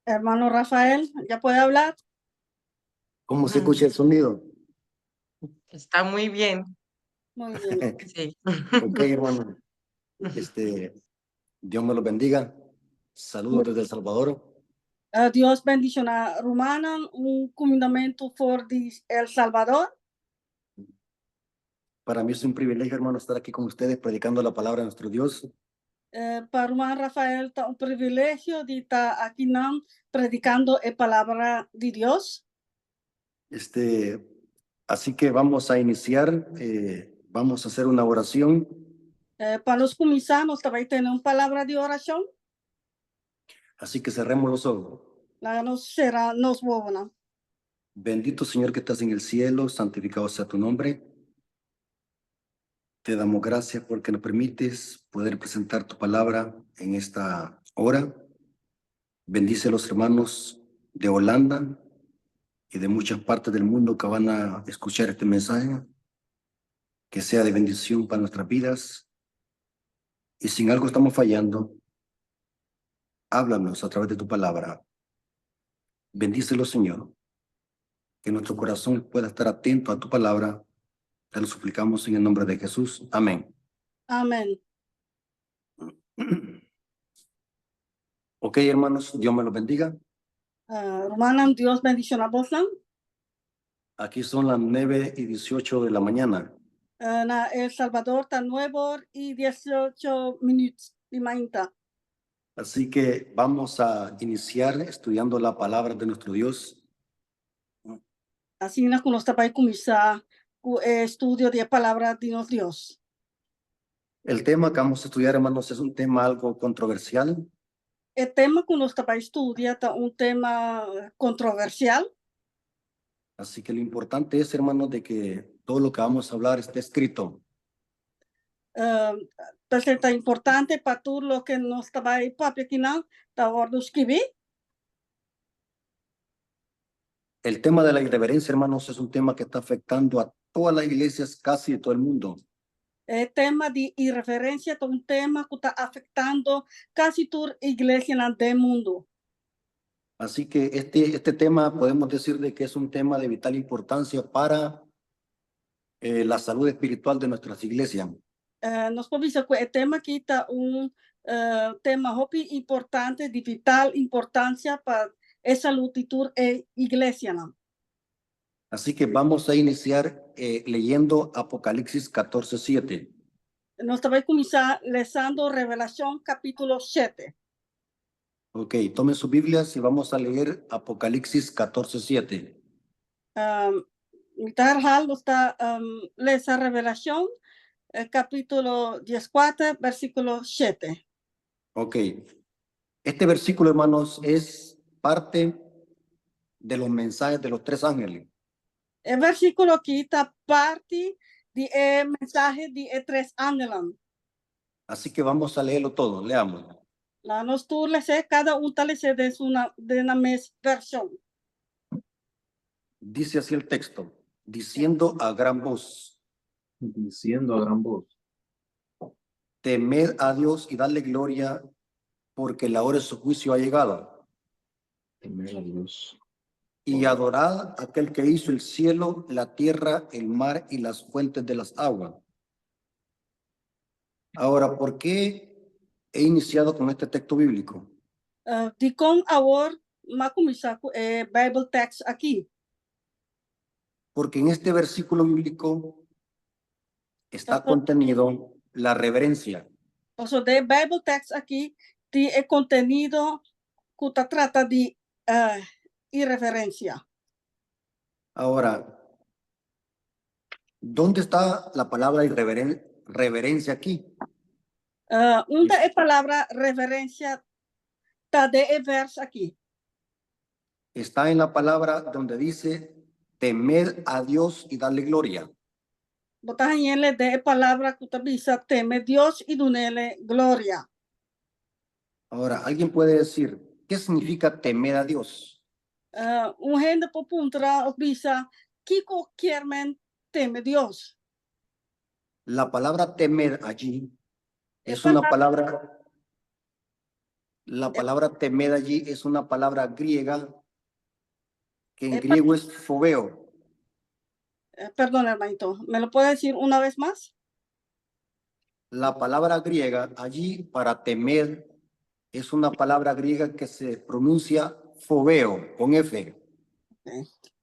Hermano Rafael, ¿ya puede hablar? ¿Cómo se escucha el sonido? Está muy bien. Muy bien. Sí. Ok, hermano. Dios me lo bendiga. Saludos desde El Salvador. Dios bendishoná rumannan, un kumindamentu for di El Salvador. Para mí es un privilegio, hermano, estar aquí con ustedes predicando la palabra de nuestro Dios. Pa ruman Rafael ta un privilegio di ta akinan predikando e palabra di Dios. Así que vamos a iniciar, vamos a hacer una oración. Pa nos kuminsá, nos ta bai tene un palabra di orashon. Así que cerremos los ojos. Laga nos sera nos wowonan. Bendito Señor que estás en el cielo, santificado sea tu nombre. Te damos gracias porque nos permites poder presentar tu palabra en esta hora. Bendice a los hermanos de Holanda y de muchas partes del mundo que van a escuchar este mensaje. Que sea de bendición para nuestras vidas. Y si en algo estamos fallando, háblanos a través de tu palabra. Bendícelo, Señor. Que nuestro corazón pueda estar atento a tu palabra. Te lo suplicamos en el nombre de Jesús. Amén. Amén. Ok, hermanos, Dios me los bendiga. Rumannan, Dios bendishoná boso. Aquí son las 9:18 de la mañana. Na El Salvador ta 9 or i 18 minüt di mainta. Así que vamos a iniciar estudiando la palabra de nuestro Dios. Asina ku nos ta bai kuminsá ku e estudio di e palabra di nos Dios. El tema que vamos a estudiar, hermanos, es un tema algo controversial. E tema ku nos ta bai studia ta un tema kontroversial. Así que lo importante es, hermanos, de que todo lo que vamos a hablar esté escrito. P'esei ta importante pa tur loke nos ta bai papia akinan, ta wòrdu skibí. El tema de la irreverencia, hermanos, es un tema que está afectando a todas las iglesias casi de todo el mundo. E tema di irreverensia ta un tema ku ta afektando kasi tur iglesianan den mundu. Así que este tema podemos decir de que es un tema de vital importancia para la salud espiritual de nuestras iglesias. Nos por bisa ku e tema aki ta un tema hopi importante, di vital importansia pa e salú di tur e iglesianan. Así que vamos a iniciar leyendo Apocalipsis 14, 7. Nos ta bai kuminsá lesando Revelashon kapítulo 7. Ok, tomen sus Biblias y vamos a leer Apocalipsis 14, 7. Mi ta herhal, nos ta lesa Revelashon kapítulo 14, versíkulo 7. Ok. Este versículo, hermanos, es parte de los mensajes de los tres ángeles. E versíkulo aki ta parti di e mensahe di e tres angelnan. Así que vamos a leerlo todo. Leamos. Laga nos tur les'é, kada un ta les'é den su den nan mes vershon. Dice así el texto, diciendo a gran voz. Diciendo a gran voz. Temed a Dios y dadle gloria, porque la hora de su juicio ha llegado. Temer a Dios. Y adorad a aquel que hizo el cielo, la tierra, el mar y las fuentes de las aguas. Ahora, ¿por qué he iniciado con este texto bíblico? Dikon awor m'a kuminsá ku e Bible text aki? Porque en este versículo bíblico está contenido la reverencia. Paso den e Bible text aki tin e kontenido ku ta trata di ireverensia. Ahora, ¿dónde está la palabra reverencia aquí? Unda e palabra reverensia ta den e vers aki? Está en la palabra donde dice temed a Dios y darle gloria. Bo ta hañ'é den e palabra ku ta bisa teme Dios i dun'é gloria. Ahora, alguien puede decir, ¿qué significa temer a Dios? Un hende por puntra òf bisa, kiko ke men teme Dios? La palabra temer allí es una palabra La palabra temed allí es una palabra griega que en griego es fobeo. Perdón, hermanito, ¿me lo puede decir una vez más? La palabra griega allí para temer es una palabra griega que se pronuncia fobeo, con F.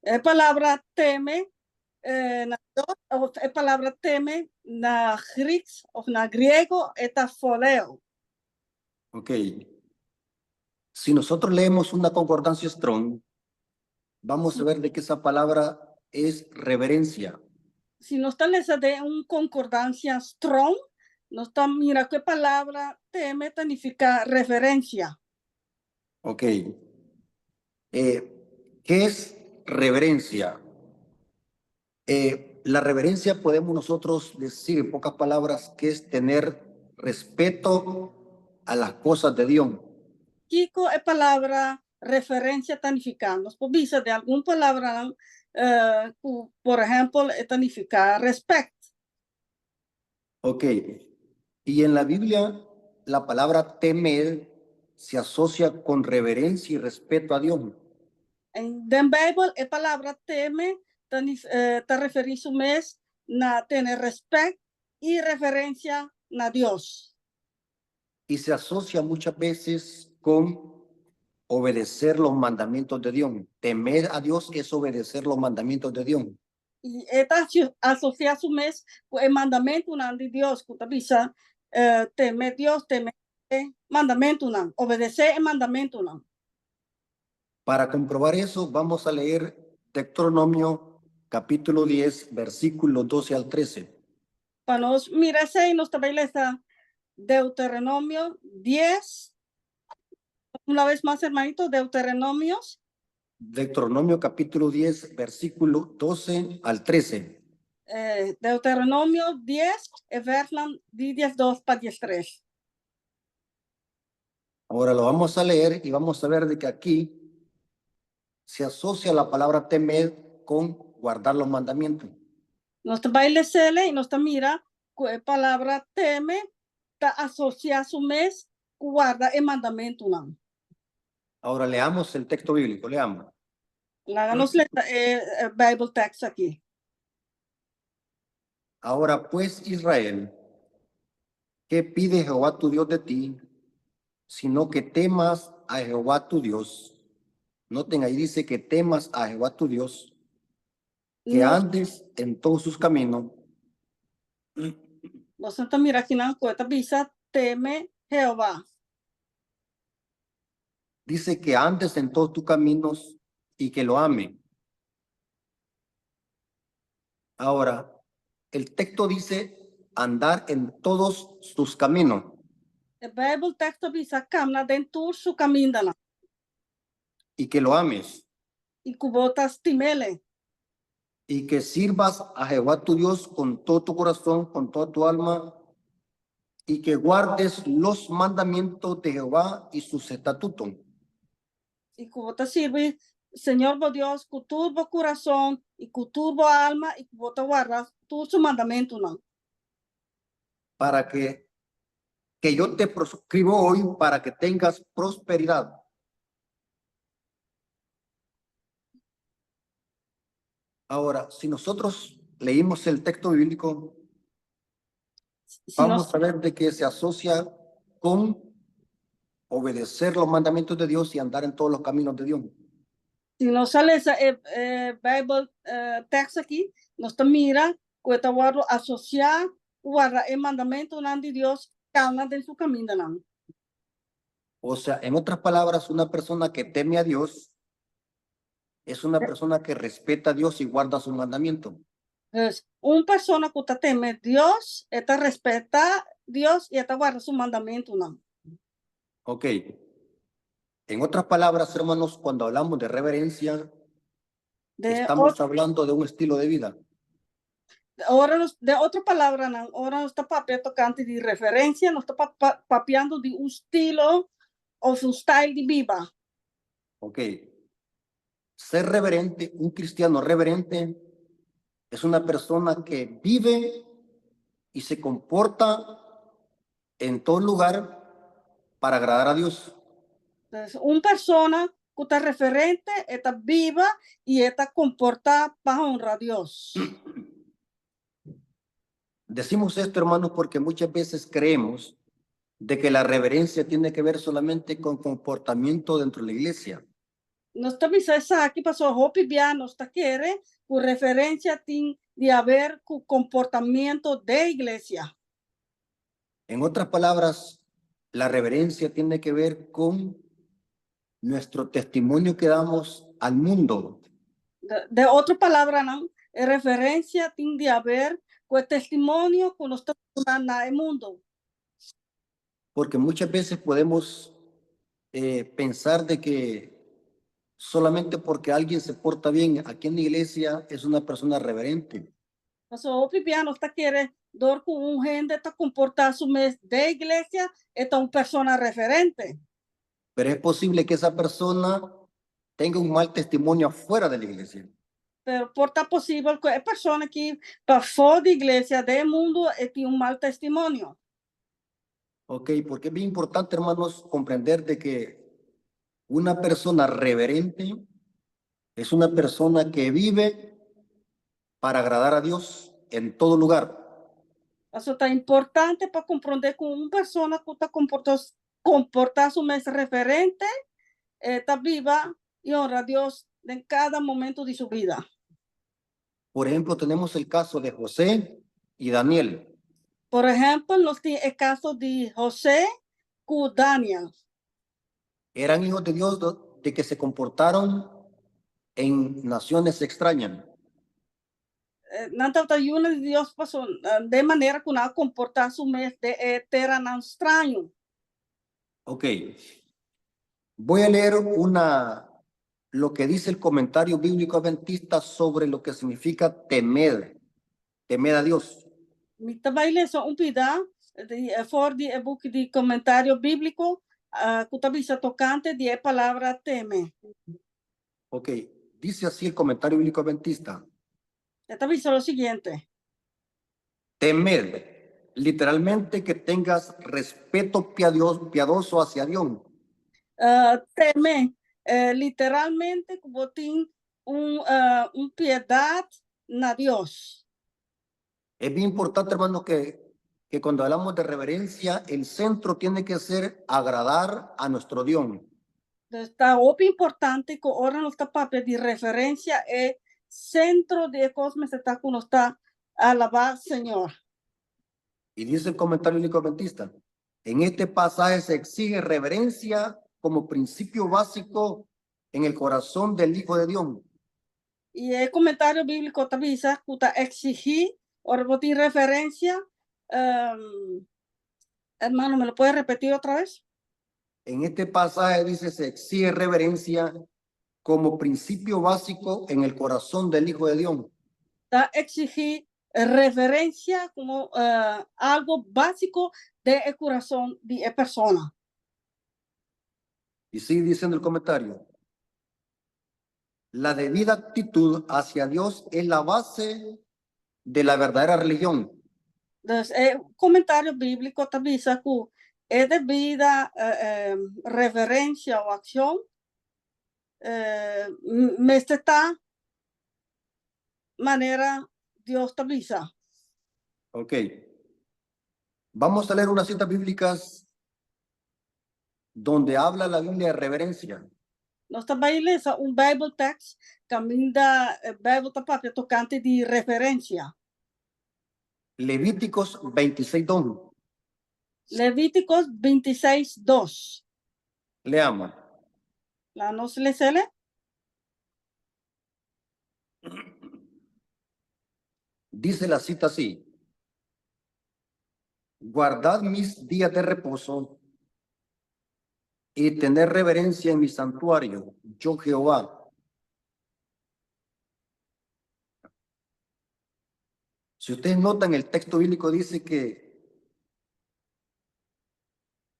E palabra teme, na, òf e palabra teme na Grieks òf na griego e ta fobeo. Ok. Si nosotros leemos una concordancia Strong, vamos a ver de que esa palabra es reverencia. Si nos ta lesa den un konkordansia Strong, nos ta mira ku e palabra teme ta nifiká reverensia. Ok. ¿Qué es reverencia? La reverencia podemos nosotros decir en pocas palabras que es tener respeto a las cosas de Dios. Kiko e palabra reverensia ta nifiká? Nos por bisa den algun palabra, ku, por ehèmpel, e ta nifiká rèspèt. Ok. Y en la Biblia, la palabra temer se asocia con reverencia y respeto a Dios. Den Beibel, e palabra teme ta referí su mes na tene rèspèt i reverensia na Dios. Y se asocia muchas veces con obedecer los mandamientos de Dios. Temer a Dios es obedecer los mandamientos de Dios. I e ta asosiá su mes ku e mandamentunan di Dios, ku ta bisa teme Dios, teme e mandamentunan, obedesé e mandamentunan. Para comprobar eso, vamos a leer Deuteronomio capítulo 10, versículo 12 al 13. Pa nos mira esei, nos ta bai lesa Deuteronomio 10. Una vez mas, hermanito, Deuteronomios. Deuteronomio capítulo 10, versículo 12 al 13. Deuteronomio 10, e vèrsnan di 12 pa 13. Ahora lo vamos a leer y vamos a ver de que aquí se asocia la palabra temer con guardar los mandamientos. Nos ta bai les'é i nos ta mira ku e palabra teme ta asosiá su mes ku warda e mandamentunan. Ahora leamos el texto bíblico, leamos. Laga nos lesa e Bijbel tekst aki. Ahora pues, Israel, ¿qué pide Jehová tu Dios de ti? Sino que temas a Jehová tu Dios. Noten ahí dice que temas a Jehová tu Dios, que No, andes en todos sus caminos. Nos ta mira akinan ku e ta bisa teme Jehová. Dice que andes en todos tus caminos y que lo ame. Ahora, el texto dice andar en todos sus caminos. E Bijbel tekst ta bisa kana den tur su kamindanan. Y que lo ames. I ku bo ta stim'é. Y que sirvas a Jehová tu Dios con todo tu corazón, con toda tu alma, y que guardes los mandamientos de Jehová y sus estatutos. I ku bo ta sirbi Señor bo Dios ku tur bo kurason i ku tur bo alma i ku bo ta warda tur su mandamentunan. Para que yo te proscribo hoy para que tengas prosperidad. Ahora, si nosotros leímos el texto bíblico, Si vamos nos, a ver de que se asocia con obedecer los mandamientos de Dios y andar en todos los caminos de Dios. Si nos lesa e Bijbel tekst aki, nos ta mira ku e ta wòrdu asosiá warda e mandamentunan di Dios, kana den su kamindanan. O sea, en otras palabras, una persona que teme a Dios es una persona que respeta a Dios y guarda su mandamiento. Dus, un persona ku ta teme Dios, e ta respetá Dios i e ta warda su mandamentunan. Ok. En otras palabras, hermanos, cuando hablamos de reverencia, De estamos hablando de un estilo de vida. Ora nos, den otro palabranan, ora nos ta papia tokante di reverensia, nos ta papiando di un estilo òf un style di biba. Ok. Ser reverente, un cristiano reverente, es una persona que vive y se comporta en todo lugar para agradar a Dios. Entonces, un persona ku ta reverente, e ta biba i e ta komportá pa honra Dios. Decimos esto, hermanos, porque muchas veces creemos de que la reverencia tiene que ver solamente con comportamiento dentro de la iglesia. Nos ta bisa esaki pasobra hopi bia nos ta kere ku reverensia tin di haber ku komportamiento den iglesia. En otras palabras, la reverencia tiene que ver con nuestro testimonio que damos al mundo. Den otro palabranan, e reverensia tin di haber ku e testimonio ku nos ta duna na e mundu. Porque muchas veces podemos pensar de que solamente porque alguien se porta bien aquí en la iglesia es una persona reverente. Pasobra hopi bia nos ta kere dor ku un hende ta komportá su mes den iglesia e ta un persona reverente. Pero es posible que esa persona tenga un mal testimonio afuera de la iglesia. Pero por ta posibel ku e persona aki pafó di iglesia, den e mundu, e tin un mal testimonio. Ok, porque es bien importante, hermanos, comprender de que una persona reverente es una persona que vive para agradar a Dios en todo lugar. Pasobra ta importante pa komprondé ku un persona ku ta komportá su mes reverente, e ta biba i honra Dios den kada momento di su bida. Por ejemplo, tenemos el caso de José y Daniel. Por ehèmpel, nos tin e kaso di José ku Daniel. Eran hijos de Dios de que se comportaron en naciones extrañas. Nan tabata yunan di Dios paso den manera ku nan a komportá su mes den e teranan straño. Ok. Voy a leer una lo que dice el comentario bíblico adventista sobre lo que significa temer, temer a Dios. Mi ta bai lesa un pida di for di e buki di komentario bíbliko ku ta bisa tokante di e palabra teme. Ok, dice así el comentario bíblico adventista. E ta bisa lo siguiente. Temer, literalmente que tengas respeto piadoso hacia Dios. Teme, literalmente ku bo tin un piedat na Dios. Es bien importante, hermano, que cuando hablamos de reverencia, el centro tiene que ser agradar a nuestro Dios. Entonces, ta hopi importante ku ora nos ta papia di reverensia, e sentro di e kos mester ta ku nos ta alabá Señor. Y dice el comentario bíblico adventista: "En este pasaje se exige reverencia como principio básico en el corazón del Hijo de Dios." I e komentario bíbliko ta bisa ku ta eksigí ora bo tin reverensia. Hermano, ¿me lo puede repetir otra vez? En este pasaje dice: se exige reverencia como principio básico en el corazón del Hijo de Dios. Ta eksigí reverensia komo algu básiko den e kurason di e persona. Y sigue diciendo el comentario: "La debida actitud hacia Dios es la base de la verdadera religión." Entonces, e komentario bíbliko ta bisa ku e debida reverensia òf akshon mester ta manera Dios ta bisa. Ok. Vamos a leer unas citas bíblicas donde habla la Biblia de reverencia. Nos ta bai lesa un Bijbel text kaminda Bijbel ta papia tokante di reverensia. Levíticos 26, 2. Levítikos 26, 2. Leamos. Laga nos les'é. Dice la cita así: "Guardad mis días de reposo y tener reverencia en mi santuario, yo Jehová." Si ustedes notan, el texto bíblico dice que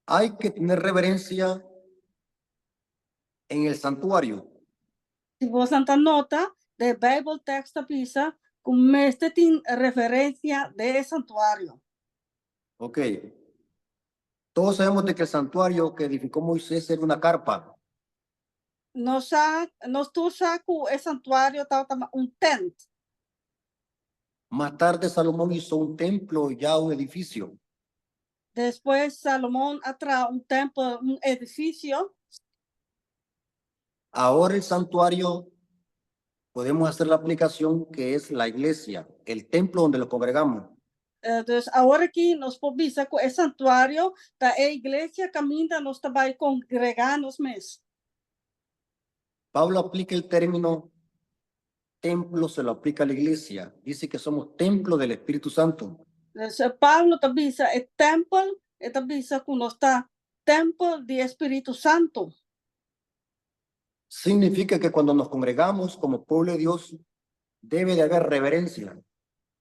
hay que tener reverencia en el santuario. Si bo ta nota, e Bijbel text ta bisa ku mester tin reverensia den santuario. Ok. Todos sabemos de que el santuario que edificó Moisés era una carpa. Nos sa, nos tur sa ku e santuario tabata un tent. Más tarde Salomón hizo un templo, ya un edificio. Despues Salomon a traha un tempel, un edifisio. Ahora el santuario, podemos hacer la aplicación que es la iglesia, el templo donde nos congregamos. Dus awor aki nos por bisa ku e santuario ta e iglesia kaminda nos ta bai kongregá nos mes. Pablo aplica el término templo, se lo aplica a la iglesia. Dice que somos templo del Espíritu Santo. Dus Pablo ta bisa e tempel, e ta bisa ku nos ta tempel di e Spiritu Santu. Significa que cuando nos congregamos como pueblo de Dios, debe de haber reverencia.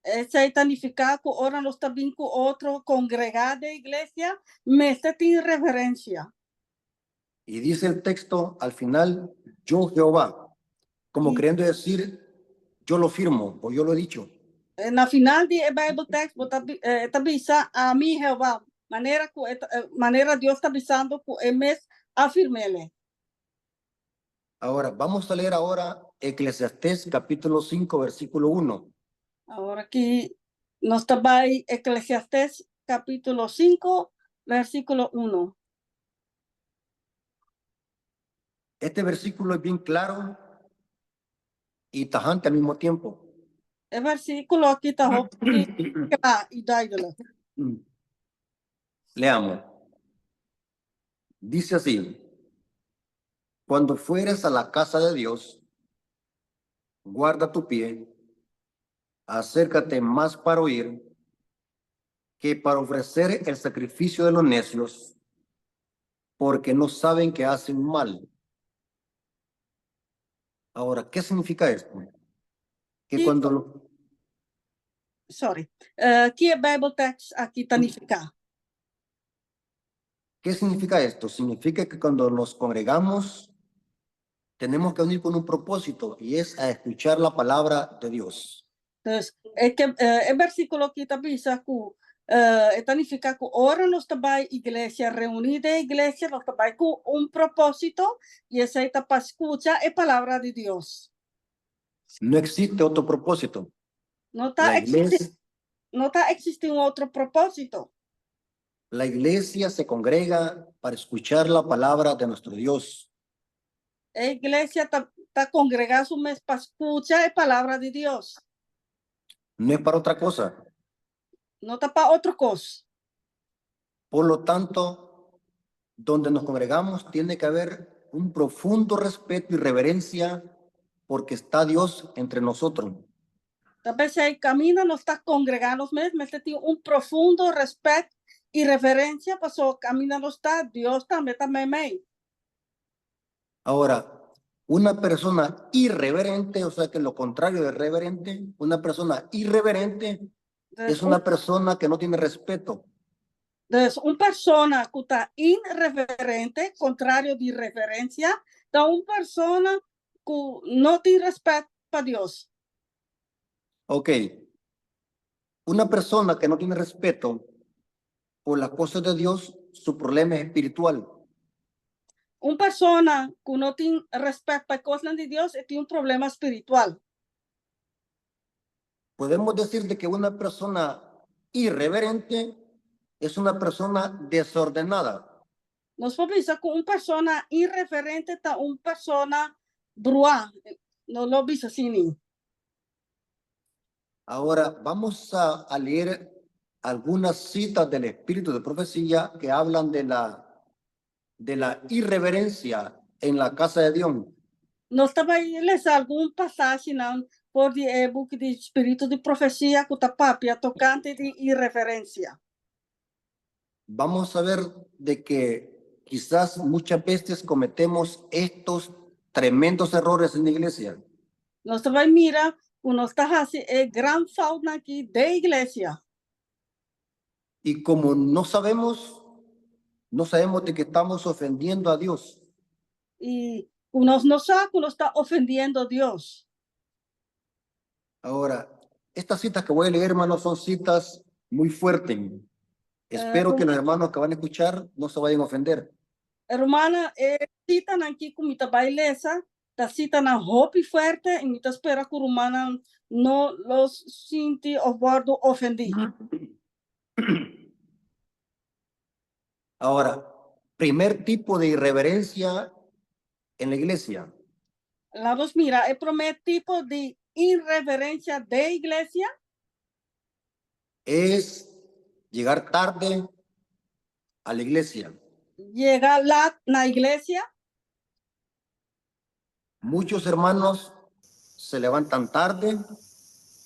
Esei ta nifiká ku ora nos ta bin ku otro kongregá den iglesia, mester tin reverensia. Y dice el texto al final, yo Jehová, como queriendo decir, yo lo firmo o yo lo he dicho. Na final di e Bijbel tekst bo ta e ta bisa ami Jehová, manera ku e manera Dios ta bisando ku e mes a firm'ele. Ahora, vamos a leer ahora Eclesiastés capítulo 5, versículo 1. Awor aki nos ta bai Eclesiastés capítulo 5, versículo 1. Este versículo es bien claro y tajante al mismo tiempo. E versículo aki ta hopi kla i duidelijk. Leamos. Dice así: Cuando fueres a la casa de Dios, guarda tu pie, acércate más para oír que para ofrecer el sacrificio de los necios, porque no saben que hacen mal. Ahora, ¿qué significa esto? Que cuando lo, Sorry. Ki e Bijbeltekst aki ta nifiká? ¿Qué significa esto? Significa que cuando nos congregamos, tenemos que venir con un propósito y es a escuchar la palabra de Dios. Dus e ke e versíkulo aki ta bisa ku e ta nifiká ku ora nos ta bai iglesia, reuní den iglesia, nos ta bai ku un propósito i esei ta pa skucha e palabra di Dios. No existe otro propósito. No ta La eksistí iglesia, no ta eksistí un otro propósito. La iglesia se congrega para escuchar la palabra de nuestro Dios. E iglesia ta ta kongregá su mes pa skucha e palabra di Dios. No es para otra cosa. No ta pa otro kos. Por lo tanto, donde nos congregamos tiene que haber un profundo respeto y reverencia porque está Dios entre nosotros. Ta p'esei kaminda nos ta kongregá nos mes mester tin un profundo rèspèt i reverensia pasobra kaminda nos ta, Dios tambe ta meimei. Ahora, una persona irreverente, o sea que lo contrario de reverente, una persona irreverente es una persona que no tiene respeto. Dus un persona ku ta inreverente, kontrario di reverensia, ta un persona ku no tin rèspèt pa Dios. Ok. Una persona que no tiene respeto por las cosas de Dios, su problema es espiritual. Un persona ku no tin rèspèt pa e kosnan di Dios, e tin un problema spiritual. Podemos decir de que una persona irreverente es una persona desordenada. Nos por bisa ku un persona irreverente ta un persona bruá. Nos lo bisa asina. Ahora vamos a leer algunas citas del Espíritu de Profecía que hablan de la irreverencia en la casa de Dios. Nos ta bai lesa algun pasashinan for di e buki di Spiritu di Profesia ku ta papia tokante di irreverensia. Vamos a ver de que quizás muchas veces cometemos estos tremendos errores en la iglesia. Nos ta bai mira ku nos ta hasi e gran foutnan aki den iglesia. Y como no sabemos, no sabemos de que estamos ofendiendo a Dios. I ku nos no sa ku nos ta ofendiendo Dios. Ahora, estas citas que voy a leer, hermanos, son citas muy fuertes. Espero que los hermanos que van a escuchar no se vayan a ofender. Rumannan, e sitanan aki ku mi ta bai lesa, ta sitanan hopi fuerte i mi ta spera ku rumannan no lo sinti òf wòrdu ofendí. Ahora, primer tipo de irreverencia en la iglesia. Laga nos mira e promé tipo di irreverensia den iglesia. Es llegar tarde a la iglesia. Yega lat na iglesia. Muchos hermanos se levantan tarde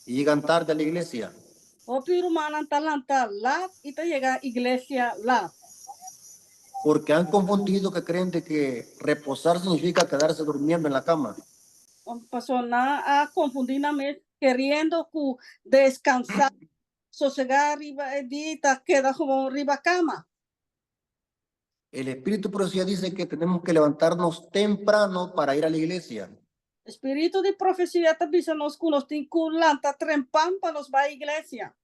y llegan tarde a la iglesia. Hopi rumannan ta lanta lat i ta yega iglesia lat. Porque han confundido que creen de que reposar significa quedarse durmiendo en la cama. Paso nan a konfundí nan mes keriendo ku deskansá, sosegá riba e dia ta keda gewoon riba kama. El Espíritu de Profecía dice que tenemos que levantarnos temprano para ir a la iglesia. Spiritu di profesia ta bisa nos ku nos tin ku lanta trempan pa nos bai iglesia.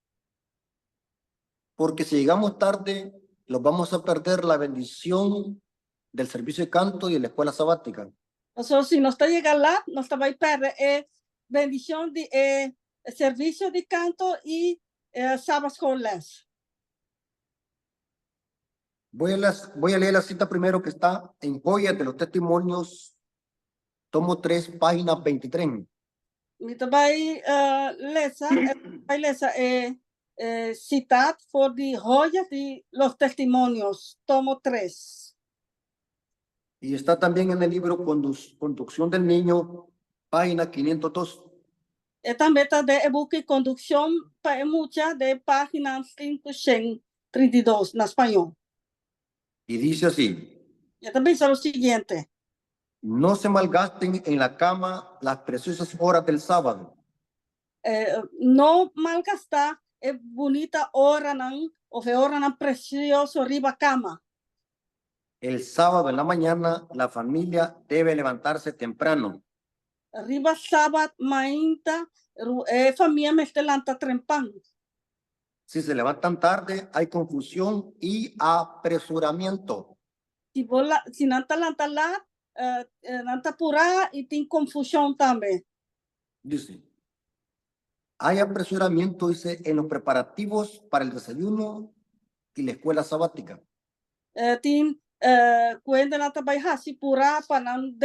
Porque si llegamos tarde, nos vamos a perder la bendición del servicio de canto y de la escuela sabática. Paso si nos ta yega lat, nos ta bai pèrdè e bendishon di e servisio di kanto i e Sabbatschoolles. Voy a leer la cita primero que está en Joyas de los Testimonios, tomo 3, página 23. Mi ta bai lesa, bai lesa e sita for di Joyas de los Testimonios, tomo 3. Y está también en el libro Conducción del Niño, página 502. E tambe ta den e buki Kondukshon pa e Mucha den página 532 na spañó. Y dice así: E ta bisa lo siguiente. No se malgasten en la cama las preciosas horas del sábado. No malgastá e bunita oranan òf e oranan presioso riba kama. El sábado en la mañana la familia debe levantarse temprano. Riba sabat mainta e famia mester lanta trempan. Si se levantan tarde, hay confusión y apresuramiento. Si bo la, si nan ta lanta lat, nan ta purá i tin konfushon tambe. Dice, hay apresuramiento, dice, en los preparativos para el desayuno y la escuela sabática. Tin ku hendenan ta bai hasi purá pa nan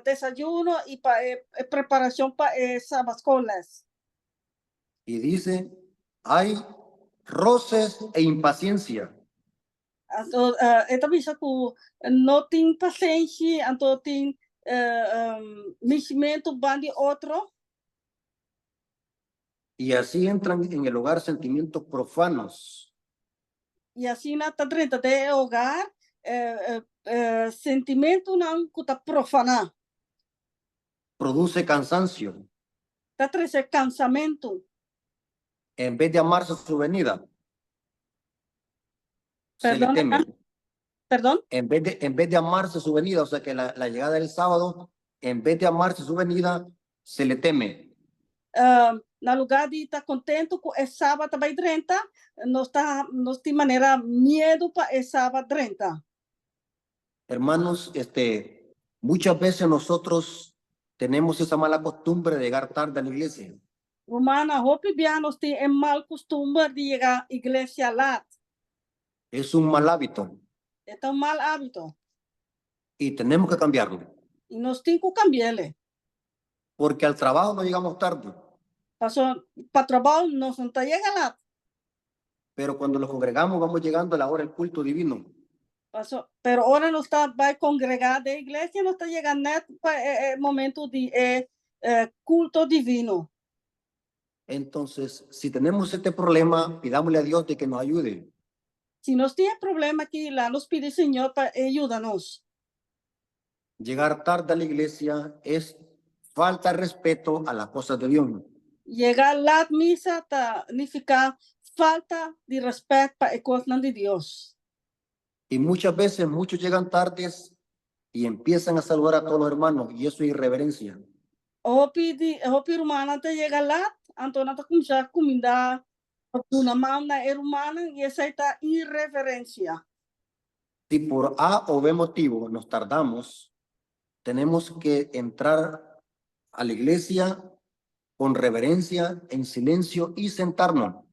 desayuno i pa e preparashon pa e Sabbatschoolles. Y dice, hay roces e impaciencia. Anto e ta bisa ku no tin pasenshi, anto tin mishimentu ban di otro. Y así entran en el hogar sentimientos profanos. I asina ta drenta den e hogar sentimentunan ku ta profaná. Produce cansancio. Ta trese kansamentu. En vez de amarse su venida, se le Perdona, teme. Perdón? En vez de amarse su venida, o sea que la llegada del sábado, en vez de amarse su venida, se le teme. Na lugá di ta kontentu ku e sabat ta bai drenta, nos tin manera miedu pa e sabat drenta. Hermanos, muchas veces nosotros tenemos esa mala costumbre de llegar tarde a la iglesia. Rumannan, hopi bia nos tin e mal kustumber di yega iglesia lat. Es un mal hábito E ta un mal hábito. Y tenemos que cambiarlo. I nos tin ku kambi'é. Porque al trabajo no llegamos tarde, Paso pa trabou nos no ta yega lat. Pero cuando nos congregamos vamos llegando a la hora del culto divino. Paso, pero ora nos ta bai kongregá den iglesia, nos ta yega nèt pa e momento di kulto divino. Entonces, si tenemos este problema, pidámosle a Dios de que nos ayude. Si nos tin e problema aki, laga nos pidi Señor pa yuda nos. Llegar tarde a la iglesia es falta de respeto a las cosas de Dios. Yega lat misa ta nifiká falta di rèspèt pa e kosnan di Dios. Y muchas veces muchos llegan tardes y empiezan a saludar a todos los hermanos y eso es irreverencia. Hopi di hopi rumannan ta yega lat, anto nan ta kuminsá kumindá. Duna man na e rumannan i esei ta irreverensia. Si por A o B motivo nos tardamos, tenemos que entrar a la iglesia con reverencia, en silencio y sentarnos.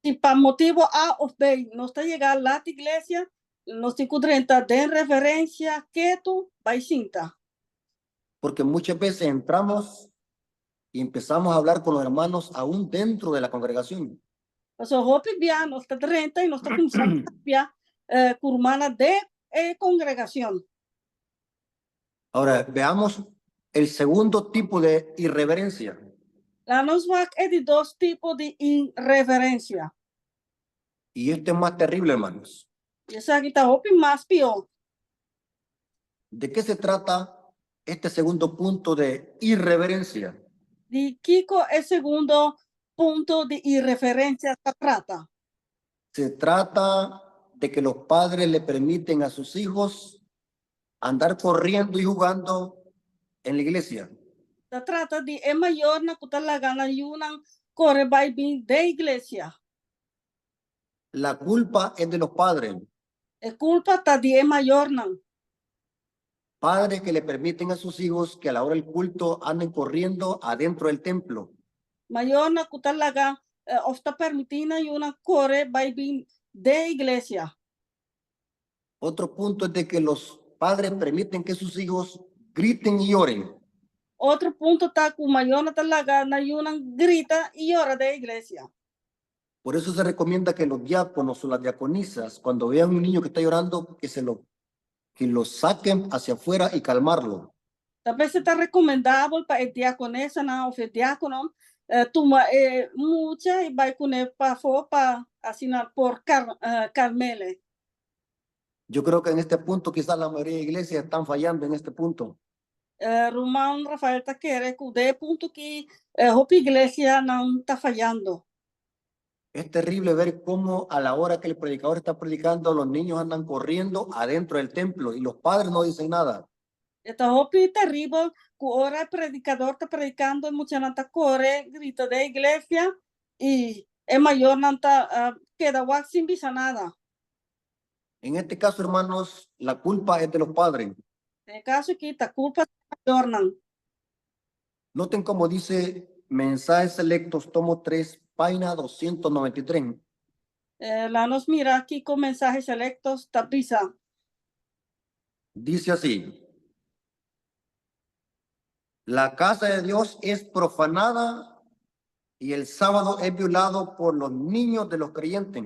Si pa motibu A òf B nos ta yega lat iglesia, nos tin ku drenta den reverensia, ketu, bai sinta. Porque muchas veces entramos y empezamos a hablar con los hermanos aún dentro de la congregación. Pasobra hopi bia nos ta drenta i nos ta kuminsá papia ku rumannan den e kongregashon. Ahora, veamos el segundo tipo de irreverencia. Laga nos wak e di dos tipo di irreverencia. Y este es más terrible, hermanos. I esaki ta hopi mas pió. De qué se trata este segundo punto de irreverencia? Di kiko e segundo punto di irreverencia ta trata? Se trata de que los padres le permiten a sus hijos andar corriendo y jugando en la iglesia. Ta trata di e mayornan ku ta laga nan yunan kore bai bin den iglesia. La culpa es de los padres. E kulpa ta di e mayornan. Padres que le permiten a sus hijos que a la hora del culto anden corriendo adentro del templo. Mayornan ku ta laga òf ta permití nan yunan kore bai bin den iglesia. Otro punto es de que los padres permiten que sus hijos griten y lloren. Otro punto ta ku mayornan ta laga nan yunan grita i yora den iglesia. Por eso se recomienda que los diáconos o las diaconisas, cuando vean un niño que está llorando, que se lo, que lo saquen hacia afuera y calmarlo. Ta p'esei ta rekomendabel pa e diakonesanan òf e diákono tuma e mucha i bai kuné pafó pa asina por kalm'é. Yo creo que en este punto quizás la mayoría de iglesias están fallando en este punto. Ruman Rafael ta kere ku den e punto aki hopi iglesianan ta fayando. Es terrible ver cómo a la hora que el predicador está predicando, los niños andan corriendo adentro del templo y los padres no dicen nada. E ta hopi teribel ku ora e predikador ta predikando e muchanan ta kore grita den iglesia i e mayornan ta keda wak sin bisa nada. En este caso, hermanos, la culpa es de los padres. Den e kaso aki ta kulpa di e mayornan. Noten como dice Mensajes Selectos, tomo 3, página 293. Laga nos mira kiko Mensajes Selectos ta bisa. Dice así: La casa de Dios es profanada y el sábado es violado por los niños de los creyentes.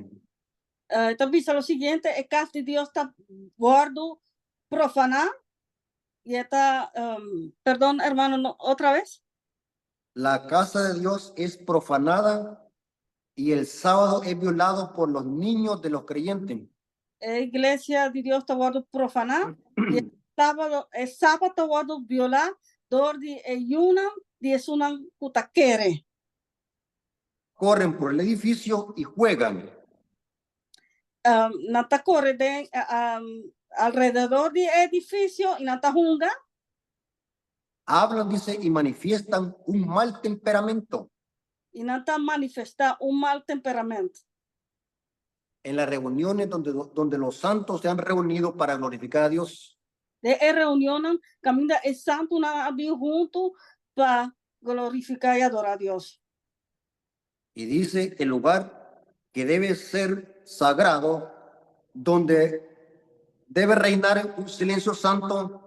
E ta bisa lo siguiente, E kas di Dios ta wòrdu profaná i e ta, perdon hermano, no, otra bes. La casa de Dios es profanada y el sábado es violado por los niños de los creyentes. E iglesia di Dios ta wòrdu profaná i e sábado, e sabat ta wòrdu violá dor di e yunan di esunnan ku ta kere. Corren por el edificio y juegan. Nan ta kore den alrededor di e edifisio i nan ta hunga. Hablan, dice, y manifiestan un mal temperamento. I nan ta manifestá un mal temperamento. En las reuniones donde, donde los santos se han reunido para glorificar a Dios. Den e reunionnan kaminda e santunan a bin huntu pa glorifiká i adorá Dios. Y dice el lugar que debe ser sagrado, donde debe reinar un silencio santo.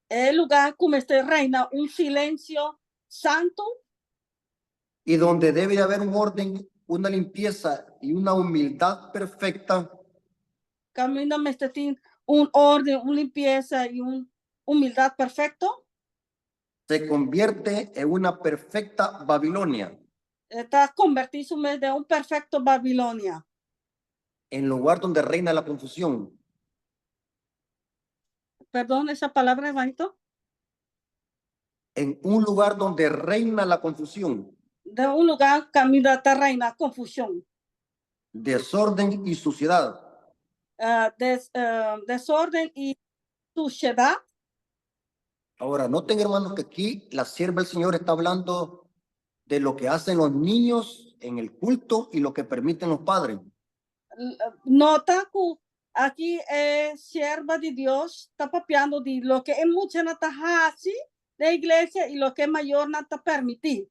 E lugá ku mester reina un silensio santu. Y donde debe de haber un orden, una limpieza y una humildad perfecta. Kaminda mester tin un orden, un limpiesa i un humildat perfekto. Se convierte en una perfecta Babilonia. E ta kombertí su mes den un perfekto Babilonia. En lugar donde reina la confusión. Perdón, esa palabra, hermanito. En un lugar donde reina la confusión. Den un lugá kaminda ta reina konfushon. Desorden y suciedad. Des, desorden i sushedat. Ahora, noten, hermanos, que aquí la sierva del Señor está hablando De lo que hacen los niños en el culto y lo que permiten los padres. Nota ku aki e sierva di Dios ta papiando di loke e muchanan ta hasi den iglesia i loke e mayornan ta permití.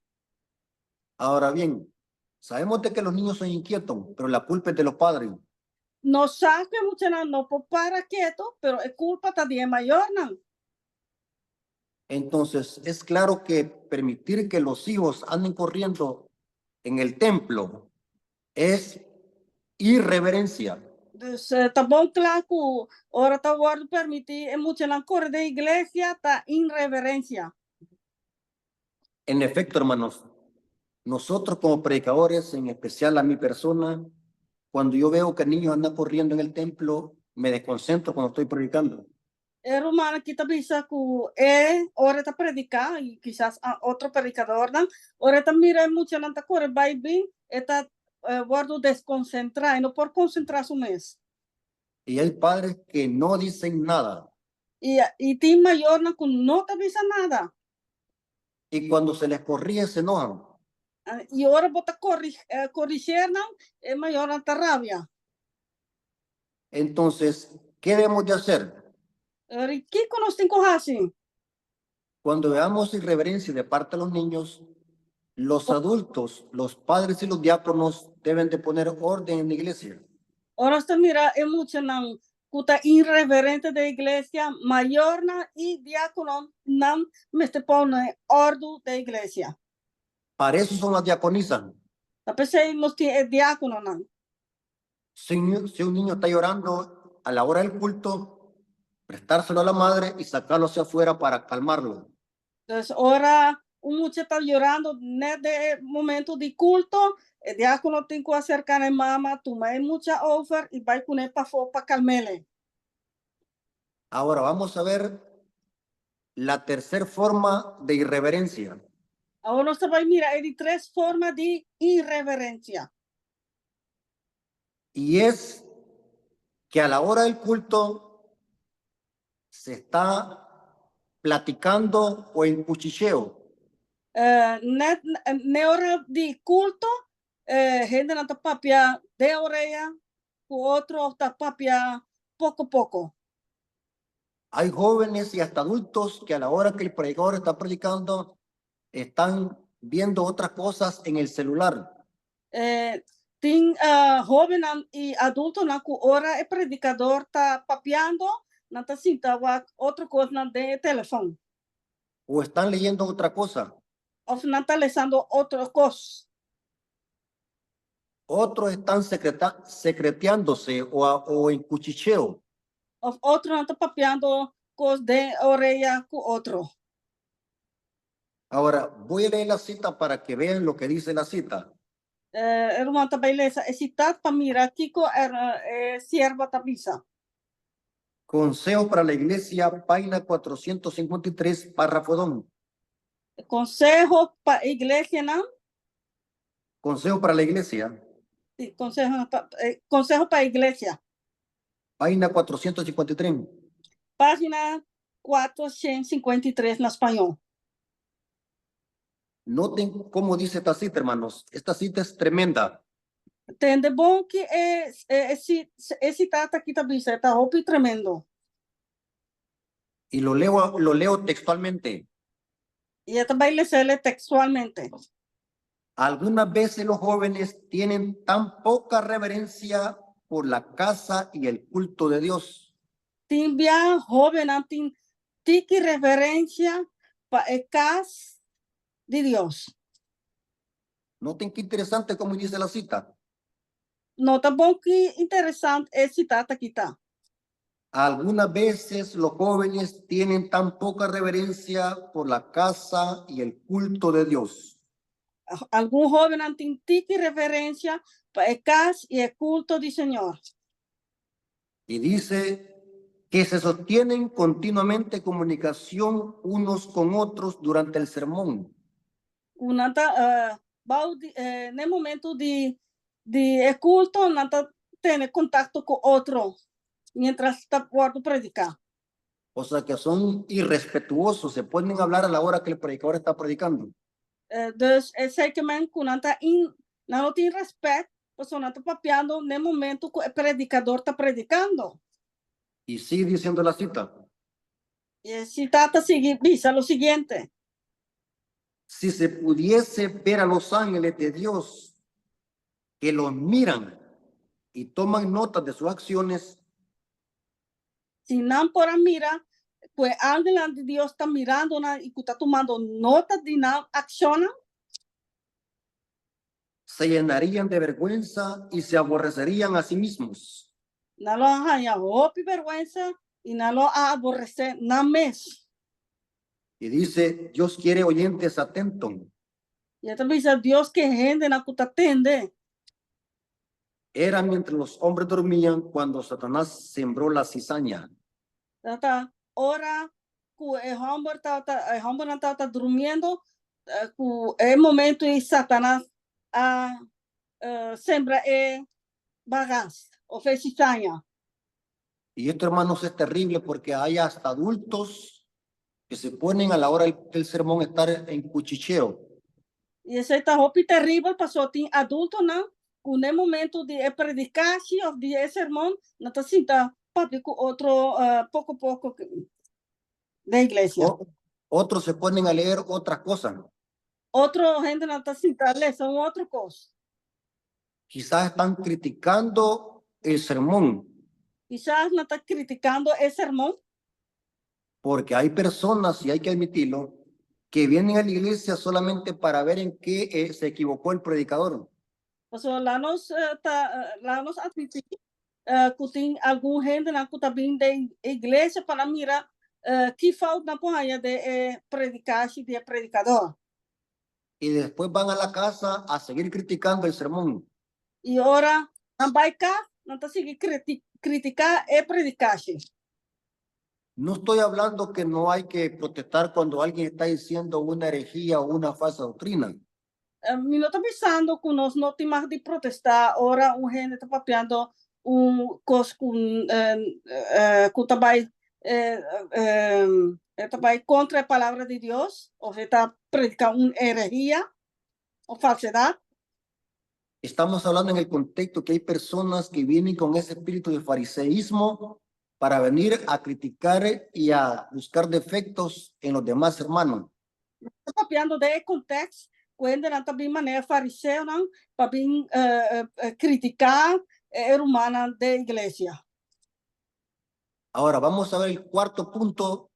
Ahora bien, sabemos de que los niños son inquietos, pero la culpa es de los padres. Nos sa ku e muchanan no por para ketu, pero e kulpa ta di e mayornan. Entonces, es claro que permitir que los hijos anden corriendo en el templo es irreverencia. Dus ta bon kla ku ora ta wòrdu permití e muchanan kore den iglesia ta irreverensia. En efecto, hermanos, nosotros como predicadores, en especial a mi persona, cuando yo veo que niños andan corriendo en el templo, me desconcentro cuando estoy predicando. E ruman aki ta bisa ku e ora ta prediká i kisas otro predikadornan, ora e ta mira e muchanan ta kore bai bin, e ta wòrdu deskonsentrá, e no por konsentrá su mes. Y hay padres que no dicen nada. I tin mayornan ku no ta bisa nada. Y cuando se les corrige, se enojan. I ora bo ta korigé nan, e mayornan ta rabia. Entonces, ¿qué debemos de hacer? Ora, kiko nos tin ku hasi? Cuando veamos irreverencia de parte de los niños, los adultos, los padres y los diáconos deben de poner orden en la iglesia. Ora nos ta mira e muchanan ku ta irreverente den iglesia, mayornan i diákononan mester pone òrdu den iglesia. Para eso son las diaconisas. Ta p'esei nos tin e diákononan. Si un niño está llorando a la hora del culto, prestárselo a la madre y sacarlo hacia afuera para calmarlo. Entonces, ora un mucha ta yorando net den e momento di kulto, e diákono tin ku aserká na e mama, tuma e mucha over i bai kuné pafó pa kalm'é. Ahora vamos a ver la tercer forma de irreverencia. Awor nos ta bai mira e di tres forma di irreverensia. Y es que a la hora del culto se está platicando o en cuchicheo. Net n'e ora di kulto, hendenan ta papia den orea ku otro òf ta papia poko poko. Hay jóvenes y hasta adultos que a la hora que el predicador está predicando están viendo otras cosas en el celular. Tin hóbennan i adultonan ku ora e predikador ta papiando, nan ta sinta wak otro kosnan den e telefòn. O están leyendo otra cosa. Òf nan ta lesando otro kos. Otros están secreteándose o en cuchicheo. Òf otronan ta papiando kos den orea ku otro. Ahora, voy a leer la cita para que vean lo que dice la cita. E ruman ta bai lesa e sita pa mira kiko e sierva ta bisa. Consejo para la Iglesia, página 453, párrafo 2. Konseho pa iglesianan. Consejo para la Iglesia. Si, konseho pa iglesia. Página 453. Página 453 na spañó. Noten cómo dice esta cita, hermanos. Esta cita es tremenda. Tende bon ki e sita aki ta bisa, ta hopi tremendo. Y lo leo textualmente. I e ta bai les'é tekstualmente. Algunas veces los jóvenes tienen tan poca reverencia por la casa y el culto de Dios Tin bia hóbennan tin tiki reverensia pa e kas di Dios. Noten qué interesante cómo dice la cita. Nota bon ki interesante e sita aki ta. Algunas veces los jóvenes tienen tan poca reverencia por la casa y el culto de Dios Algun hóbennan tin tiki reverensia pa e kas i e kulto di Señor. Y dice que se sostienen continuamente comunicación unos con otros durante el sermón. Nan ta na momento di e kulto, nan ta tene kontakto ku otro mientras ta wòrdu prediká. O sea que son irrespetuosos, se pueden hablar a la hora que el predicador está predicando. Dus esei ke men ku nan ta in, nan no tin rèspèt, pasobra nan ta papiando n'e momento ku e predikador ta predikando. Y sigue diciendo la cita. I e sita ta sigui bisa lo siguiente. Si se pudiese ver a los ángeles de Dios que los miran y toman nota de sus acciones, Si nan por a mira ku e angelnan di Dios ta mirando nan i ku ta tumando nota di nan akshonnan, se llenarían de vergüenza y se aborrecerían a sí mismos. Nan lo a haña hopi bèrgwensa i nan lo a aborresé nan mes. Y dice, Dios quiere oyentes atentos. I e ta bisa, Dios ke hendenan ku ta tende. Era mientras los hombres dormían cuando Satanás sembró la cizaña. Tabata ora ku e hòmber tabata, e hòmbernan tabata durmiendo, ku e momento ei Satanas a sembra e bagas òf e cizaña. Y esto, hermanos, es terrible porque hay hasta adultos que se ponen a la hora del sermón estar en cuchicheo. I esei ta hopi teribel pasobra tin adultonan ku na e momento di e predikashi òf di e sermon nan ta sinta papia ku otro poko poko den iglesia. Otros se ponen a leer otras cosas. Otro hendenan ta sinta lesa un otro kos. Kisas están criticando el sermón. Kisas nan ta kritikando e sermon. Porque hay personas, y hay que admitirlo, que vienen a la iglesia solamente para ver en qué se equivocó el predicador. Pasobra laga nos ta laga nos admití ku tin algun hendenan ku ta bin den iglesia pa nan mira ki fout nan por haña den e predikashi di e predikador. Y después van a la casa a seguir criticando el sermón. I ora nan bai kas, nan ta sigui kritiká e predikashi. No estoy hablando que no hay que protestar cuando alguien está diciendo una herejía o una falsa doctrina. Mi no ta bisando ku nos no tin mag di protestá ora un hende ta papiando un kos ku ku ta bai e ta bai kontra e palabra di Dios òf e ta prediká un herejia òf falsedat. Estamos hablando en el contexto que hay personas que vienen con ese espíritu de fariseísmo para venir a criticar y a buscar defectos en los demás hermanos. Nos ta papiando den e kontekst ku hendenan ta bin manera fariseonan pa bin kritiká e rumannan den iglesia. Ahora vamos a ver el cuarto punto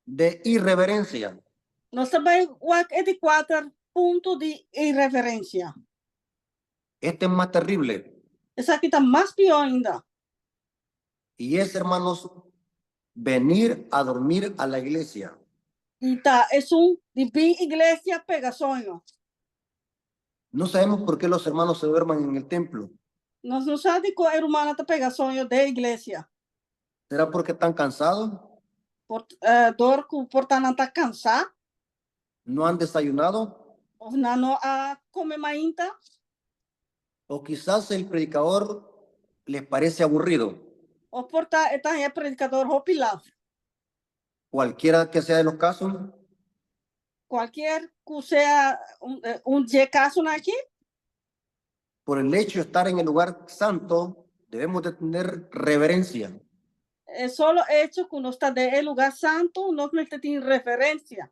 de irreverencia. Nos ta bai wak e di kuater punto di irreverencia. Este es más terrible. Esaki ta mas pió ainda. Y es, hermanos, venir a dormir a la iglesia. I ta esun di bin iglesia pega soño. No sabemos por qué los hermanos se duerman en el templo. Nos no sa dikon e rumannan ta pega soño den iglesia. Será porque están cansados? Por dor ku por ta nan ta kansá. No han desayunado? Òf nan no a kome mainta? O quizás el predicador les parece aburrido. Òf por ta e ta haña e predikador hopi laf. Cualquiera que sea de los casos. Cualkier ku sea un dje kasonan aki. Por el hecho de estar en el lugar santo, debemos de tener reverencia. E solo hecho ku nos ta den e lugá santu, nos mester tin reverensia.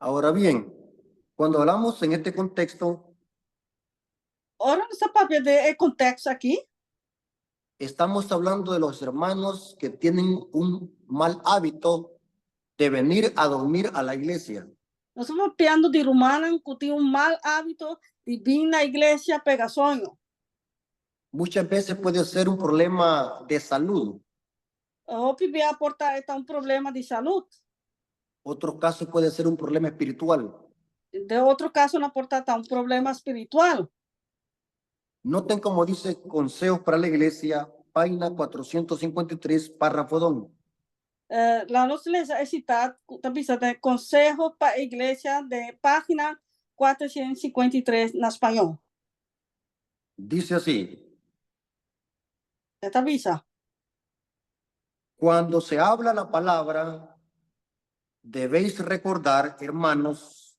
Ahora bien, cuando hablamos en este contexto, Ora nos ta papia den e konteksto aki, estamos hablando de los hermanos que tienen un mal hábito de venir a dormir a la iglesia. Nos ta papiando di rumannan ku tin un mal hábito di bin na iglesia pega soño. Muchas veces puede ser un problema de salud. Hopi bia por ta e ta un problema di salud. Otro caso puede ser un problema espiritual. Den otro kasonan por ta ta un problema spiritual. Noten como dice Consejos para la Iglesia, página 453, párrafo 2. Laga nos lesa e sitat ku ta bisa den Conseho pa e Iglesia den página 453 na spañó. Dice así. E ta bisa. Cuando se habla la palabra, debéis recordar, hermanos,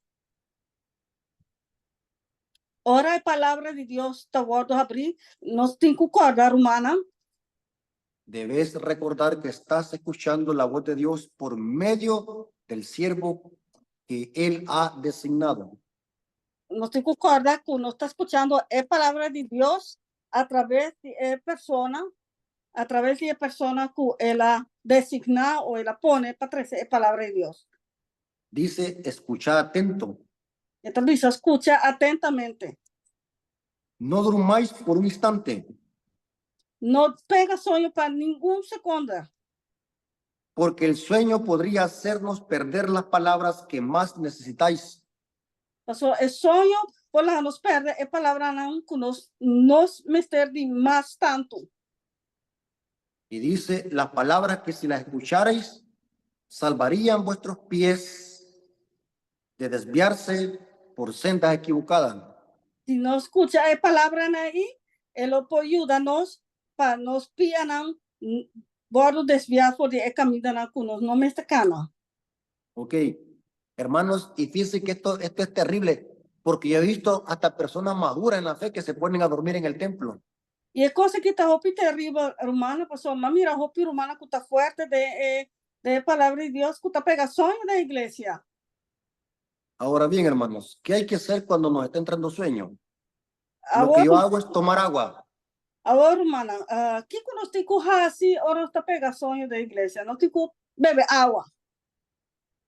Ora e palabra di Dios ta wòrdu habrí, nos tin ku kòrda, rumannan. Debes recordar que estás escuchando la voz de Dios por medio del siervo que Él ha designado. Nos tin ku kòrda ku nos ta skuchando e palabra di Dios a traves di e persona, a traves di e persona ku El a designá o El a pone pa trese e palabra di Dios. Dice, escuchad atento. E ta bisa, Skucha atentamente. No durmáis por un instante. No pega soño pa ningun sekonda. Porque el sueño podría hacernos perder las palabras que más necesitáis. Pasobra e soño por laga nos pèrdè e palabranan ku nos nos mester di mas tantu. Y dice, las palabras que si las escuchareis, salvarían vuestros pies de desviarse por sendas equivocadas. Si nos skucha e palabranan ei, e lo por yuda nos pa nos pianan wòrdu desviá for di e kamindanan ku nos no mester kana. Ok, hermanos, y fíjense que esto, esto es terrible, porque yo he visto hasta personas maduras en la fe que se ponen a dormir en el templo. I e kos aki ta hopi teribel, rumannan, pasobra mi a mira hopi rumannan ku ta fuerte den e den e Palabra di Dios ku ta pega soño den iglesia. Ahora bien, hermanos, ¿qué hay que hacer cuando nos está entrando sueño? Lo que Awor, yo hago es tomar agua. Awor, rumannan, kiko nos tin ku hasi ora nos ta pega soño den iglesia? Nos tin ku bebe awa.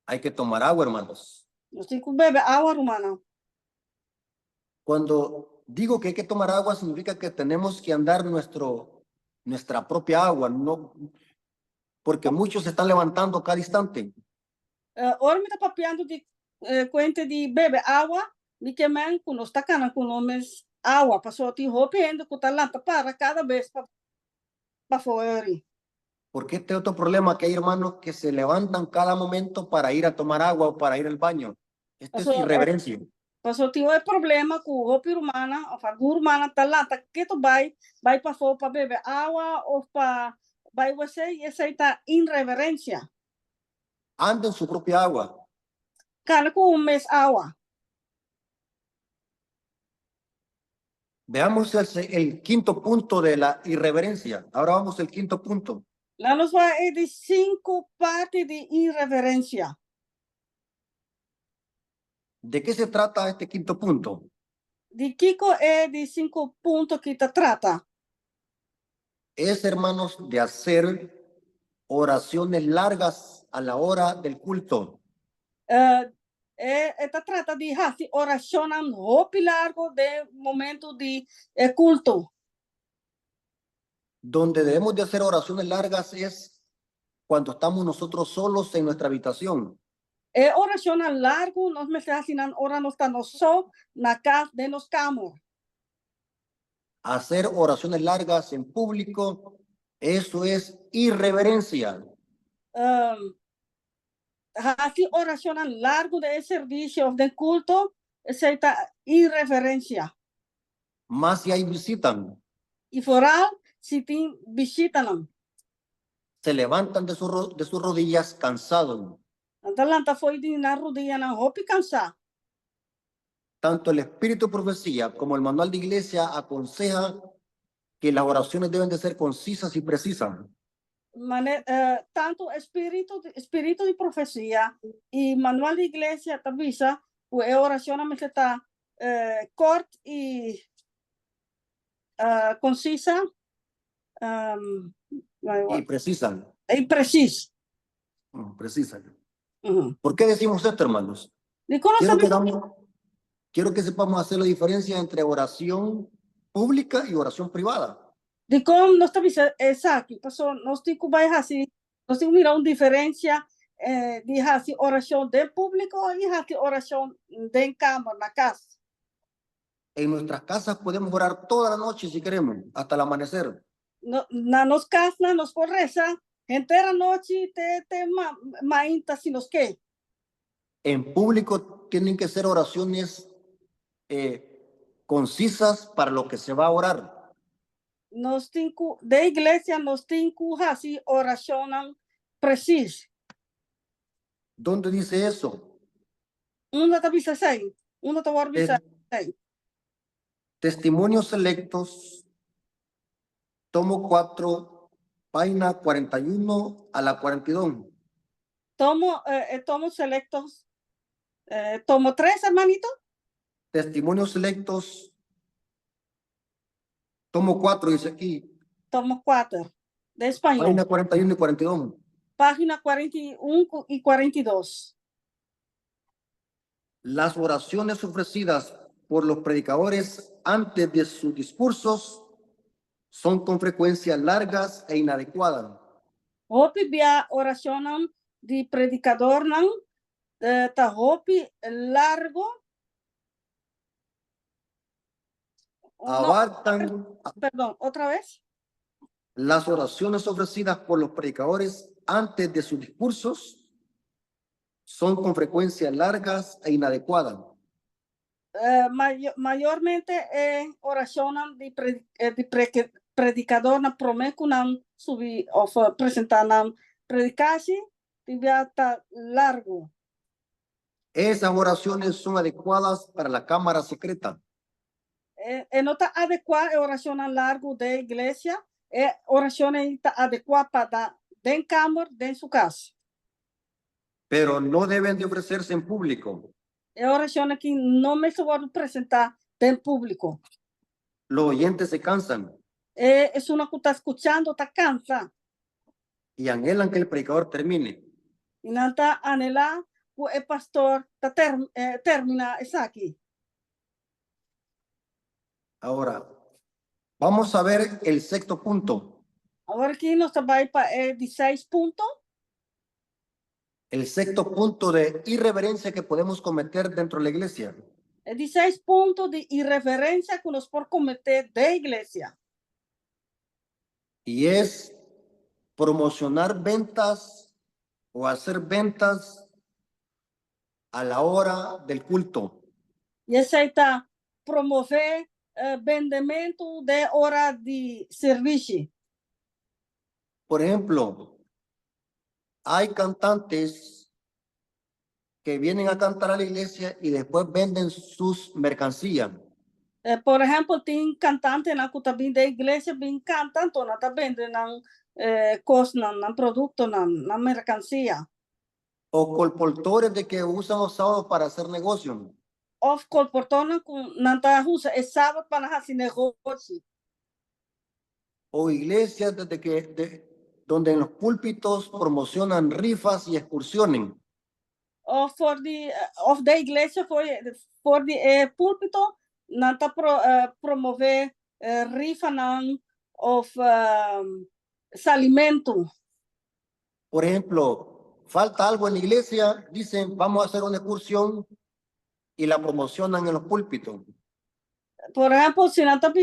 Hay que tomar agua, hermanos. Nos tin ku bebe awa, rumannan. Cuando digo que hay que tomar agua, significa que tenemos que andar nuestro, nuestra propia agua, no, porque muchos se están levantando cada instante. Ora mi ta papiando di kuente di bebe awa, mi ke men ku nos ta kana ku nos mes awa, pasobra tin hopi hende ku ta lanta para kada bes pa pafó ori. Porque este otro problema que hay hermanos que se levantan cada momento para ir a tomar agua o para ir al baño. Esto es Paso, irreverencia. Paso tin e problema ku hopi rumannan òf algun rumannan ta lanta ketu bai bai pafó pa bebe awa òf pa bai wc i esei ta inreverensia. Anden su propia agua. Kana ku un mes awa. Veamos el, el quinto punto de la irreverencia. Ahora vamos al quinto punto. Laga nos wak e di sinku parti di irreverensia. ¿De qué se trata este quinto punto? Di kiko e di sinku punto aki ta trata? Es, hermanos, de hacer oraciones largas a la hora del culto. E, e ta trata di hasi orashonnan hopi largu den momento di e kulto. Donde debemos de hacer oraciones largas es cuando estamos nosotros solos en nuestra habitación. E orashonnan largu nos mester hasi nan ora nos ta nos so na kas den nos kamer. Hacer oraciones largas en público, eso es irreverencia. Hasi orashonnan largu den e servisio òf den kulto, esei ta irreverensia. Más si hay visita. I foral si tin bishitanan. Se levantan de su de sus rodillas cansados. Nan ta lanta fo'i di nan rudianan hopi kansá. Tanto el Espíritu de Profecía como el Manual de Iglesia aconseja que las oraciones deben de ser concisas y precisas. Mane, tantu Espíritu, Espíritu di Profesia i Manual di Iglesia ta bisa ku e orashonnan mester ta kort i konsisa. Y precisa. I presis. Precisa. ¿Por qué decimos esto, hermanos? Dikon nos Quiero ta que, bisa? damos, quiero que sepamos hacer la diferencia entre oración pública y oración privada. Dikon nos ta bisa esaki? Pasobra nos tin ku bai hasi, nos tin ku mira un diferensia di hasi orashon den públiko i hasi orashon den kamer, na kas. En nuestras casas podemos orar toda la noche si queremos, hasta el amanecer. No, na nos kasnan nos por resa henter anochi te te ma, mainta si nos ke. En público tienen que ser oraciones eh, concisas para lo que se va a orar. Nos tin ku, den iglesia nos tin ku hasi orashonnan presis. ¿Dónde dice eso? Unda ta bisa esei? Unda ta wòrdu bisa esei? Testimonios Selectos, tomo 4, página 41 a la 42. Tomo selectos. Tomo 3, hermanito. Testimonios Selectos, tomo 4, dice aquí. Tomo 4, de español. Página 41 y 42. Página 41 y 42. Las oraciones ofrecidas por los predicadores antes de sus discursos son con frecuencia largas e inadecuadas. Hopi bia orashonnan di predikadornan ta hopi largu. No, Abarcan perdón, otra vez. Las oraciones ofrecidas por los predicadores antes de sus discursos son con frecuencia largas e inadecuadas. Mayormente orashonnan di predikadornan promé ku nan subi òf presentá nan predikashi, tin ta largu. Esas oraciones son adecuadas para la cámara secreta. E no ta adekuá e orashonnan largu den iglesia, e orashon ta adekuá pa den kamber, den su kas. Pero no deben de ofrecerse en público. E orashon aki no mester presentá den públiko. Los oyentes se cansan Esun ku ta skuchando ta kansa. Y anhelan que el predicador termine. I nan ta anhelá ku e pastor ta terminá esaki. Ahora, vamos a ver el sexto punto. Awor aki nos ta bai pa e di 6 punto. El sexto punto de irreverencia que podemos cometer dentro de la iglesia. E di 6 punto di irreverensia ku nos por kometé den iglesia. Y es promocionar ventas o hacer ventas a la hora del culto. I esei ta promové bendementu den ora di servisio. Por ejemplo, hay cantantes que vienen a cantar a la iglesia y después venden sus mercancías. Por ehèmpel, tin kantantenan ku ta bin den iglesia, bin kanta, anto nan ta bende nan kosnan, nan produktonan, nan merkansia. O colportores de que usan los sábados para hacer negocio. Òf kolportornan ku nan ta usa e sabat pa hasi negoshi. O iglesias donde en los púlpitos promocionan rifas y excursiones. Òf den iglesia for di púlpito nan ta promové rifanan òf salimentu. Por ejemplo, falta algo en la iglesia, dicen: "Vamos a hacer una excursión", y la promocionan en los púlpitos. Por ehèmpel, si nan ta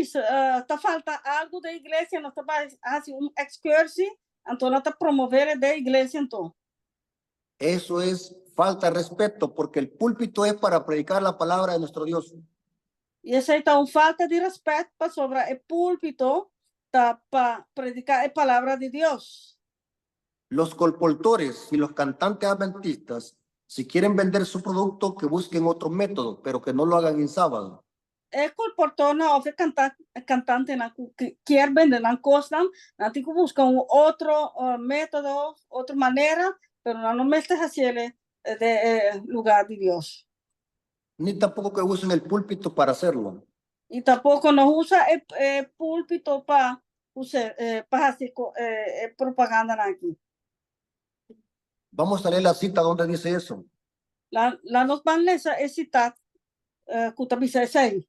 falta algu den iglesia, nan ta hasi un ekskurshon, anto nan ta promové den iglesia anto. Eso es falta de respeto, porque el púlpito es para predicar la palabra de nuestro Dios. I esei ta un falta di rèspèt pasobra e púlpito ta pa prediká e palabra di Dios. Los colportores y los cantantes adventistas, si quieren vender su producto, que busquen otro método, pero que no lo hagan en sábado. E kolportornan òf kantantenan ku ke bende nan kosnan, nan tin ku buska un otro método, otro manera, pero nan no mester hasié den lugá di Dios. Ni tampoco que usen el púlpito para hacerlo. I tampoko no usa e púlpito pa hasi propaganda aki. Vamos a leer la cita donde dice eso. Laga nos ban lesa e sita ku ta bisa esei.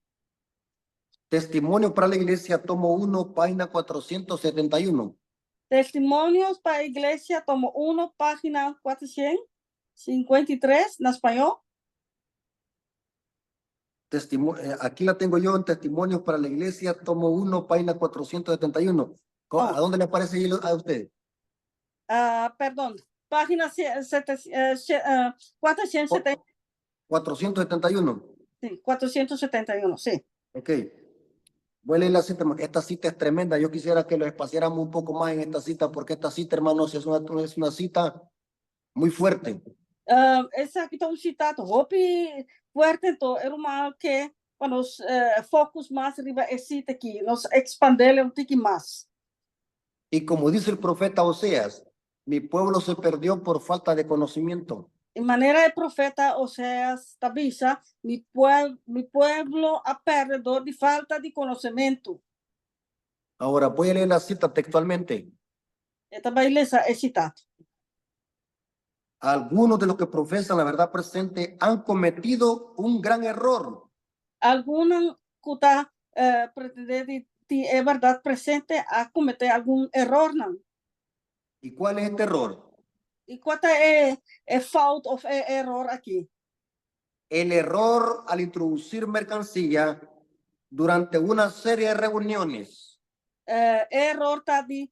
Testimonio para la Iglesia, tomo 1, página 471. Testimonios pa Iglesia, tomo 1, página 453, na spañó. Aquí la tengo yo en Testimonios para la Iglesia, tomo 1, página 471. Ah. ¿A dónde le aparece ahí a usted? Ah, perdón, página 470. 471. Sí, 471, sí. Ok. Voy a leer la cita, hermano. Esta cita es tremenda. Yo quisiera que lo espaciáramos un poco más en esta cita, porque esta cita, hermanos, es una cita muy fuerte. Esaki ta un sita hopi fuerte, anto, ruman ke pa nos focus mas riba e sita aki, nos expandele un tiki mas. Y como dice el profeta Oseas, mi pueblo se perdió por falta de conocimiento. E manera e profeta Oseas ta bisa, mi mi pueblo a perde door di falta di conocemento. Ahora voy a leer la cita textualmente. E ta bay lesa e cita. Algunos de los que profesan la verdad presente han cometido un gran error. Algun cu ta pretende di tin e berdad presente a comete algun errornan. ¿Y cuál es este error? Y cua ta e fout of e error aki? El error al introducir mercancía durante una serie de reuniones. E error ta di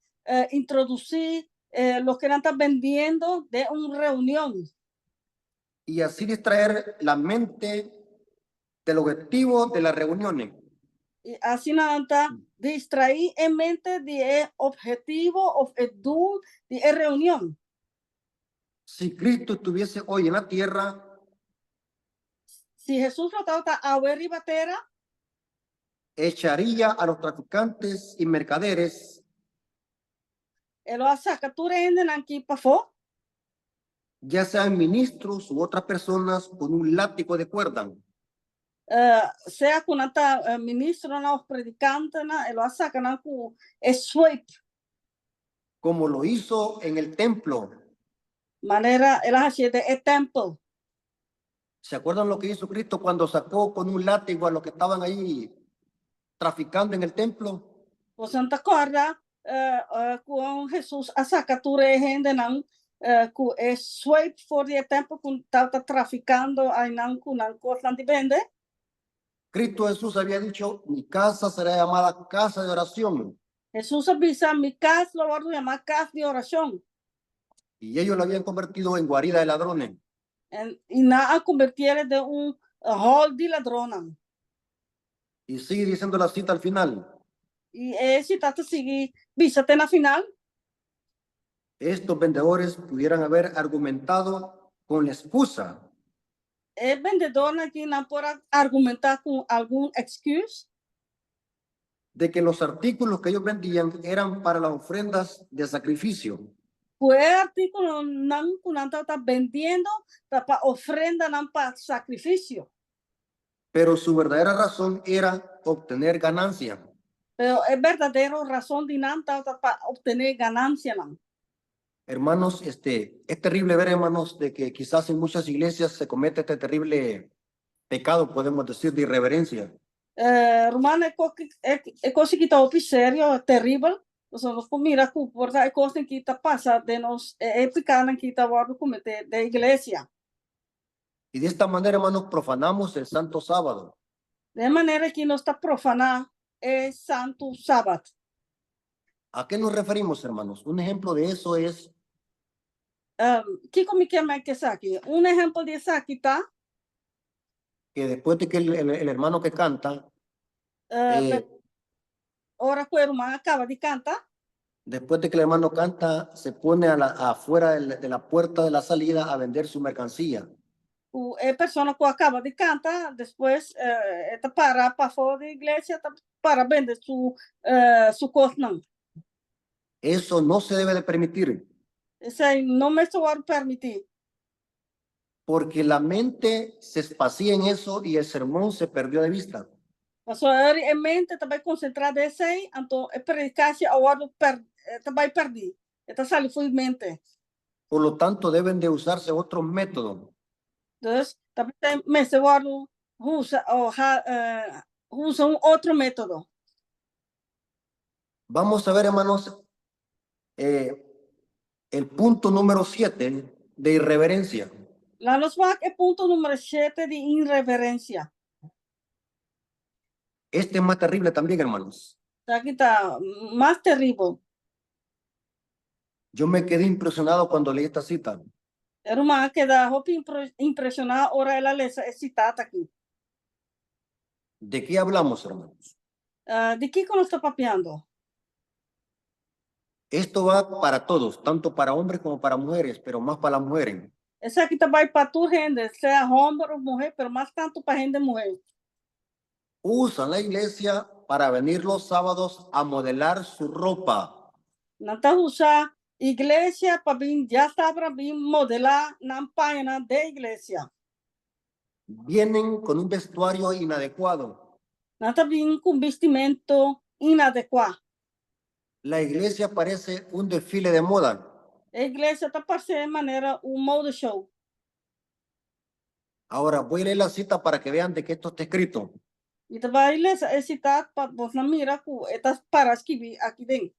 introduci loke nan ta bendiendo den un reunion. Y así distraer la mente del objetivo de las reuniones. Y asina nan ta distraí e mente di e obhetivo of e doel di e reunion. Si Cristo estuviese hoy en la tierra, Si Hesus lo tabata awe riba tera, echaría a los traficantes y mercaderes E lo a saca tur e hendenan aki pafó, ya sean ministros u otras personas, con un látigo de cuerda. Sea cu nan ta ministronan of predicantenan, e lo a saca nan cu e sweep. Como lo hizo en el templo. Manera el a hacié den e tempel. ¿Se acuerdan lo que hizo Cristo cuando sacó con un látigo a los que estaban ahí traficando en el templo? Boso ta corda con Jesús a saca tur e hendenan cu e sweep for di e tempel cu tabata traficando einan cu nan cosnan di bende? Cristo Jesús había dicho: "Mi casa será llamada casa de oración". Jesús a bisa, "Mi cas lo wordo yama cas di oracion". Y ellos lo habían convertido en guarida de ladrones. Y nan a converti'e den un hol di ladronnan. Y sigue diciendo la cita al final. Y e cita ta sigui bisa te na final. Estos vendedores pudieran haber argumentado con la excusa E bendedornan aki nan por a argumenta cu algun excuus de que los artículos que ellos vendían eran para las ofrendas de sacrificio. Cu e articulonan cu nan tabata bendiendo ta pa ofrendanan pa sacrificio. Pero su verdadera razón era obtener ganancia. Pero e berdadero razon di nan tabata pa obtene ganancianan. Hermanos, es terrible ver, hermanos, de que quizás en muchas iglesias se comete este terrible pecado, podemos decir, de irreverencia. Ruman, e cos aki ta hopi serio, teribel. Nos nos por mira cu por ta e cos aki ta pasa den nos, e picanan aki ta wordo comete den iglesia. Y de esta manera, hermanos, profanamos el santo sábado. Di e manera aki nos ta profana e santo sabat. ¿A qué nos referimos, hermanos? Un ejemplo de eso es Kico mi kier men cu esaki? Un ehempel di esaki ta que después de que el hermano que canta, ora cu e ruman a caba di canta, después de que el hermano canta, se pone afuera de la puerta de la salida a vender su mercancía. Cu e persona cu a caba di canta, despues ta para pafo di iglesia ta para bende su cosnan. Eso no se debe de permitir. Esey no mester wordo permiti. Porque la mente se espacía en eso y el sermón se perdió de vista. Paso e mente ta bay concentra den esey, anto e predicacion a wordo per, ta bay perdi. E ta sali fo'i mente. Por lo tanto, deben de usarse otros métodos. Dus, tambe mester wordo usa o usa un otro metodo. Vamos a ver, hermanos, el punto número 7 de irreverencia. Laga nos wak e punto number 7 di irreverencia. Este es más terrible también, hermanos. Esaki ta mas teribel. Yo me quedé impresionado cuando leí esta cita. E ruman a keda hopi impresiona ora el a lesa e cita aki. ¿De qué hablamos, hermanos? Di kico nos ta papiando? Esto va para todos, tanto para hombres como para mujeres, pero más para las mujeres. Esaki ta bay pa tur hende, sea homber of muher, pero mas tanto pa hende muher. Usan la iglesia para venir los sábados a modelar su ropa. Nan ta usa iglesia pa bin djasabra bin modelá nan pañanan den iglesia. Vienen con un vestuario inadecuado. Nan ta bin ku un bistimentu inadekuá. La iglesia parece un desfile de moda. E iglesia ta parse manera un mode show. Ahora voy a leer la cita para que vean de que esto está escrito. Mi ta bai lesa e sita pa boso mira ku e ta pará skibí aki den.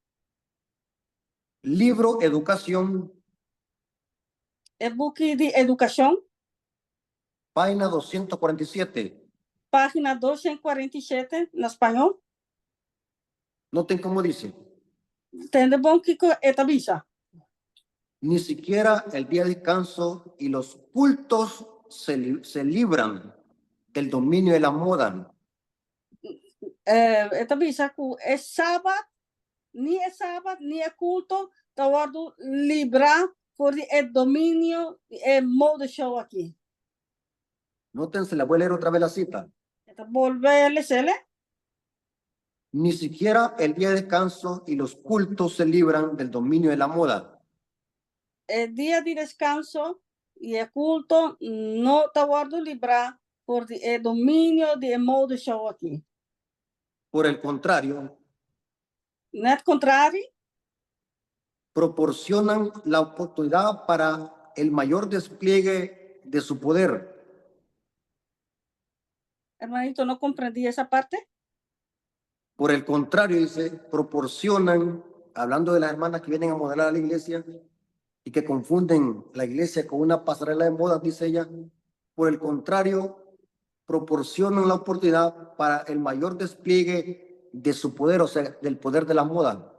Libro Educación, E buki di Edukashon, página 247. Página 247 na spañó. Noten cómo dice. Tende bon kiko e ta bisa. Ni siquiera el día de descanso y los cultos se libran del dominio de la moda. E ta bisa ku e sabat, ni e sabat, ni e kulto ta wòrdu librá for di e dominio di e mode show aki. Noten, se la voy a leer otra vez la cita. E ta bolbe les'é. Ni siquiera el día de descanso y los cultos se libran del dominio de la moda. E dia di deskanso i e kulto no ta wòrdu librá for di e dominio di e mode show aki. Por el contrario, Net kontrario, proporcionan la oportunidad para el mayor despliegue de su poder. Hermanito, no comprendí esa parte. Por el contrario, dice, proporcionan, hablando de las hermanas que vienen a modelar a la iglesia y que confunden la iglesia con una pasarela de moda, dice ella, por el contrario, proporcionan la oportunidad para el mayor despliegue de su poder, o sea, del poder de la moda.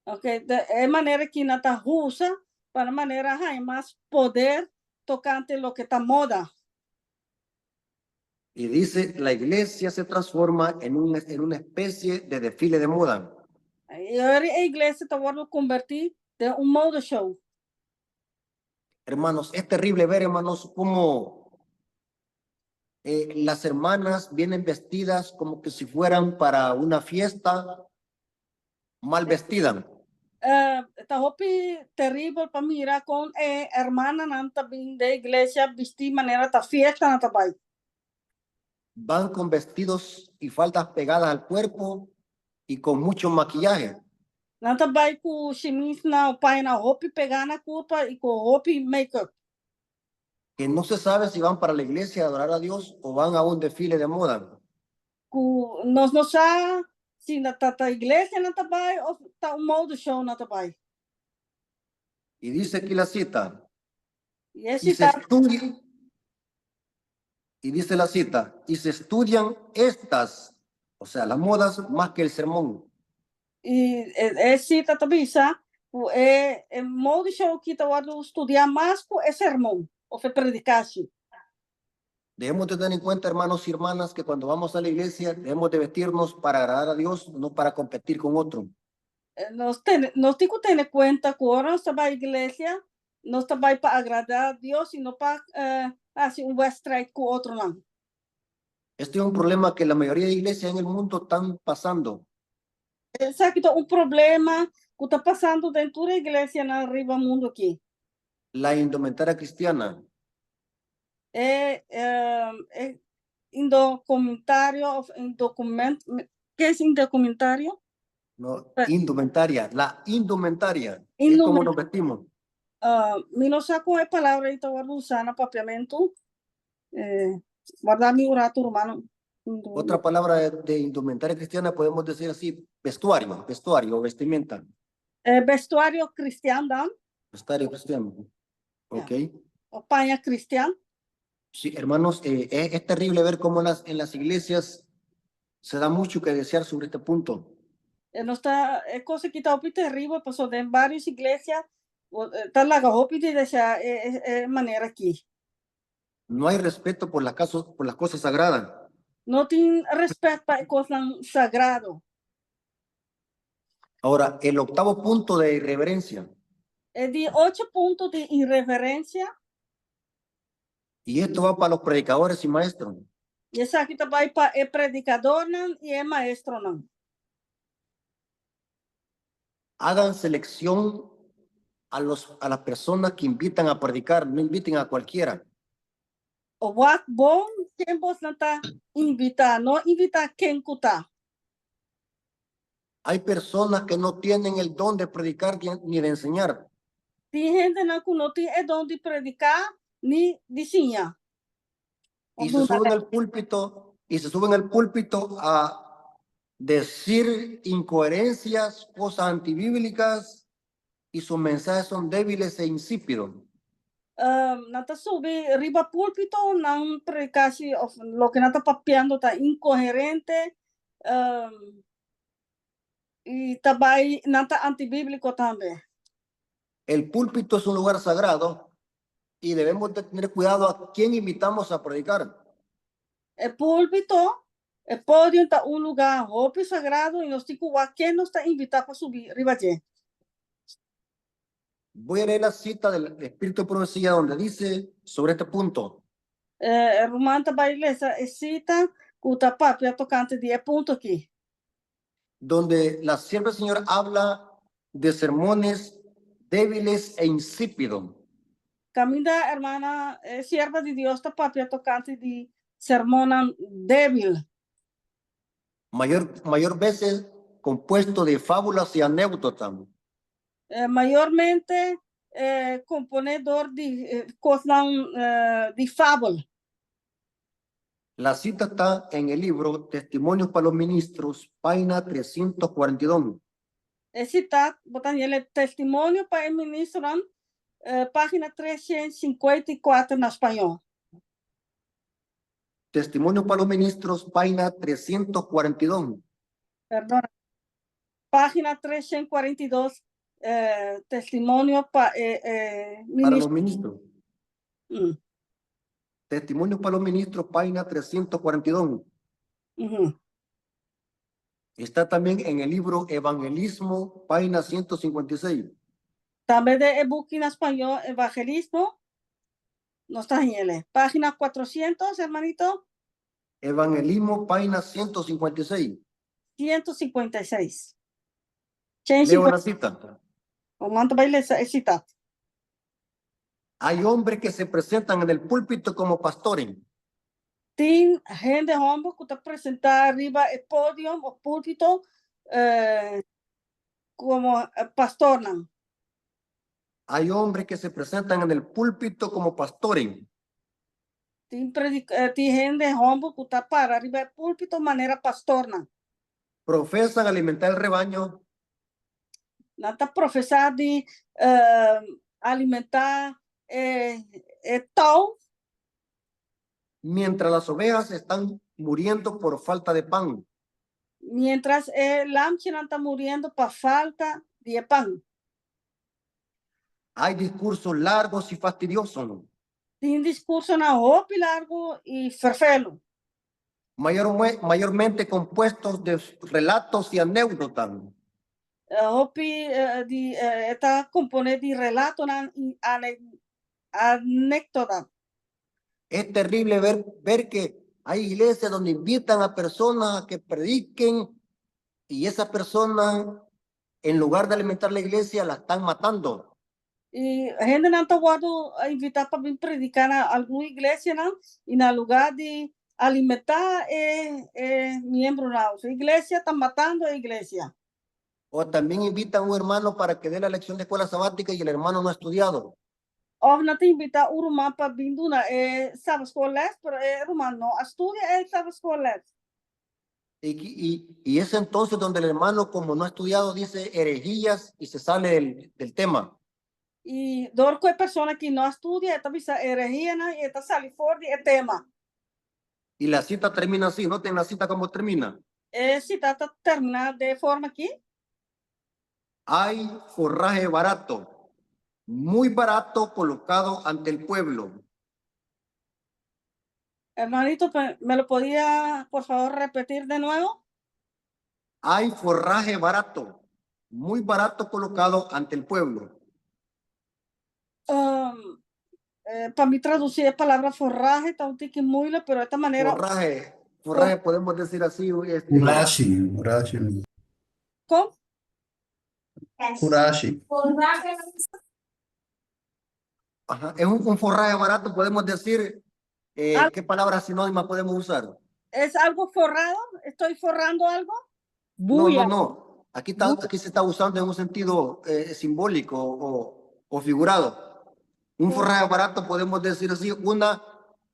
Ok, di e manera ku nan ta usa pa manera haña mas poder tokante loke ta moda. Y dice, la iglesia se transforma en una especie de desfile de moda. I e iglesia ta wòrdu konvertí den un mode show. Hermanos, es terrible ver, hermanos, cómo las hermanas vienen vestidas como que si fueran para una fiesta, mal vestidas. Ta hopi teribel pa mira kon e rumannan ta bin den iglesia bistí manera ta fiesta nan ta bai. Van con vestidos y faldas pegadas al cuerpo y con mucho maquillaje. Nan ta bai ku shimis na paña hopi pegá na kurpa i ku hopi make-up. Que no se sabe si van para la iglesia a adorar a Dios o van a un desfile de moda. Ku nos no sa si na ta ta iglesia nan ta bai òf ta un mode show nan ta bai. Y dice aquí la cita, I e y se sita estudia, y dice la cita, y se estudian estas, o sea, las modas, más que el sermón. I e sita ta bisa ku e mode show aki ta wòrdu studiá mas ku e sermon òf e predikashon. Debemos tener en cuenta, hermanos y hermanas, que cuando vamos a la iglesia debemos de vestirnos para agradar a Dios, no para competir con otro. Nos tin ku tene kuenta ku ora nos ta bai iglesia, nos ta bai pa agradá Dios i no pa hasi un wedstrijd ku otronan. Este es un problema que la mayoría de iglesias en el mundo están pasando. Esaki ta un problema ku ta pasando den e iglesianan riba mundu aki. La indumentaria cristiana. E indocumentario òf indocumento, ¿qué es indocumentario? No, indumentaria, la indumentaria. Es como nos vestimos. Mi no sa kua e palabra ei ta usa na papiamentu. Warda mi un ratu, ruman. Otra palabra de indumentaria cristiana podemos decir así, vestuario, vestuario o vestimenta. Vestuario kristian, dan. Vestuario cristiano. Ok. Òf paña kristian. Sí, hermanos, es terrible ver cómo en las iglesias se da mucho que desear sobre este punto. No ta e kos aki ta hopi teribel, pasó den vários iglesia ta laga hopi di deseá e manera aki. No hay respeto por las cosas sagradas. No tin rèspèt pa kos sagrado. Ahora, el octavo punto de irreverencia. E di 8 punto di ireverensia. Y esto va para los predicadores y maestros. I esaki ta bai pa e predikadornan i e maestronan. Hagan selección a los a las personas que invitan a predicar, no inviten a cualquiera. Wak bon ken bosnan ta invitá, no invitá ken ku ta. Hay personas que no tienen el don de predicar ni de enseñar. Tin hendenan ku no tin e don di prediká ni di siña. Y se suben al púlpito y se suben al púlpito a decir incoherencias, cosas antibíblicas y sus mensajes son débiles e insípidos. Nan ta subi riba púlpito, nan predikashi òf loke nan ta papiando ta inkoherente i ta bai nan ta antibíbliko tambe. El púlpito es un lugar sagrado y debemos de tener cuidado a quién invitamos a predicar. E púlpito, e podium ta un lugá hopi sagrado i nos tin ku wak ken nos ta invitá pa subi riba dje. Voy a leer la cita del Espíritu de Profecía donde dice sobre este punto. E ruman ta bai lesa e sita ku ta papia tokante di e punto akí. Donde la sierva del Señor habla de sermones débiles e insípidos. Kaminda hermana e sierva di Dios ta papia tokante di sermonnan débil. Mayor veces compuesto de fábulas y anécdotas. Mayormente komponé dor di kosnan di fabel. La cita ta en el libro Testimonios para los Ministros, página 342. E sita bo ta haña el Testimonio pa e Ministronan, página 354 na spañó. Testimonio para los Ministros, página 342. Perdona. Página 342, Testimonio pa e Para los Ministros. Testimonio para los Ministros, página 342. Está también en el libro Evangelismo, página 156. Tambe den e buki na spañó Evangelismo, nos ta hañ'é. Página 400, hermanito. Evangelismo, página 156. 156. Leo la cita. Ruman ta bai lesa e sita. Hay hombres que se presentan en el púlpito como pastores. Tin hende hòmber ku ta presentá riba e podium òf púlpito komo pastornan. Hay hombres que se presentan en el púlpito como pastores. Tin tin hende hòmber ku ta para riba e púlpito manera pastornan. Profesan alimentar el rebaño. Nan ta profesá di alimentá e tou. Mientras las ovejas están muriendo por falta de pan. Mientras e lamchinan ta muriendo pa falta di e pan. Hay discursos largos y fastidiosos. Tin diskursonan hopi largu i ferfelu. Mayormente compuestos de relatos y anécdotas. Hopi di e ta komponé di relatonan i anékdota. Es terrible ver que hay iglesias donde invitan a personas a que prediquen y esa persona, en lugar de alimentar la iglesia, la están matando. I hendenan ta wòrdu invitá pa bin prediká na algun iglesianan i na lugá di alimentá e miembronan, e iglesia ta matando e iglesia. O también invitan a un hermano para que dé la lección de escuela sabática y el hermano no ha estudiado. Òf nan ta invitá un ruman pa bin duna e Sabbat school les, pero e ruman no a studia e Sabbat school les. Y es entonces donde el hermano, como no ha estudiado, dice herejías y se sale del tema. I dor ku e persona ku no a studia, ta bisa herehianan i ta sali for di e tema. Y la cita termina así, noten la cita cómo termina. E sita ta terminá di e forma akí. Hay forraje barato, muy barato colocado ante el pueblo. Hermanito, ¿me lo podía, por favor, repetir de nuevo? Hay forraje barato, muy barato colocado ante el pueblo. Pa mi tradusí e palabra forrahe ta un tiki muile, pero e ta manera. Forrahe, forrahe podemos decir así. Kurashi, kurashi. Kon? Kurashi. Ajá, es un forraje barato, podemos decir, ¿qué palabra sinónima podemos usar? ¿Es algo forrado? ¿Estoy forrando algo? No, no, no. Aquí se está usando en un sentido simbólico o figurado. Un forraje barato, podemos decir así, una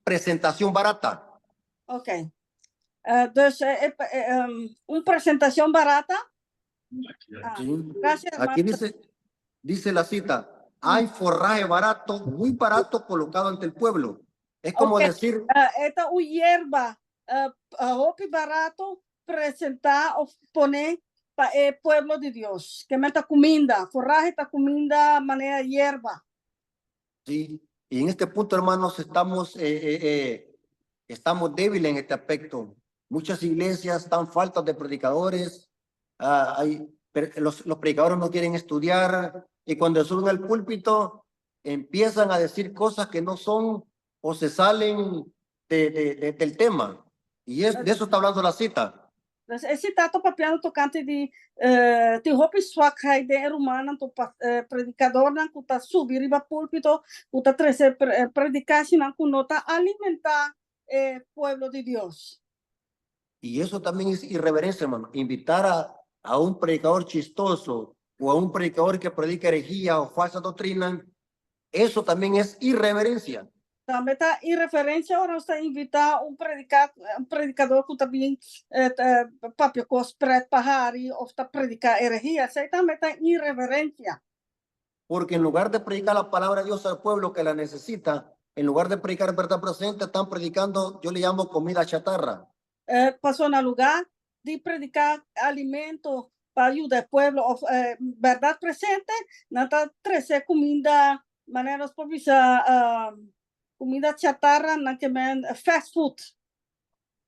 presentación barata. Ok. Dus una presentación barata. Ah, Sí. Gracias, Aquí hermano. dice la cita: "Hay forraje barato, muy barato colocado ante el pueblo". Es como decir, E ta un yerba, hopi barata, presentá òf pone pa e pueblo di Dios. Ke men ta kuminda, forrahe ta kuminda manera yerba. Sí, y en este punto, hermanos, estamos débiles en este aspecto. Muchas iglesias están faltas de predicadores, los predicadores no quieren estudiar y cuando suben al púlpito empiezan a decir cosas que no son o se salen del tema. Y de eso está hablando la cita. Dus e sita ta papiando tokante di tin hopi zwakheid den rumannan, to predikadornan ku ta subi riba púlpito, ku ta trese predikashonnan ku no ta alimentá e pueblo di Dios. Y eso también es irreverencia, hermano. Invitar a un predicador chistoso o a un predicador que predica herejía o falsa doctrina, eso también es irreverencia. Tambe ta irreverensia ora nos ta invitá un predikadó ku tambe papia kos prèt pa hari òf ta prediká herejía. Esei tambe ta irreverensia. Porque en lugar de predicar la palabra de Dios al pueblo que la necesita, en lugar de predicar verdad presente, están predicando, yo le llamo, comida chatarra. Pasobra na lugá di prediká alimento pa yuda e pueblo, òf bèrdat presente, nan ta trese kuminda, manera nos por bisa, kuminda chatarra, nan ke men fast food.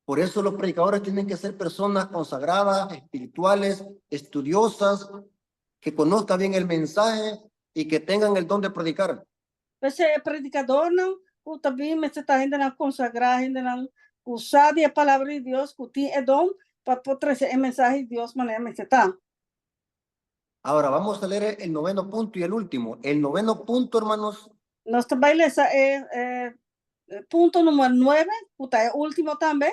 Por eso los predicadores tienen que ser personas consagradas, espirituales, estudiosas, que conozcan bien el mensaje y que tengan el don de predicar. P'esei e predikadónan, ku tambe mester ta hendenan konsagrá, hendenan ku sa e palabra di Dios, ku tin e don pa por trese e mensahe di Dios manera mester ta. Ahora vamos a leer el noveno punto y el último. El noveno punto, hermanos, Nos ta bai lesa e punto número 9, ku ta e último tambe.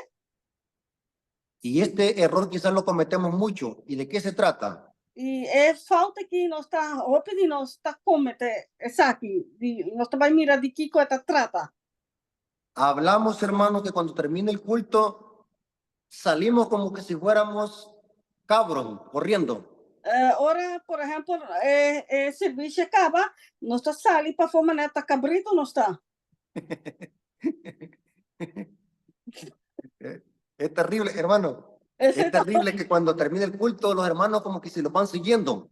Y este error quizás lo cometemos mucho. ¿Y de qué se trata? I e fout akí nos ta hopi di nos ta kometé esaki, di nos ta bai mira di kiko e ta trata. Hablamos, hermanos, que cuando termine el culto salimos como que si fuéramos cabros corriendo. Ora, por ehèmpel, e servisio kaba, nos ta sali pafó manera ta kabritu nos ta. Es terrible, hermano. Es terrible que cuando termine el culto los hermanos como que se los van siguiendo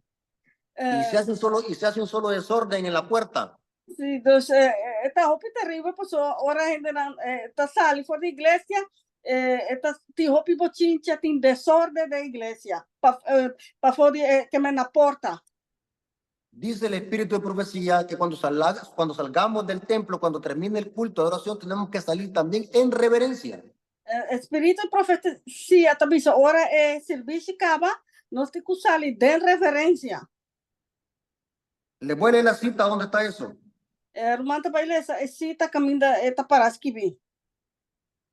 y se hace un solo desorden en la puerta. Sí, dus ta hopi teribel, pasobra ora hendenan ta sali for di iglesia, ta tin hopi bochincha, tin desorden den iglesia, pafó di ke men na porta. Dice el espíritu de profecía que cuando salgamos del templo, cuando termine el culto de oración, tenemos que salir también en reverencia. Spiritu di profesia ta bisa ora e servisio kaba, nos tin ku sali den reverensia. Le voy a leer la cita, ¿dónde está eso? Ruman ta bai lesa e sita kaminda e ta pará skibí.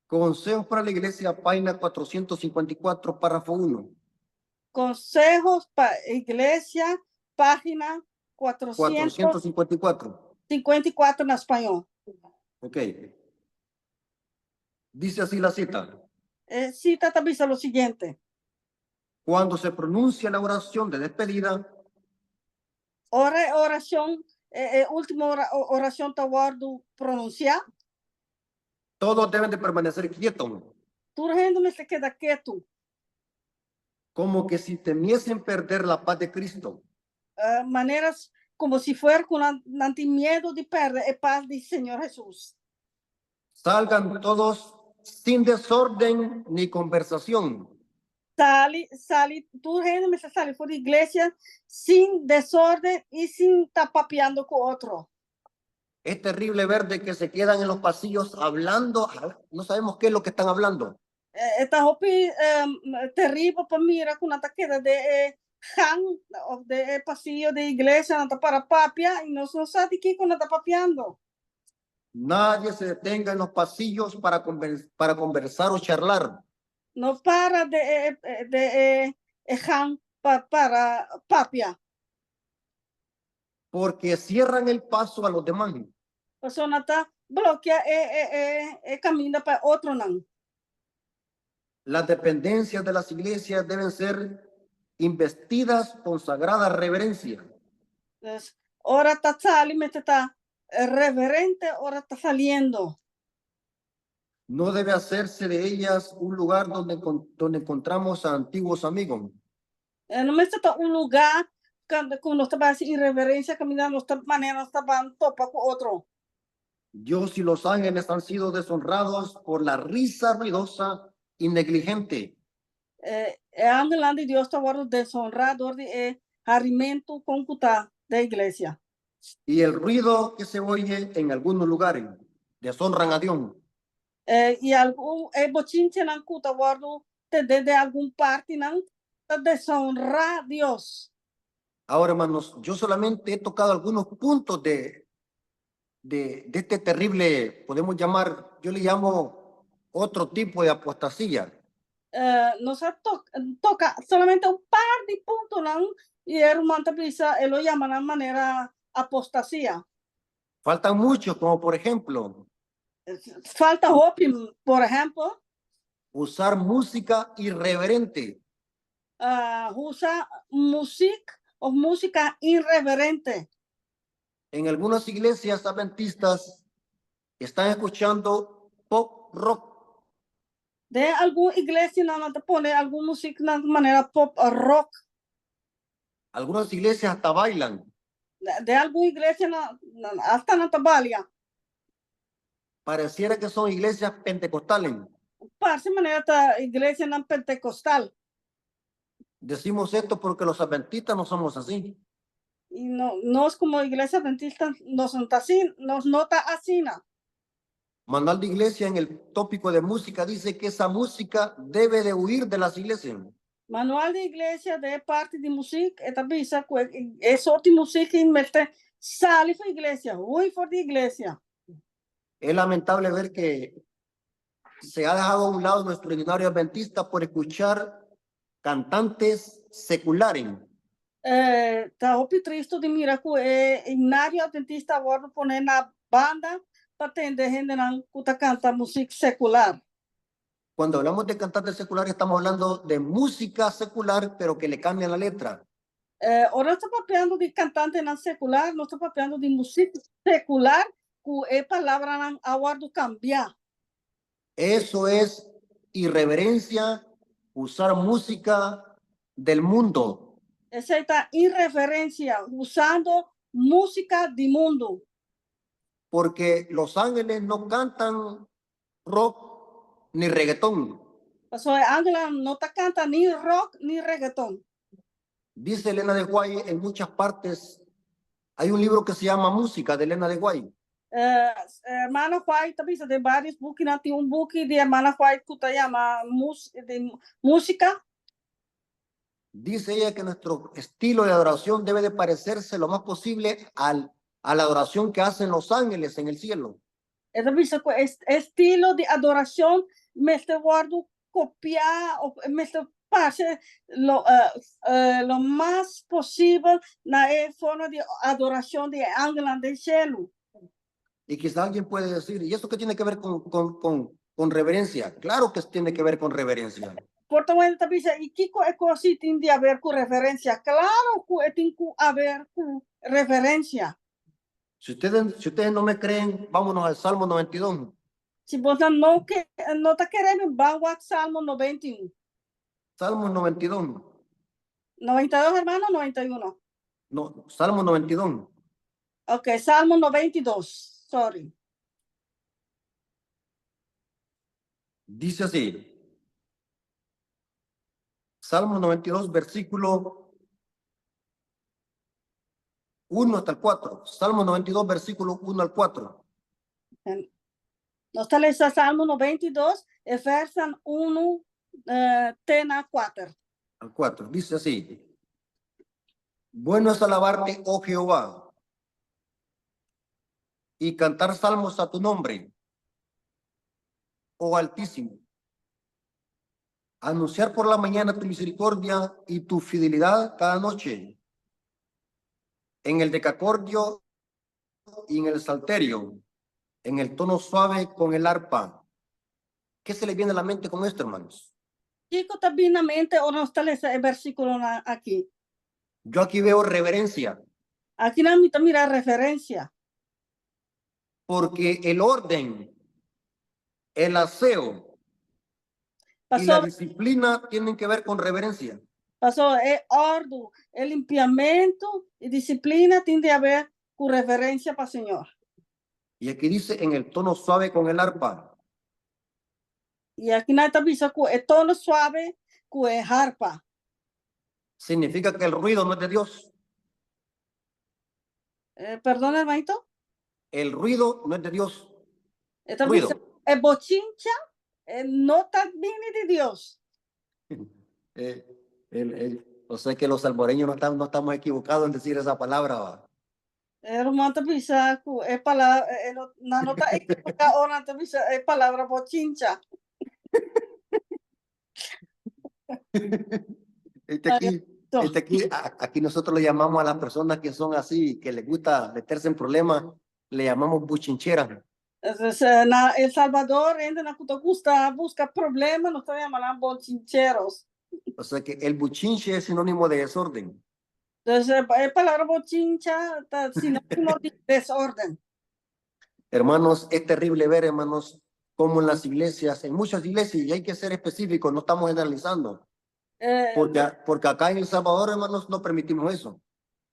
Consejos para la Iglesia, página 454, párrafo 1. Consejos pa Iglesia, página 454. 454 na spañó. Ok. Dice así la cita. Sita ta bisa lo siguiente. Cuando se pronuncia la oración de despedida, Ora orashon, último orashon ta wòrdu pronunsiá, todos deben de permanecer quietos, tur hende mester keda ketu, como que si temiesen perder la paz de Cristo. Manera komo si fuera ku nan tin miedu di pèrdè e pas di Señor Hesus. Salgan todos sin desorden ni conversación. Sali, sali, tur hende mester sali for di iglesia sin desorden i sin ta papiando ku otro. Es terrible ver de que se quedan en los pasillos hablando, no sabemos qué es lo que están hablando. E ta hopi teribel pa mira ku nan ta keda den e gang òf den e pasillo di iglesia, nan ta para papia i nos no sa di kiko nan ta papiando. Nadie se detenga en los pasillos para conversar o charlar. No para den e den e gang pa para papia. Porque cierran el paso a los demás. Pasobra nan ta blokia e e e e kaminda pa e otronan. Las dependencias de las iglesias deben ser investidas con sagrada reverencia. Dus ora ta sali mester ta reverente ora ta saliendo. No debe hacerse de ellas un lugar donde encontramos a antiguos amigos. E no mester ta un lugá ku nos ta bai hasi irreverensia kaminda nos ta manera nos ta ban topa ku otro. Dios y los ángeles han sido deshonrados por la risa ruidosa y negligente. E angelnan di Dios ta wòrdu deshonrá dor di e harimentu kon ku ta den iglesia. Y el ruido que se oye en algunos lugares deshonran a Dios. I algun e bochinchenan ku ta wòrdu tendé den algun partinan ta deshonrá Dios. Ahora, hermanos, yo solamente he tocado algunos puntos de, de, de este terrible, podemos llamar, yo le llamo otro tipo de apostasía. Nos a toka solamente un par di puntonan i e ruman ta bisa e lo yama nan manera apostasia. Faltan muchos, como por ejemplo, Falta hopi, por ehempel, usar música irreverente. Usa muzik of músika irreverente. En algunas iglesias adventistas están escuchando pop rock. Den algun iglesianan nan ta pone algun musiknan manera pop rock. Algunas iglesias hasta bailan. Den algun iglesianan hasta nan ta balia. Pareciera que son iglesias pentecostales. Parse manera ta iglesianan pentecostal. Decimos esto porque los adventistas no somos así. I no, nos komo iglesia adventista nos no ta asina, nos no ta asina. Manual de Iglesia en el tópico de música dice que esa música debe de huir de las iglesias. Manual di Iglesia den e parti di muzik e ta bisa ku e sorti muzik ei mester sali for iglesia, hui for di iglesia. Es lamentable ver que se ha dejado a un lado nuestro himnario adventista por escuchar cantantes seculares. E ta hopi tristu di mira ku e himnario adventista a wòrdu pone na banda pa tende hendenan ku ta kanta muzik sekular. Cuando hablamos de cantantes seculares estamos hablando de música secular, pero que le cambian la letra. Ora nos ta papiando di kantantenan sekular, nos ta papiando di muzik sekular ku e palabranan a wòrdu kambiá. Eso es irreverencia, usar música del mundo. Esei ta irreverencia, usando músika di mundu. Porque los ángeles no cantan rock ni reggaetón. Pasobra e angelnan no ta canta ni rock ni reggaetón. Dice Elena de White en muchas partes, hay un libro que se llama Música de Elena de White. Hermana White ta bisa den varios bukinan, tin un buki di Hermana White ku ta yama di Música. Dice ella que nuestro estilo de adoración debe de parecerse lo más posible al, a la adoración que hacen los ángeles en el cielo. E ta bisa ku e estilo di adorashon mester wòrdu kopiá òf mester parse lo lo mas posibel na e forma di adorashon di e angelnan den shelu. Y quizá alguien puede decir, ¿y eso qué tiene que ver con, con, con, con reverencia? Claro que tiene que ver con reverencia. Por ta un hende ta bisa, i kiko e kos ei tin di haber ku reverensia? Klaro ku e tin ku haber ku reverensia. Si ustedes, si ustedes no me creen, vámonos al Salmo 92. Si boso no ke no ta kere mi, ban wak Salmo 91. Salmo 92. 92, hermano, 91. No, Salmo 92. Ok, Salmo 92. Sorry. Dice así. Salmo 92, versículo 1 hasta el 4. Salmo 92, versículo 1 al 4. Nos ta lesa Salmo 92, e versan 1 te na 4. Al 4. Dice así: Bueno es alabarte, oh Jehová, y cantar salmos a tu nombre, oh Altísimo. Anunciar por la mañana tu misericordia y tu fidelidad cada noche. En el decacordio y en el salterio, en el tono suave con el arpa. ¿Qué se le viene a la mente con esto, hermanos? Kiko ta bin na mente ora nos ta lesa e versíkulonan aki? Yo aquí veo reverencia. Akinan mi ta mira reverensia. Porque el orden, el aseo y la Paso, disciplina tienen que ver con reverencia. Paso e òrdu, e limpiamentu i disiplina tin di haber ku reverensia pa Señor. Y aquí dice en el tono suave con el arpa. I akinan ta bisa ku e tono suave ku e harpa. Significa que el ruido no es de Dios. Eh, perdón, hermanito. El ruido no es de Dios. E ta bisa, Ruido. e bochincha no ta bini di Dios. O sea que los salvadoreños no estamos equivocados en decir esa palabra, ¿va? E ruman ta bisa ku e palabra, e no, nan no ta ekivoká ora nan ta bisa e palabra bochincha. Este aquí, este aquí, aquí nosotros le llamamos a las personas que son así, que les gusta meterse en problemas, le llamamos buchincheras. Entonces, na El Salvador, hendenan ku ta gusta buska problema, nos ta yama nan bochincheros. O sea que el buchinche es sinónimo de desorden. Entonces, e palabra bochincha ta sinónimo di desorden. Hermanos, es terrible ver, hermanos, cómo en las iglesias, en muchas iglesias, y hay que ser específicos, no estamos generalizando, porque acá en El Salvador, hermanos, no permitimos eso.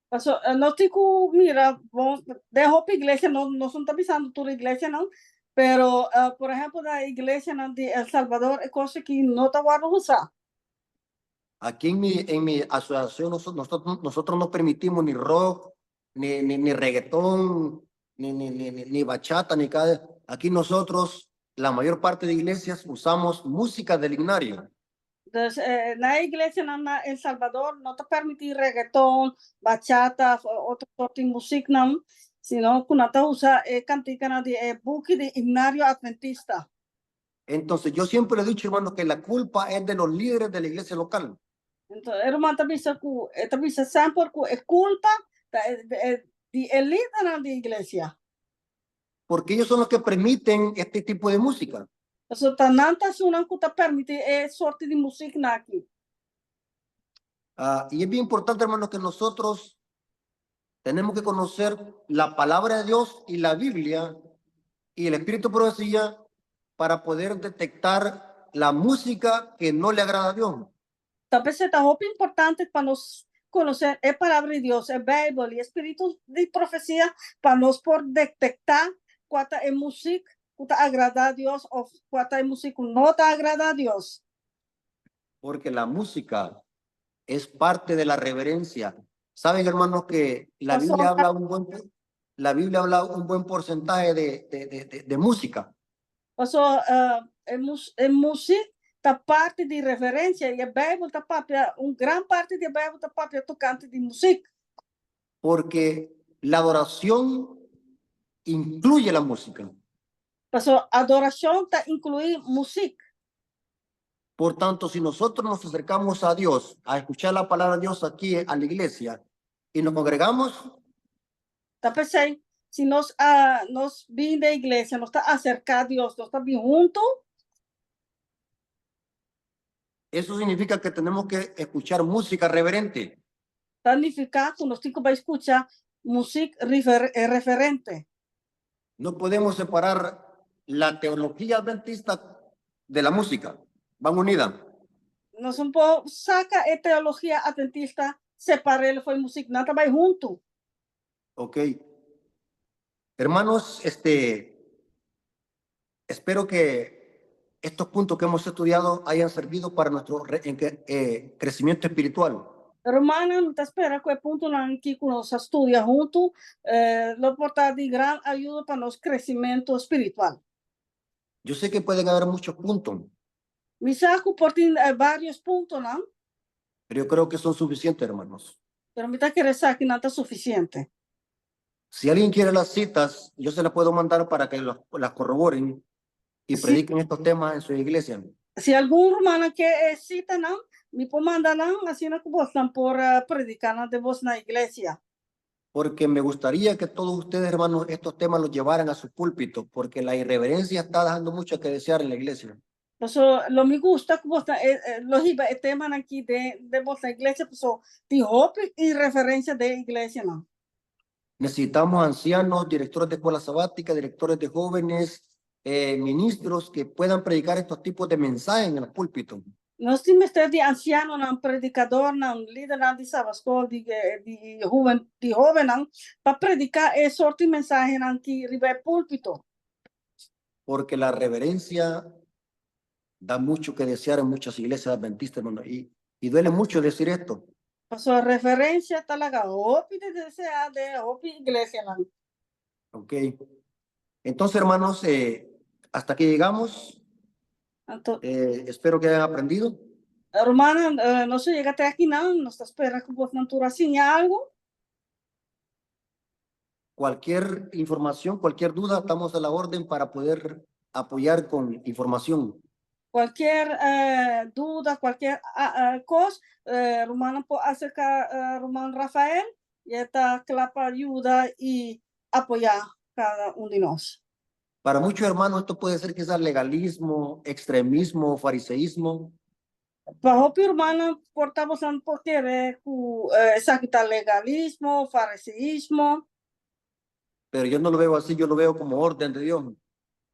Paso, nos tin ku mira, bon, den hopi iglesia, no, nos no ta bisando tur iglesianan, pero, por ehempel, na iglesianan di El Salvador, e kos aki no ta wòrdu usá. Aquí en mi asociación nosotros no permitimos ni rock, ni reggaetón, ni bachata, ni cada. Aquí nosotros, la mayor parte de iglesias, usamos música del himnario. Dus na iglesianan na El Salvador no ta permití reggaeton, bachata, otro sorto di musiknan, sino ku nan ta usa e kantikanan di e buki di himnario adventista. Entonces, yo siempre le he dicho, hermano, que la culpa es de los líderes de la iglesia local. Anto, e ruman ta bisa ku, e ta bisa semper ku e kulpa ta di e lidernan di iglesia. Porque ellos son los que permiten este tipo de música. Paso ta nan ta esunnan ku ta permití e sorto di musiknan aki. Ah, y es bien importante, hermano, que nosotros tenemos que conocer la palabra de Dios y la Biblia y el Espíritu de profecía para poder detectar la música que no le agrada a Dios. Ta p'esei ta hopi importante pa nos konosé e Palabra di Dios, e Beibel i e spiritu di profesia pa nos por detektá kua ta e musik ku ta agradá Dios òf kua ta e musik ku no ta agradá Dios. Porque la música es parte de la reverencia. Saben, hermanos, que la Biblia habla un buen, la Biblia habla un buen porcentaje de música. Paso e musik ta parti di reverensia i e Beibel ta papia, un gran parti di e Beibel ta papia tokante di musik. Porque la adoración incluye la música. Paso adorashon ta inkluí musik. Por tanto, si nosotros nos acercamos a Dios, a escuchar la palabra de Dios aquí a la iglesia y nos congregamos, Ta p'esei, si nos a nos bin den iglesia, nos ta aserká Dios, nos ta bin huntu, eso significa que tenemos que escuchar música reverente. Ta nifiká ku nos tin ku bai skucha musik reverente. No podemos separar la teología adventista de la música. Van unidas. Nos no por saka e teologia adventista separ'é for di musik, nan ta bai huntu. Ok. Hermanos, espero que estos puntos que hemos estudiado hayan servido para nuestro crecimiento espiritual. Rumannan, mi ta spera ku e puntonan aki ku nos a studia huntu lo por ta di gran ayudo pa nos kresimentu spiritual. Yo sé que pueden haber muchos puntos. Mi sa ku por tin varios puntonan. Pero yo creo que son suficientes, hermanos. Pero mi ta kere esakinan ta sufisiente. Si alguien quiere las citas, yo se las puedo mandar para que las corroboren y prediquen estos temas en su iglesia. Si algun rumannan ke e sitanan, mi por manda nan asina ku bosnan por prediká nan den bosnan iglesia. Porque me gustaría que todos ustedes, hermanos, estos temas los llevaran a su púlpito, porque la irreverencia está dejando mucho que desear en la iglesia. Paso lo mi gusta ku bosnan lo hiba e temanan aki den den bosnan iglesia, paso tin hopi irreverencia den iglesianan. Necesitamos ancianos, directores de escuela sabática, directores de jóvenes, ministros que puedan predicar estos tipos de mensajes en el púlpito. Nos tin mester di ancianonan, predicadornan, lidernan di Sabaschool, di di hoben di hobennan pa predica e soort di mensahenan aki riba e púlpito. Porque la reverencia da mucho que desear en muchas iglesias adventistas, hermano, y duele mucho decir esto. Pasobra reverencia ta laga hopi di desea den hopi iglesianan. Ok. Entonces, hermanos, hasta aquí llegamos. Anto, Espero que hayan aprendido. Rumannan, nos a yega te akinan, nos ta spera ku bosnan tur a siña algu. Cualquier información, cualquier duda, estamos a la orden para poder apoyar con información. Cualkier duda, cualkier cos, rumannan por acerca ruman Rafael y e ta cla pa yuda y apoya cada un di nos. Para muchos hermanos esto puede ser quizás legalismo, extremismo, fariseísmo. Pa hopi rumannan por ta bosan por kere ku esaki ta legalismo, fariseísmo. Pero yo no lo veo así, yo lo veo como orden de Dios.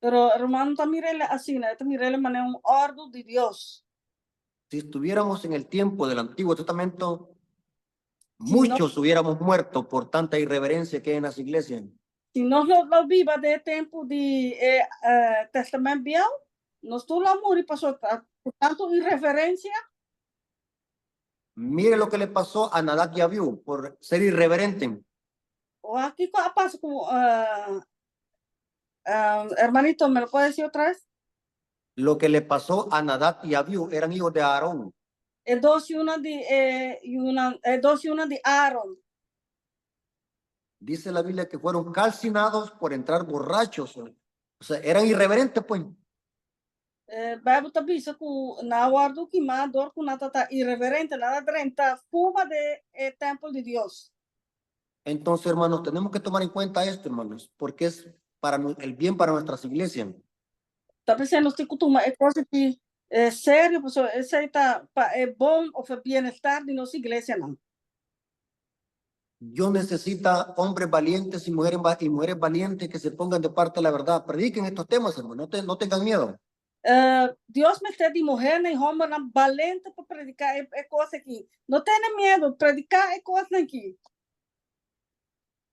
Pero ruman no ta mir'é asina, e ta mir'é manera un òrdu di Dios. Si estuviéramos en el tiempo del Antiguo Testamento, muchos hubiéramos muerto por tanta irreverencia que hay en las iglesias. Si nos lo biba den e tempu di e Testament Bieu, nos tur lo a muri pasobra ku tantu irreverencia. Mire lo que le pasó a Nadab y Abiú por ser irreverente. Wak kiko a pasa ku hermanito, me lo puede decir otra vez? Lo que le pasó a Nadab y Abiú, eran hijos de Aarón. E dos yunan di e yunan, e dos yunan di Aaron. Dice la Biblia que fueron calcinados por entrar borrachos. O sea, eran irreverentes, pues. E Bijbel ta bisa ku nan a wòrdu kimá dor ku nan ta irreverente, nan a drenta fuma den e tèmpel di Dios. Entonces, hermanos, tenemos que tomar en cuenta esto, hermanos, porque es para el bien para nuestras iglesias. Ta p'esei nos tin ku tuma e kos aki serio, pasobra esei ta pa e bon òf e bienestar di nos iglesianan. Dios necesita hombres valientes y mujeres, y mujeres valientes que se pongan de parte de la verdad. Prediquen estos temas, hermano, no tengan miedo. Dios mester di muhernan i hombernan balente pa prediká e kos aki. No tene miedu, prediká e kosnan aki.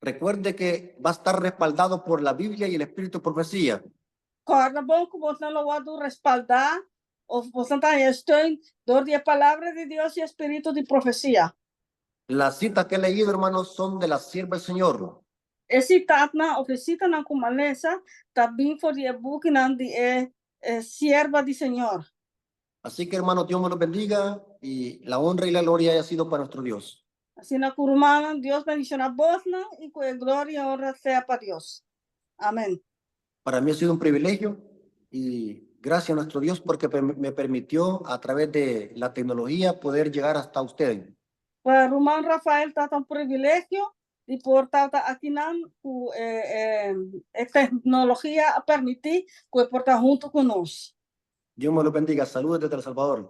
Recuerde que va a estar respaldado por la Biblia y el Espíritu de Profecía. Kòrda bon ku bosnan lo wòrdu respaldá òf bosnan ta haña steun dor di e Palabra di Dios i e Spiritu di Profesia. Las citas que he leído, hermanos, son de la sierva del Señor. E sitatnan òf e sitanan ku m'a lesa ta bin for di e bukinan di e sierva di Señor. Así que, hermanos, Dios me los bendiga y la honra y la gloria haya sido para nuestro Dios. Asina ku rumannan, Dios bendishoná bosnan i ku e gloria i honra sea pa Dios. Amèn. Para mí ha sido un privilegio y gracias a nuestro Dios porque me permitió a través de la tecnología poder llegar hasta ustedes. Pa ruman Rafael ta un privilegio di por ta akinan ku e tecnologia a permití ku e por ta huntu ku nos. Dios me lo bendiga. Saludos desde El Salvador.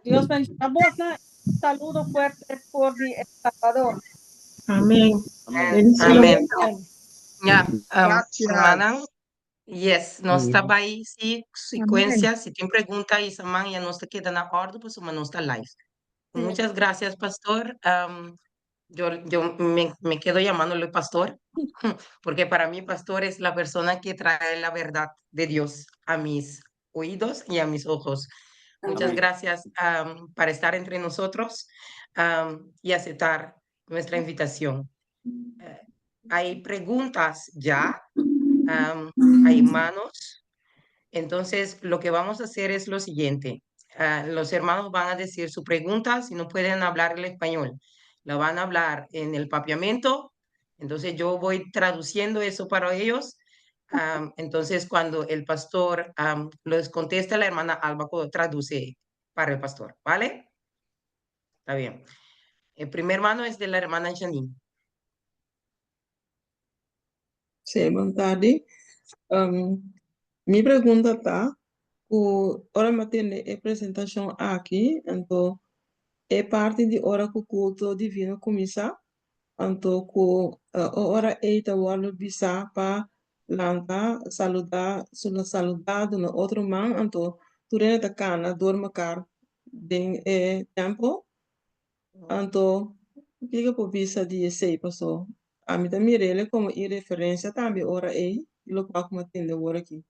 Dios bendiciona bosnan. Saludo fuerte for di El Salvador. Amén. Amén. Amén. Ya, Gracias. Rumannan, yes, nos ta bai si secuencia, si tin pregunta y man ya nos ta keda na orde, pasobra nos ta live. Muchas gracias, pastor. Yo me quedo llamándole pastor, porque para mí pastor es la persona que trae la verdad de Dios a mis oídos y a mis ojos. Muchas gracias para estar entre nosotros y aceptar nuestra invitación. Hay preguntas ya, hay manos. Entonces, lo que vamos a hacer es lo siguiente. Los hermanos van a decir su pregunta, si no pueden hablar el español, la van a hablar en el papiamento. Entonces, yo voy traduciendo eso para ellos. Entonces, cuando el pastor los contesta, la hermana Alba traduce para el pastor, ¿vale? Está bien. El primer mano es de la hermana Janine. Sí, bon tardi. Mi pregunta ta, ku ora mi a tende e presentashon aki, anto e parti di ora ku kulto divino kuminsá, anto ku e ora ei ta wòrdu bisá pa lanta, saludá, saludá, duna otro man, anto tur hende ta kana dor mekar den e tèmpel. Anto, kiko por bisa di esei? Paso ami ta mir'el komo irreferensia tambe ora ei, di lokual ku mi a tende awor aki.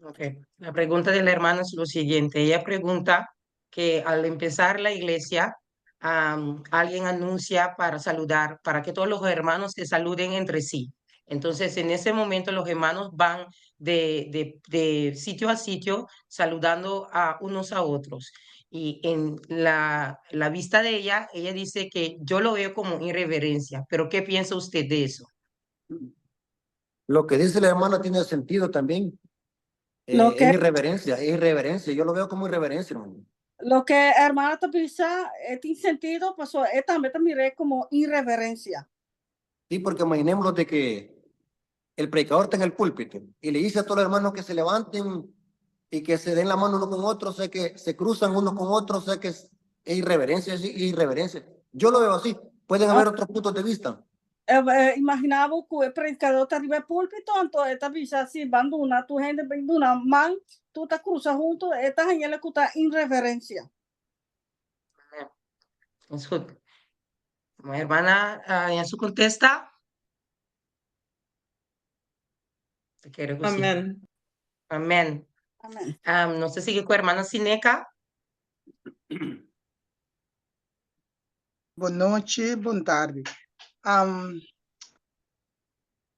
Ok, la pregunta de la hermana es lo siguiente. Ella pregunta que al empezar la iglesia, alguien anuncia para saludar, para que todos los hermanos se saluden entre sí. Entonces, en ese momento los hermanos van de sitio a sitio saludando a unos a otros. Y en la vista de ella, ella dice que yo lo veo como irreverencia, pero ¿qué piensa usted de eso? Lo que dice la hermana tiene sentido también. Es irreverencia, es irreverencia. Yo lo veo como irreverencia, hermano. Loke hermana ta bisa tin sentido, paso e tambe ta mir'é komo irreverensia. Sí, porque imaginémonos de que el predicador está en el púlpito y le dice a todos los hermanos que se levanten y que se den la mano uno con otro, o sea, que se cruzan unos con otros, o sea, que es irreverencia, es irreverencia. Yo lo veo así. Pueden haber otros puntos de vista. Imaginá bo ku e predikadó ta riba e púlpito, anto e ta bisa si ban duna tur hende bin duna man, tur ta krusa huntu, e ta haña ku ta irreverensia. Amén. Is goed. Mi hermana, ya su contesta. Te quiero que sí. Amén. Amén. Amén. No sé si ku hermana Sineca. Bon nochi, bon tardi.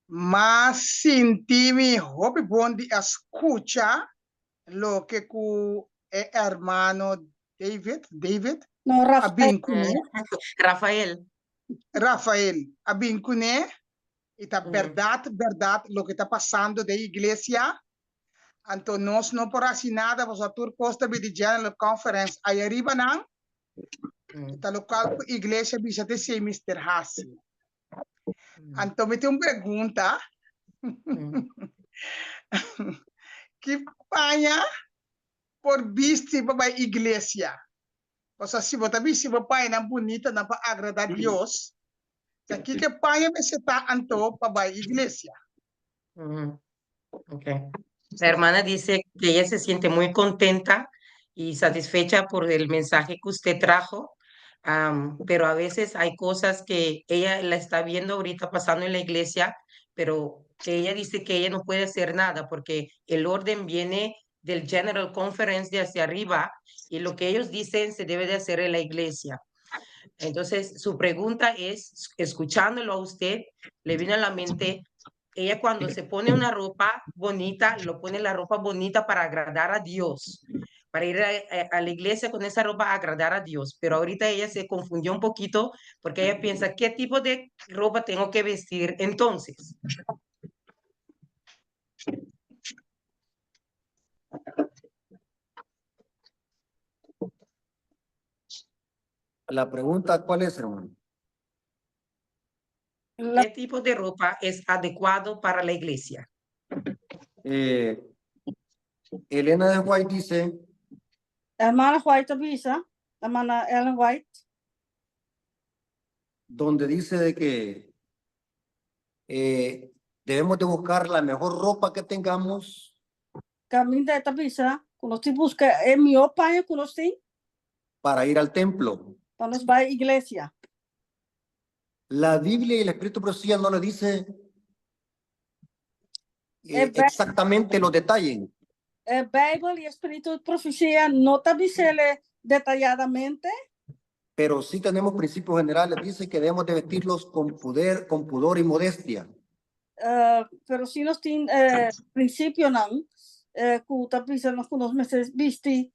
M'a sinti mi hopi bon di a skucha loke ku e hermano David, David, No, a Rafael. bin kuné. Rafael. Rafael a bin kuné. I ta bèrdat, bèrdat loke ta pasando den iglesia. Anto nos no por hasi nada pasobra tur kos ta bin di General Conference aya riba nan. Ta lokual ku iglesia bisa ta esei mester hasi. Anto mi tin un pregunta. Ki paña por bisti pa bai iglesia? Pasobra si bo ta bisti bo pañanan bunitanan pa agradá Dios, ta kiko e paña mester ta anto pa bai iglesia? Okay. La hermana dice que ella se siente muy contenta y satisfecha por el mensaje que usted trajo, pero a veces hay cosas que ella la está viendo ahorita pasando en la iglesia, pero que ella dice que ella no puede hacer nada porque el orden viene del General Conference de hacia arriba y lo que ellos dicen se debe de hacer en la iglesia. Entonces, su pregunta es, escuchándolo a usted, le vino a la mente, ella cuando se pone una ropa bonita, lo pone la ropa bonita para agradar a Dios, para ir a la iglesia con esa ropa a agradar a Dios. Pero ahorita ella se confundió un poquito porque ella piensa, ¿qué tipo de ropa tengo que vestir entonces? La pregunta, ¿cuál es, hermano? ¿Qué tipo de ropa es adecuado para la iglesia? Elena de White dice. Hermana White avisa, hermana Ellen White. Donde dice de que debemos de buscar la mejor ropa que tengamos. Kaminda e ta bisa, ku nos buska e mihó paña ku nos tin. Para ir al templo. Pa nos bai iglesia. La Biblia y el Espíritu Profecía no le dice exactamente los detalles. E Bijbel y Spiritu di Profecia no ta bisele detayadamente. Pero sí tenemos principios generales. Dice que debemos de vestirlos con poder, con pudor y modestia. Pero si nos tin principionan ku ta bisa nos ku nos mester bisti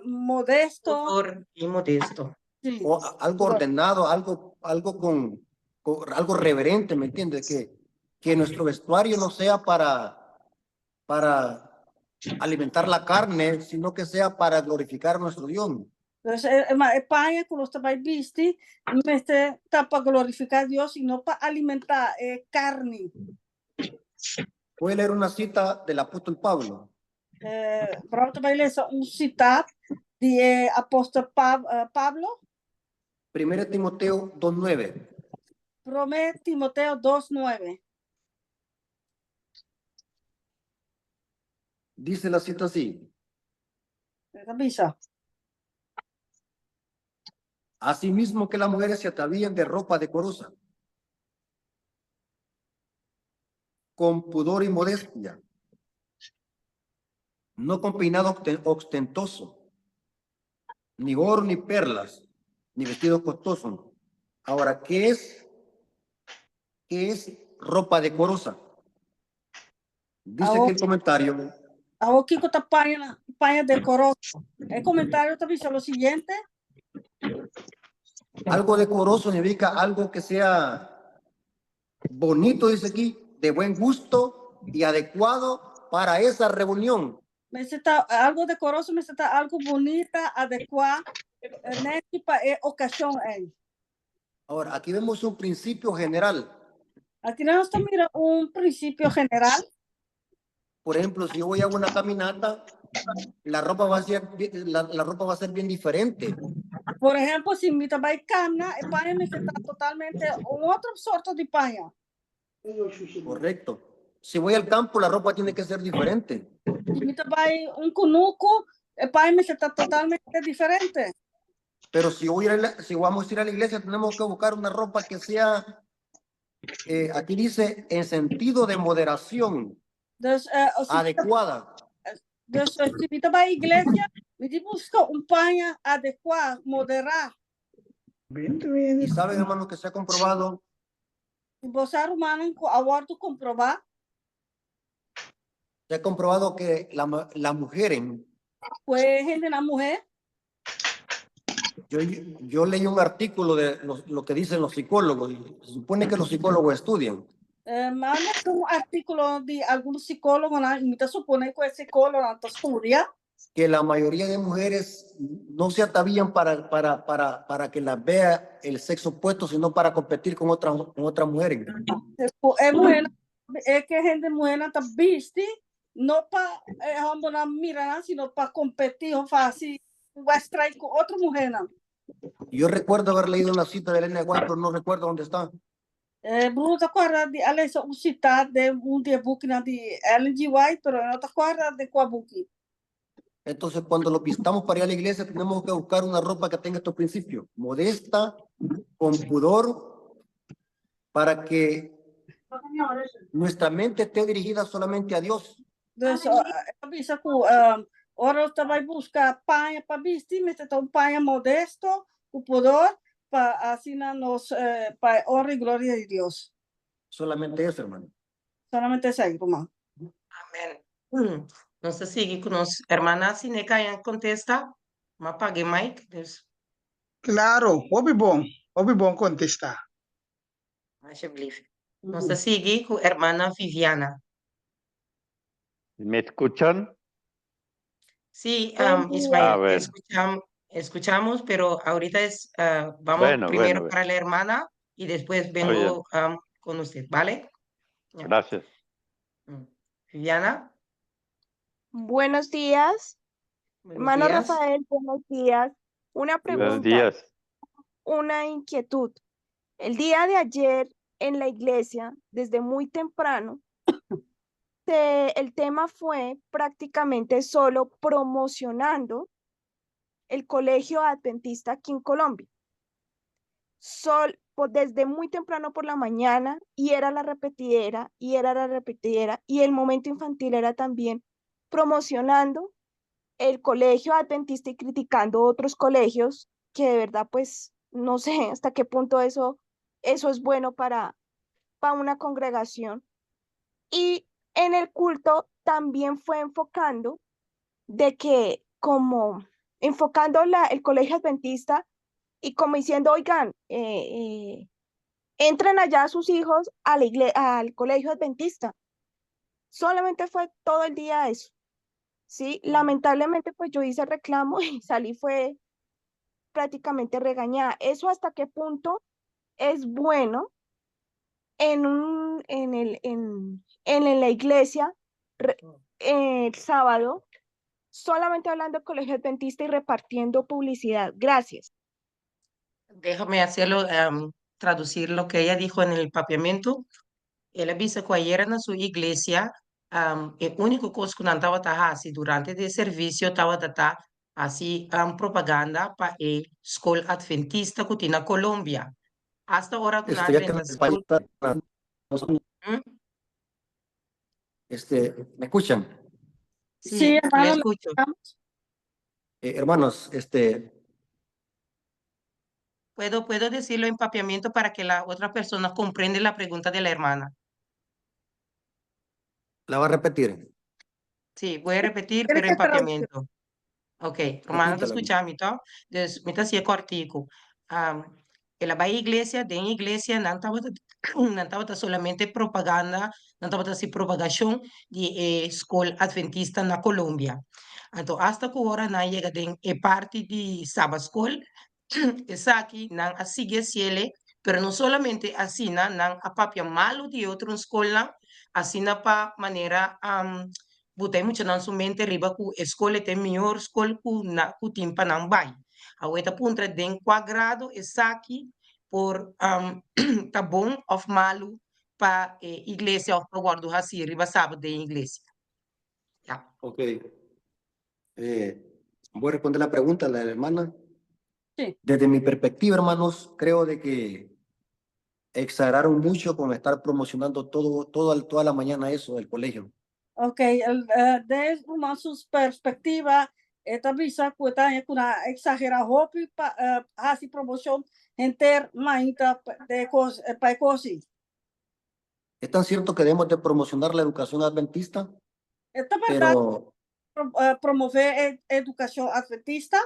modesto. Pudor y modesto. Sí. O algo ordenado, algo con algo reverente, ¿me entiendes? Que nuestro vestuario no sea para alimentar la carne, sino que sea para glorificar a nuestro Dios. Entonces, ma e paña ku nos ta bai bisti, mester ta pa glorifiká Dios i no pa alimentá karni. Voy a leer una cita del apóstol Pablo. Awor ta bai lesa un sita di apòstel Pablo. 1 Timoteo 2.9. 1 Timoteo 2.9. Dice la cita así. Bisa. Asimismo que las mujeres se atavíen de ropa decorosa, con pudor y modestia, no con peinado ostentoso, ni oro ni perlas, ni vestidos costosos. Ahora, ¿qué es ropa decorosa? Dice aquí el comentario. Awor kiko ta paña, paña dekoroso? E komentario ta bisa lo siguiente. Algo decoroso significa algo que sea bonito, dice aquí, de buen gusto y adecuado para esa reunión. Mester ta algu dekoroso, mester ta algu bunita, adekuá, nèt pa e okashon ei. Ahora, aquí vemos un principio general. Aki nos ta mira un prinsipio general. Por ejemplo, si yo voy a una caminata, la ropa va a ser bien diferente. Por ehèmpel, si mi ta bai kana, e paña mester ta totalmente un otro sorto di paña. Correcto. Si voy al campo, la ropa tiene que ser diferente. Si mi ta bai un kunuku, e paña mester ta totalmente diferente. Pero si vamos a ir a la iglesia, tenemos que buscar una ropa que sea, aquí dice, en sentido de moderación, Dus, si, adecuada. Dus si mi ta bai iglesia, mi tin buska un paña adekuá, moderá. Y saben, hermano, que se ha comprobado I bo sa, ruman, ku a wòrdu komprobá, se ha comprobado que la mujer, ku hendenan muhé, yo leí un artículo de lo que dicen los psicólogos, y se supone que los psicólogos estudian. M'a lesa un artíkulo di algun psikólogo, i mi ta suponé ku e psikólogo ta studia, que la mayoría de mujeres no se atavían para que las vea el sexo opuesto, sino para competir con otras mujeres. E muhé, e ku hende muhé ta bisti, no pa hòmbernan mira, sino pa kompetí òf hasi wedstrijd ku otro muhé. Yo recuerdo haber leído una cita de Elena White, pero no recuerdo dónde está. Mi ta kòrda di a lesa un sita di un di buki di Ellen G. White, pero no ta kòrda di kua buki. Entonces, cuando lo vistamos para ir a la iglesia, tenemos que buscar una ropa que tenga estos principios: modesta, con pudor, para que nuestra mente esté dirigida solamente a Dios. Dus, bisa ku ora bo bai buska paña pa bisti, mester ta un paña modesto, ku pudor, pa asina nos pa honra i gloria di Dios. Solamente eso, hermano. Solamente esei, ruman. Amèn. Nos ta sigui ku nos ruman Sineka a kontestá. M'a paga mic. Dus, Klaro, hopi bon, hopi bon kontestá. Alsjeblieft. Nos ta sigui ku ruman Viviana. ¿Me escuchan? Sí, Buen día. Ismael, A ver. escuchamos, pero ahorita vamos primero para la hermana y después Está bien. vengo con usted, ¿vale? Ya. Gracias. Viviana. Buenos días, Buenos hermano días. Rafael, buenos días. Una Buenos pregunta, días. Una inquietud. El día de ayer en la iglesia, desde muy temprano, el tema fue prácticamente solo promocionando el colegio adventista aquí en Colombia. Desde muy temprano por la mañana, y era la repetidera, y era la repetidera, y el momento infantil era también promocionando el colegio adventista y criticando otros colegios que de verdad pues no sé hasta qué punto eso es bueno para una congregación. Y en el culto también fue enfocando de que como enfocando el colegio adventista y como diciendo, oigan, entren allá sus hijos a la al colegio adventista. Solamente fue todo el día eso. Sí, lamentablemente pues yo hice reclamo y salí fue prácticamente regañada. ¿Eso hasta qué punto es bueno en un, en el, en la iglesia el sábado, solamente hablando del colegio adventista y repartiendo publicidad? Gracias. Déjame hacerlo, traducir lo que ella dijo en el papiamento. El a bisa ku ayera na su iglesia, e úniko kos ku nan tabata hasi durante e servisio tabata ta hasi propaganda pa e skol adventista ku tin na Colombia. Hasta ora ku nan Ya que drenta el skol. ¿Me escuchan? Sí, Sí, le hermano, le escucho. escuchamos. Hermanos, Puedo decirlo en papiamento para que la otra persona comprenda la pregunta de la hermana. ¿La va a repetir? Sí, voy a repetir, Tiene pero en que traducir. papiamento. Ok, ruman, Repítala. skucha mi, anto? Dus, mi ta hasié kòrtiku. El a bai iglesia, den iglesia, nan tabata solamente propaganda, nan tabata hasi propagashon di skol adventista na Colombia. Anto, hasta ku ora nan yega den e parti di Sabbat School, esaki nan a sigui hasié, pero no solamente asina, nan a papia malu di otro skol, asina pa manera buta muchanan su mente riba ku skol ta mihó skol ku na ku tin pa nan bai. Awor e ta puntra den kua grado esaki por ta bon òf malu pa iglesia òf pa wòrdu hasi riba sábado den iglesia. Ya. Ok. Voy a responder la pregunta de la hermana. Sí. Desde mi perspectiva, hermanos, creo de que exageraron mucho con estar promocionando toda la mañana eso del colegio. Ok, desde ruman su perspektiva, e ta bisa ku ta ku nan a eksagerá hopi pa hasi promoshon henter mainta di kos pa kos ei. Es tan cierto que debemos de promocionar la educación adventista, Ta berdat pero, promové edukashon adventista,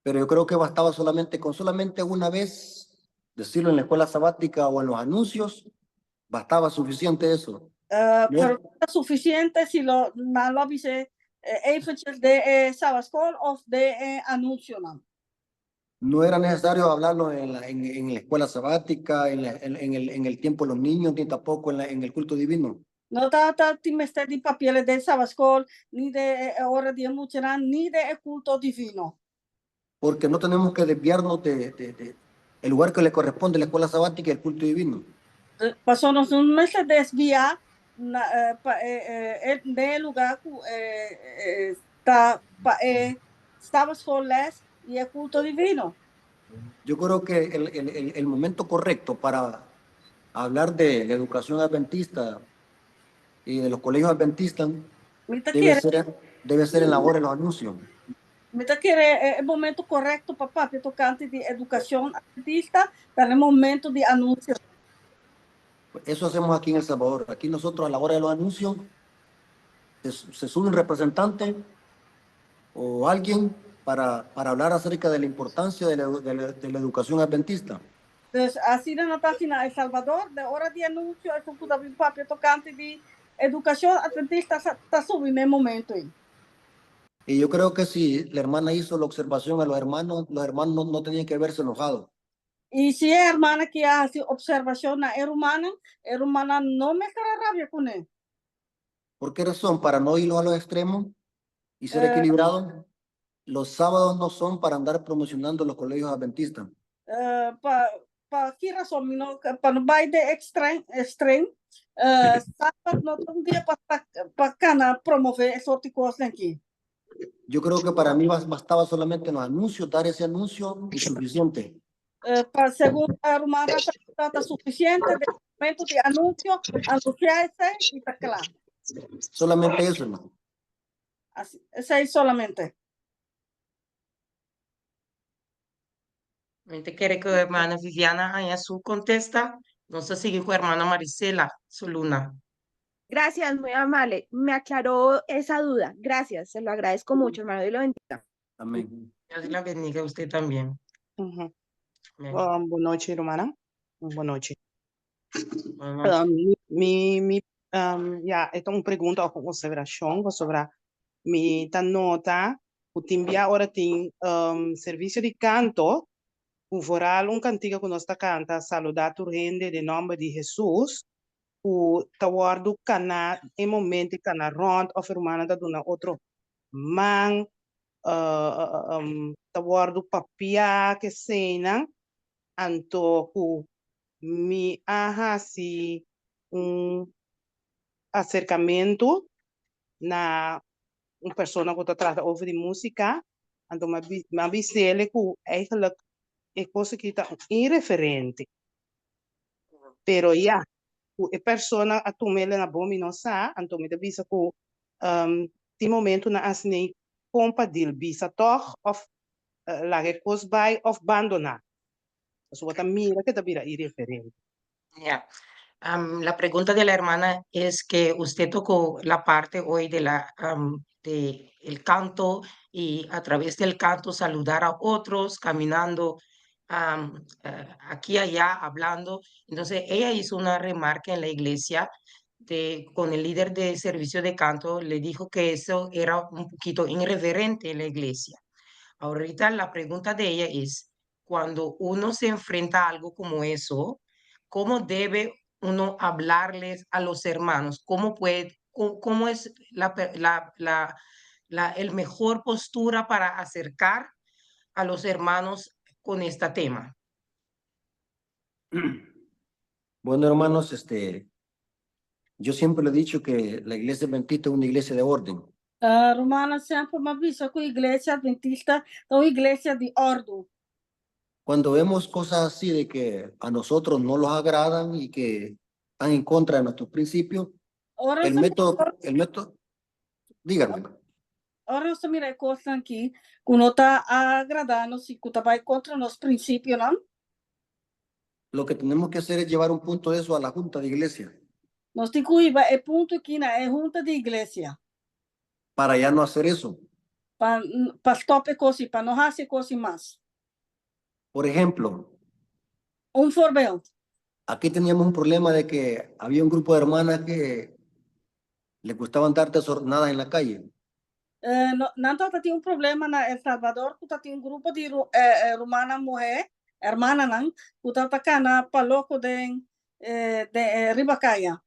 pero yo creo que bastaba solamente con solamente una vez decirlo en la escuela sabática o en los anuncios, bastaba suficiente eso. No. Pero ta sufisiente si lo nan lo bis'é eventjes den Sabbatschool òf den anunsionan. No era necesario hablarlo en la escuela sabática, en, la- en el tiempo de los niños, ni tampoco en el culto divino. No tabatin mester di papi'é den Sabbatschool, ni den ora di muchanan, ni den kulto divino. Porque no tenemos que desviarnos de el lugar que le corresponde a la escuela sabática y el culto divino. Pasobra nos no mester desviá na, pa, den lugá ku ta pa Sabbatschool les i e kulto divino. Yo creo que el momento correcto para hablar de la educación adventista y de los colegios adventistas Mi ta debe kere, ser en la hora de los anuncios. Mi ta kere e momento korekto pa papia tokante di edukashon adventista, ta na momento di anunsio. Eso hacemos aquí en El Salvador. Aquí nosotros a la hora de los anuncios se sube un representante o alguien para hablar acerca de la importancia de la educación adventista. Entonces, asina nan ta na El Salvador, den ora di anunsio, esun ku ta papia tokante di edukashon adventista ta subi na e momento ei. Y yo creo que si la hermana hizo la observación a los hermanos no tenían que verse enojados. I si e ruman aki a hasi opservashon na e rumannan, e rumannan no mester a rabia kuné. ¿Por qué razón? Para no irnos a los extremos y ser equilibrado, los sábados no son para andar promocionando los colegios adventistas. Pa ki rason, no, pa no bai den extremo, sabat no ta un dia pa kana promové e sorto di kos aki. Yo creo que para mí bastaba solamente en los anuncios, dar ese anuncio y suficiente. Pa segun e ruman ta sufisiente den momento di anunsio, anunsiá esei i ta kla. Solamente eso, hermano. Así, esei solamente. Mi ta kere ku hermana Viviana haña su kontesta. Nos ta sigui ku hermana Marisela su luna. Gracias, muy amable. Me aclaró esa duda. Gracias, se lo agradezco mucho, hermano. Dios lo bendiga. Amén. Dios la bendiga a usted también. Amén. Bon nochi, rumannan. Bon nochi. Bon nochi. Mi, ja, e ta un pregunta òf un opservashon sobre mi ta nota ku tin bia ora tin servisio di kanto, ku vooral un kantika ku nos ta kanta saludá tur hende den nòmber di Hesus, ku ta wòrdu kana e momento kana rònt òf rumannan ta duna otro man, ta wòrdu papiá ke eseinan, anto ku mi a hasi un aserkamentu na un persona ku ta trata over di músika, anto m'a bis'é ku eigenlijk e kos aki ta irreverente. Pero ya, ku e persona a tum'é na bon mi no sa, anto mi ta bisa ku tin momentonan asina kon pa deal bisa tòg òf laga e kos bai òf bandoná. Pasobra bo ta mira ku ta bira irreverente. Ya. La pregunta de la hermana es que usted tocó la parte hoy de el canto y a través del canto saludar a otros caminando aquí y allá hablando. Entonces ella hizo una remarca en la iglesia con el líder de servicio de canto, le dijo que eso era un poquito irreverente en la iglesia. Ahorita la pregunta de ella es, cuando uno se enfrenta a algo como eso, ¿cómo debe uno hablarles a los hermanos? ¿Cómo es la, la, la, la, el mejor postura para acercar a los hermanos con este tema? Bueno, hermanos, yo siempre le he dicho que la iglesia adventista es una iglesia de orden. Rumannan, semper m'a bisa ku iglesia adventista ta un iglesia di òrdu. Cuando vemos cosas así de que a nosotros no los agradan y que están en contra de nuestros principios, Ora el método, el método, dígame. Ora nos mira kos aki ku no ta agradá nos i ku ta bai kontra nos prinsipionan? Lo que tenemos que hacer es llevar un punto de eso a la junta de iglesia Nos tin ku hiba e punto aki na e junta di iglesia. Para ya no hacer eso. Pa stòp e kos, pa no hasi kos mas. Por ejemplo, Un voorbeeld. Aquí teníamos un problema de que había un grupo de hermanas que les gustaba andar desordenadas en la calle. No, nan tabatin un problema na El Salvador, ku tabatin un grupo di rumannan muhé, hermananan, ku tabata kana pa loko den riba kaya.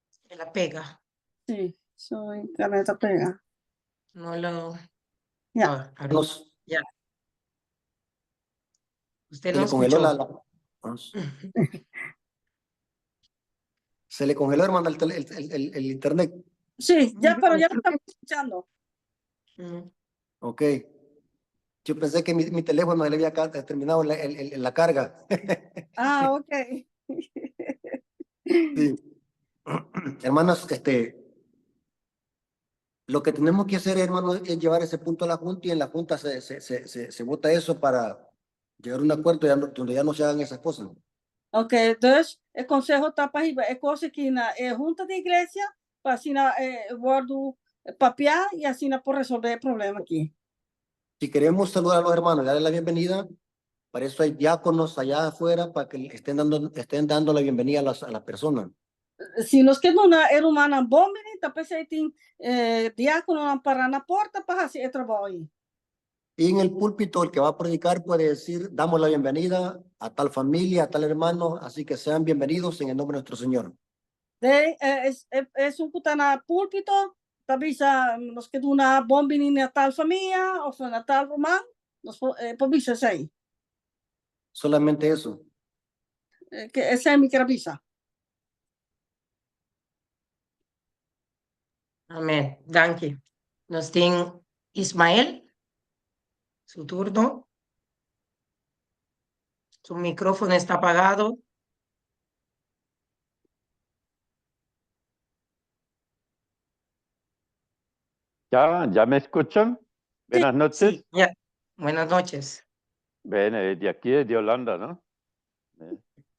Se la pega. Sí, su internet pega. No lo. Ya. Ah, ahorita. Ya. Usted Se no le congeló escuchó. Se le congeló, hermano, el internet. Sí, ya, pero ya lo estamos escuchando. Ok. Yo pensé que mi teléfono le había terminado la carga. Ah, ok. Sí. Hermanos, lo que tenemos que hacer, hermano, es llevar ese punto a la junta y en la junta se vota eso para llegar a un acuerdo ya donde ya no se hagan esas cosas. Ok, dus e konseho ta pa hiba e kos aki na e junta di iglesia, pa asina wòrdu papiá i asina por resolvé e problema aki. Si queremos saludar a los hermanos y darles la bienvenida, para eso hay diáconos allá afuera para que estén dando la bienvenida a las personas. Si nos ke duna e rumannan bon biní, ta p'esei tin diákononan pará na porta pa hasi e trabou ei. Y en el púlpito el que va a predicar puede decir: "Damos la bienvenida a tal familia, a tal hermano, así que sean bienvenidos en el nombre de nuestro Señor". Esun ku ta na púlpito, ta bisa nos ke duna bon biní na tal famia, òf na tal ruman, nos por bisa esei. Solamente eso. Ku esei mi ke bisa. Amèn. Danki. Nos tin Ismael. Su turno. Su micrófono está apagado. ¿Ya, ya me escuchan? Buenas noches. Sí, ya. Buenas noches. Bueno, de aquí, de Holanda, ¿no?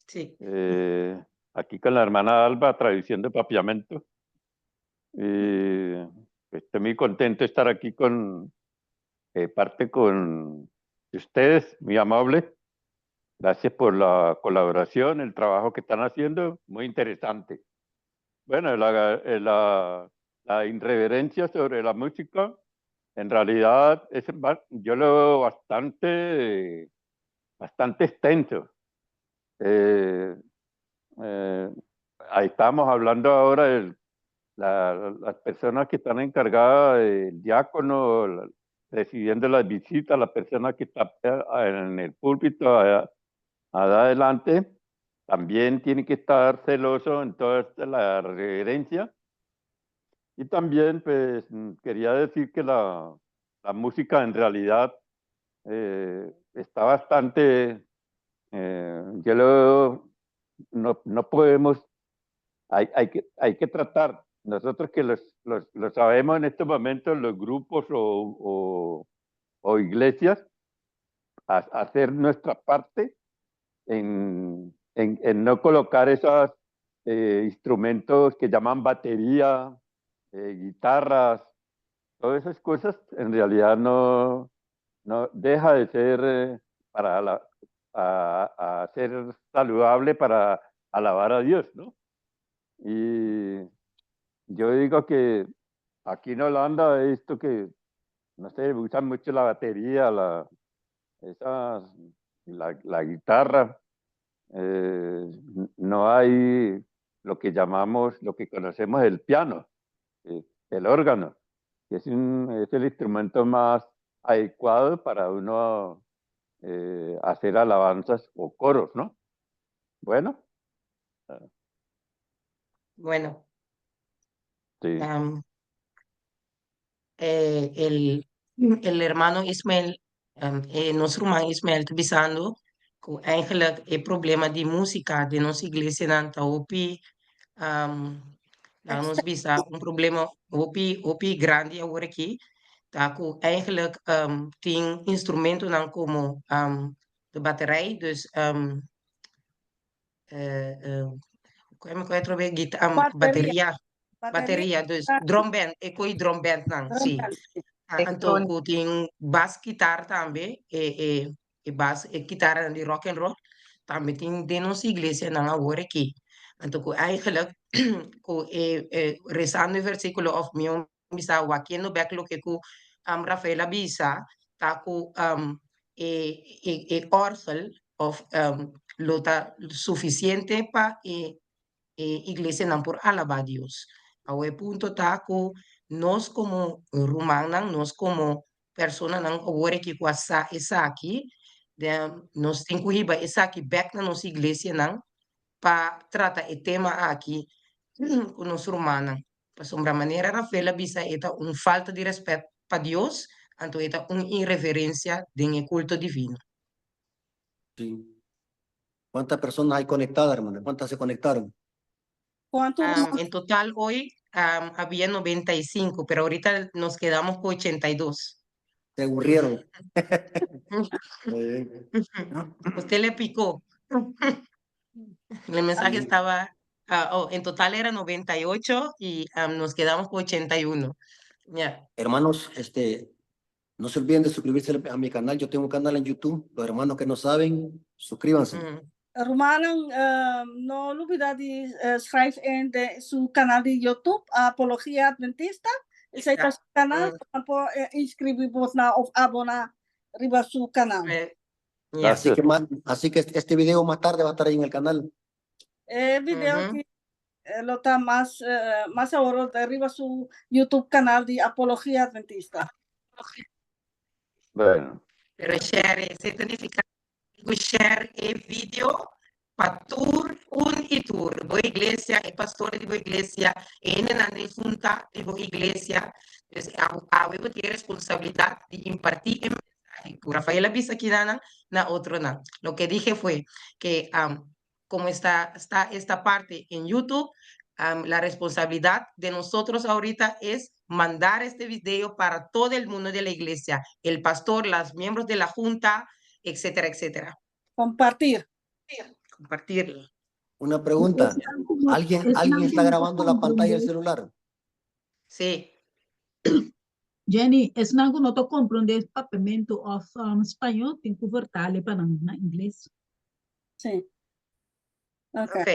Sí. Aquí con la hermana Alba, traduciendo papiamento. Y estoy muy contento de estar aquí con parte con ustedes, muy amable. Gracias por la colaboración, el trabajo que están haciendo, muy interesante. Bueno, la irreverencia sobre la música, en realidad, es, yo lo veo bastante, bastante extenso. Ahí estamos hablando ahora de las personas que están encargadas del diácono, recibiendo las visitas, la persona que está en el púlpito allá, adelante, también tiene que estar celoso en toda esta, la reverencia. Y también, pues, quería decir que la música en realidad está bastante, yo lo veo, no, no podemos, hay que tratar, nosotros que los sabemos en estos momentos, los grupos o iglesias, a hacer nuestra parte en no colocar esos instrumentos que llaman batería, guitarras, todas esas cosas, en realidad no, no deja de ser para la, a ser saludable para alabar a Dios, ¿no? Y yo digo que aquí en Holanda he visto que, no sé, usan mucho la batería, la guitarra. No hay lo que llamamos, lo que conocemos el piano, el órgano, que es el instrumento más adecuado para uno hacer alabanzas o coros, ¿no? Bueno. Bueno. Sí. El hermano Ismael, nos ruman Ismael ta bisando ku eigenlijk e problema di músika den nos iglesianan ta hopi, nos bisa un problema hopi hopi grandi awor aki ta ku eigenlijk tin instrumentonan komo de baterij, dus kon mi guitar, Bateria. Bateria, bateria, dus drumband, e koi drumband nan, si. Anto ku tin bass guitar tambe, e bass e guitar di rock and roll, tambe tin den nos iglesianan awor aki. Anto ku eigenlijk ku e rezando e versíkulo òf mi bisa wakiendo bek loke ku Rafael a bisa, ta ku e orgel of lo ta sufisiente pa e iglesianan por alabá Dios. E punto ta ku nos komo rumannan, nos komo personanan awor aki ku sa esaki, nos tin ku hiba esaki bek na nos iglesianan pa trata e tema aki ku nos rumannan. Pasobra manera Rafael a bisa, e ta un falta di rèspèt pa Dios, anto e ta un irreverensia den kulto divino. Sí. ¿Cuántas personas hay conectadas, hermana? ¿Cuántas se conectaron? ¿Cuántos? En total hoy había 95, pero ahorita nos quedamos con 82. Se aburrieron. Muy bien. Usted le picó. El mensaje estaba, oh, en total era 98 y nos quedamos con 81. Ya. Hermanos, no se olviden de suscribirse a mi canal. Yo tengo un canal en YouTube. Los hermanos que no saben, suscríbanse. Rumannan, no lubidá di schrijf in den su kanal di YouTube, Apologia Adventista. Esei ta su kanal, por inskribí bo na òf aboná riba su kanal. Así que este video más tarde va a estar ahí en el canal. E video ku lo ta mas awor riba su YouTube kanal di Apologia Adventista. Bueno. Pero share, significa share e video pa tur un i tur. Bo iglesia, e pastor di bo iglesia, e nan junta di bo iglesia. Dus awe bo tin responsabilidat di impartí e mensahe. Rafael a bisa aki na na otronan. Lo que dije fue que como está esta parte en YouTube, La responsabilidad de nosotros ahorita es mandar este video para todo el mundo de la iglesia, el pastor, los miembros de la junta, etcétera, etcétera. Compartir. Compartirlo. Una pregunta. ¿Alguien está grabando la pantalla del celular? Sí. Jenny, esnan ku no ta komprondé papiamentu òf spañó, tin ku vertaal pa nan na ingles. Sí. Ok. Ok.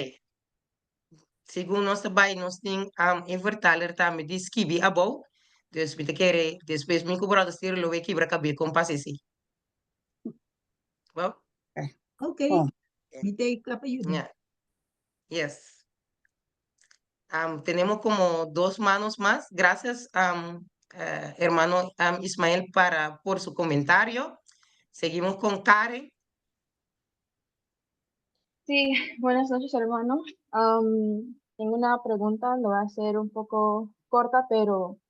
Segun nos bai, nos tin e vertaler tambe di skibi abou. Dus mi ta kere, despues mi ku brother Cyril lo kibra kabes kon pasa esei. Bon? Ok. Bon. Mi ta kla pa yuda. Yeah. Yes. Tenemos como dos manos más. Gracias, hermano Ismael, por su comentario. Seguimos con Karen. Sí, buenas noches, hermano. Tengo una pregunta, lo voy a hacer un poco corta, pero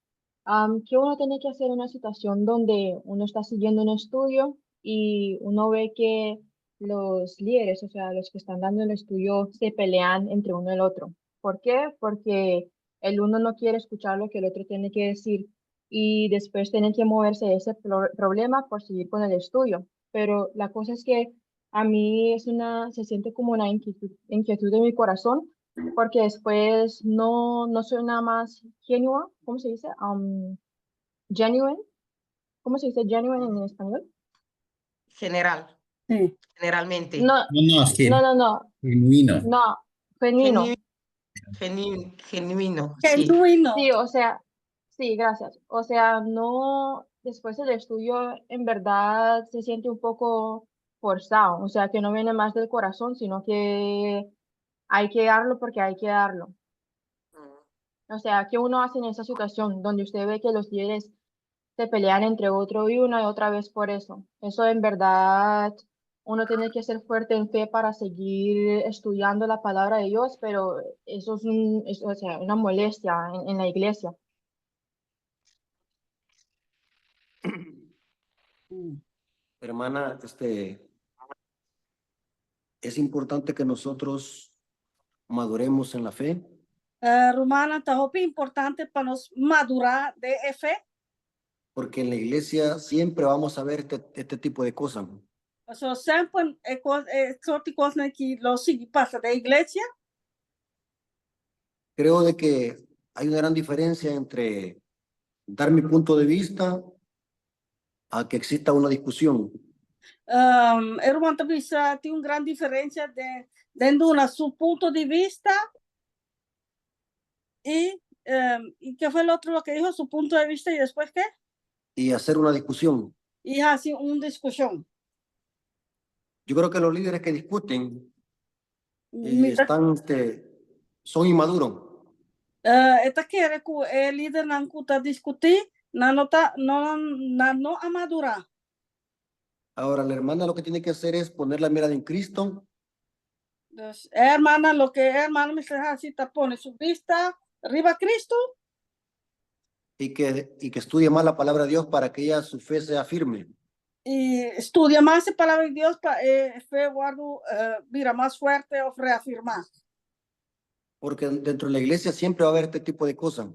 ¿qué uno tiene que hacer en una situación donde uno está siguiendo un estudio y uno ve que los líderes, o sea, los que están dando el estudio, se pelean entre uno y el otro? ¿Por qué? Porque el uno no quiere escuchar lo que el otro tiene que decir y después tienen que moverse de ese problema por seguir con el estudio. Pero la cosa es que a mí se siente como una inquietud en mi corazón, porque después no soy nada más genuine, ¿cómo se dice? Genuine, ¿cómo se dice genuine en español? General. Sí. Generalmente. No, No, no, es que no, no, no. Genuino. No, genuino. Genuino, sí. Genuino. Sí, o sea, sí, gracias. O sea, no, después del estudio en verdad se siente un poco forzado, o sea, que no viene más del corazón, sino que hay que darlo porque hay que darlo. O sea, ¿qué uno hace en esa situación donde usted ve que los líderes se pelean entre otro y una y otra vez por eso? Eso en verdad, uno tiene que ser fuerte en fe para seguir estudiando la palabra de Dios, pero eso es, o sea, una molestia en la iglesia. Hermana, es importante que nosotros maduremos en la fe. Ruman, ta hopi importante pa nos madurá den fe. Porque en la iglesia siempre vamos a ver este tipo de cosas. So, semper e sorto di kos aki lo sigui pasa den iglesia. Creo de que hay una gran diferencia entre dar mi punto de vista a que exista una discusión. E ruman ta bisa tin un gran diferensia den duna su punto di bista y ¿qué fue el otro lo que dijo? Su punto de vista y después ¿qué? Y hacer una discusión. I hasi un diskushon. Yo creo que los líderes que discuten son inmaduros. E ta kere ku e lidernan ku ta diskutí, nan no ta, no, nan no a madurá. Ahora, la hermana lo que tiene que hacer es poner la mirada en Cristo. Dus, hermana, loke hermana mester hasi ta pone su bista riba Cristo. Y que estudie más la palabra de Dios para que ella su fe sea firme. I studia mas e palabra di Dios pa e fe wòrdu bira mas fuerte òf reafirmá. Porque dentro de la iglesia siempre va a haber este tipo de cosas.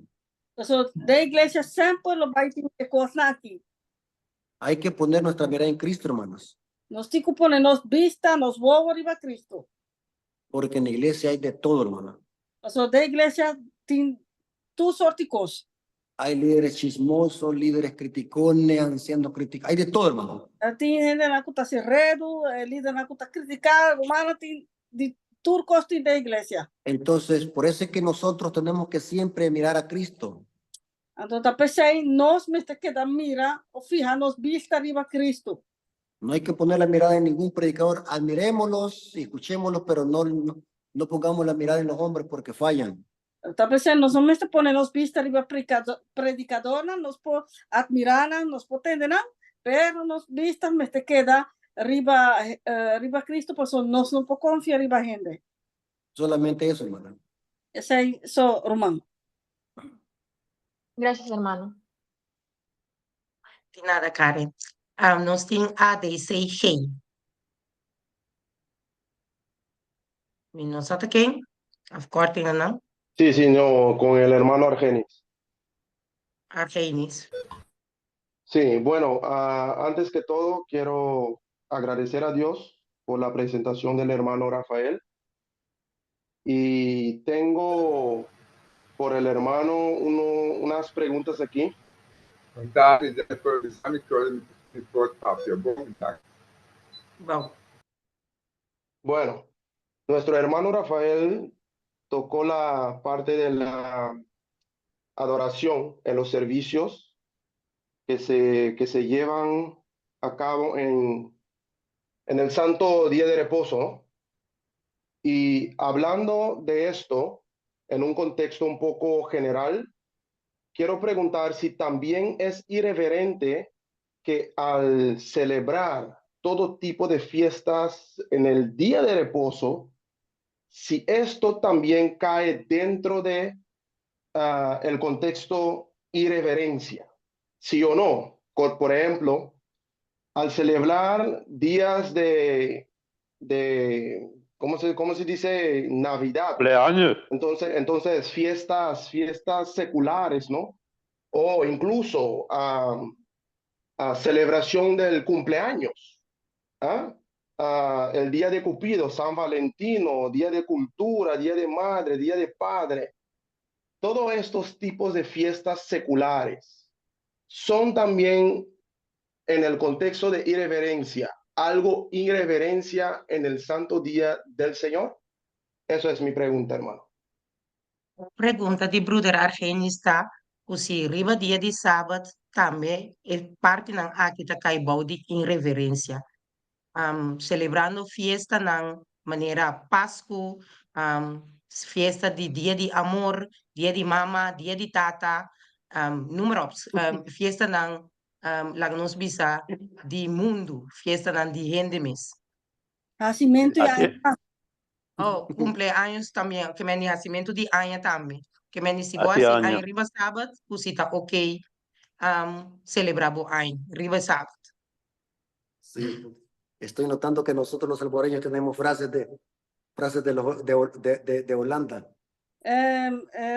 So, den iglesia semper lo bai tin e kos aki. Hay que poner nuestra mirada en Cristo, hermanos. Nos tin ku pone nos bista, nos wowo riba Cristo. Porque en la iglesia hay de todo, hermano. So, den iglesia tin tur sorto di kos. Hay líderes chismosos, líderes criticones, ancianos críticos. Hay de todo, hermano. Tin hende ku ta hasi redu, lider ku ta kritiká, ruman, tin di tur kos tin den iglesia. Entonces, por eso es que nosotros tenemos que siempre mirar a Cristo. Anto, ta p'esei, nos mester keda mira, òf fiha nos bista riba Cristo. No hay que poner la mirada en ningún predicador. Admirémoslos y escuchémoslos, pero no, no, no pongamos la mirada en los hombres porque fallan. Ta p'esei, nos no mester pone nos bista riba predikadónan, nos por admirá nan, nos por tende nan, pero nos bista mester keda riba Cristo, paso nos no por konfia riba hende. Solamente eso, hermana. Esei so, ruman. Gracias, hermano. De nada, Karen. Nos tin A, D, C, G. Mi no sa ken. Afkorting no? Sí, sí, no, con el hermano Argenis. Argenis. Sí, bueno, antes que todo quiero agradecer a Dios por la presentación del hermano Rafael. Y tengo por el hermano unas preguntas aquí. Bon tardi, Jennifer. Mi por papia. Bon tardi. Bon. Bueno, nuestro hermano Rafael tocó la parte de la adoración en los servicios que se llevan a cabo en el Santo Día de Reposo, ¿no? Y hablando de esto, en un contexto un poco general, quiero preguntar si también es irreverente que al celebrar todo tipo de fiestas en el día de reposo, si esto también cae dentro de el contexto irreverencia, sí o no. Por ejemplo, al celebrar días de ¿cómo se dice? Navidad. Cumpleaños. Entonces fiestas seculares, ¿no? O incluso a celebración del cumpleaños, ¿ah? El día de Cupido, San Valentino, día de cultura, día de madre, día de padre. Todos estos tipos de fiestas seculares son también en el contexto de irreverencia, algo irreverencia en el santo día del Señor? Eso es mi pregunta, hermano. Pregunta di broeder Argenis ta, ku si riba dia di sabat tambe e partinan aki ta kai bou di irreverensia. Selebrando fiestanan manera Pasku, fiesta di Dia di Amor, Dia di Mama, Dia di Tata, noem maar op. Fiestanan laga nos bisa di mundu, fiestanan di hende mes. Nacimiento y Así. Oh, cumpleaños también, ke men nasimentu di aña tambe. Ke men si bo Hasi hasi aña. aña riba sabat, ku si ta ok selebrá bo aña riba sabat. Sí, estoy notando que nosotros los salvadoreños tenemos frases de, los, de Holanda.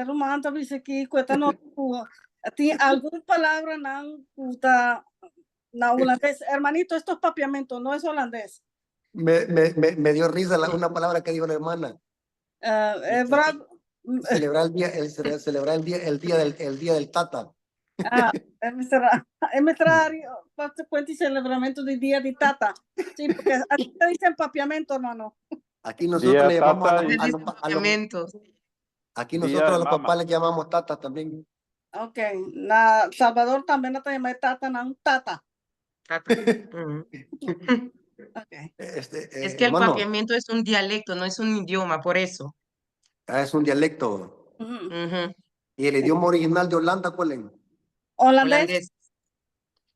Ruman ta bisa ku ku ta no tin algun palabranan ku ta na hulandes. Hermanito, esto es papiamento, no es holandés. Me dio risa una palabra que dijo la hermana. Celebrar el día, el, celebrar el día del Tata. Ah, e cuenta celebramiento del día de Tata. Sí, porque aquí te dicen papiamento, hermano. Aquí nosotros Día le llamamos Tata Papiamento. aquí Día nosotros de a los mama. papás les llamamos tata también. Ok, na Salvador tambe nan ta yama tata, nan tata. Tata. Okay. Es que el Hermano, papiamento es un dialecto, no es un idioma, por eso. Ah, es un dialecto. Ujú. Ujú. ¿Y el idioma original de Holanda cuál es? Holandés. Holandés.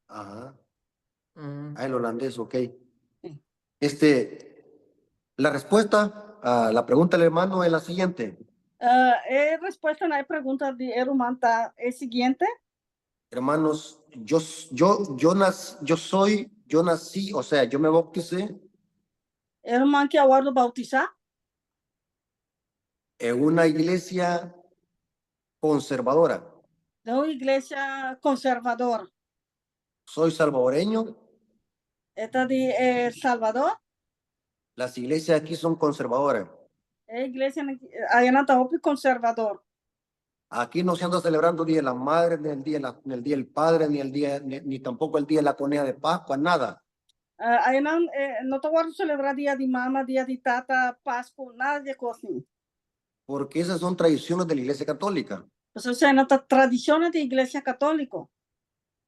Ajá. Ujú. Ah, el holandés, ok. Sí. La respuesta a la pregunta del hermano es la siguiente. E respuesta na pregunta di e ruman ta e siguiente. Hermanos, yo nací, o sea, yo me bauticé E ruman aki a wòrdu boutisá en una iglesia conservadora. Den un iglesia konservador. Soy salvadoreño. E ta di Salvador. Las iglesias aquí son conservadoras. E iglesia einan ta hopi konservador. Aquí no se anda celebrando Día de la Madre, ni el Día, de la- ni el día del Padre, ni el día, ni tampoco el día de la coneja de Pascua, nada. Einan no ta wòrdu selebrá dia di mama, dia di tata, Pasku, nada di kos. Porque esas son tradiciones de la Iglesia Católica. Esei ta tradishon di iglesia katóliko.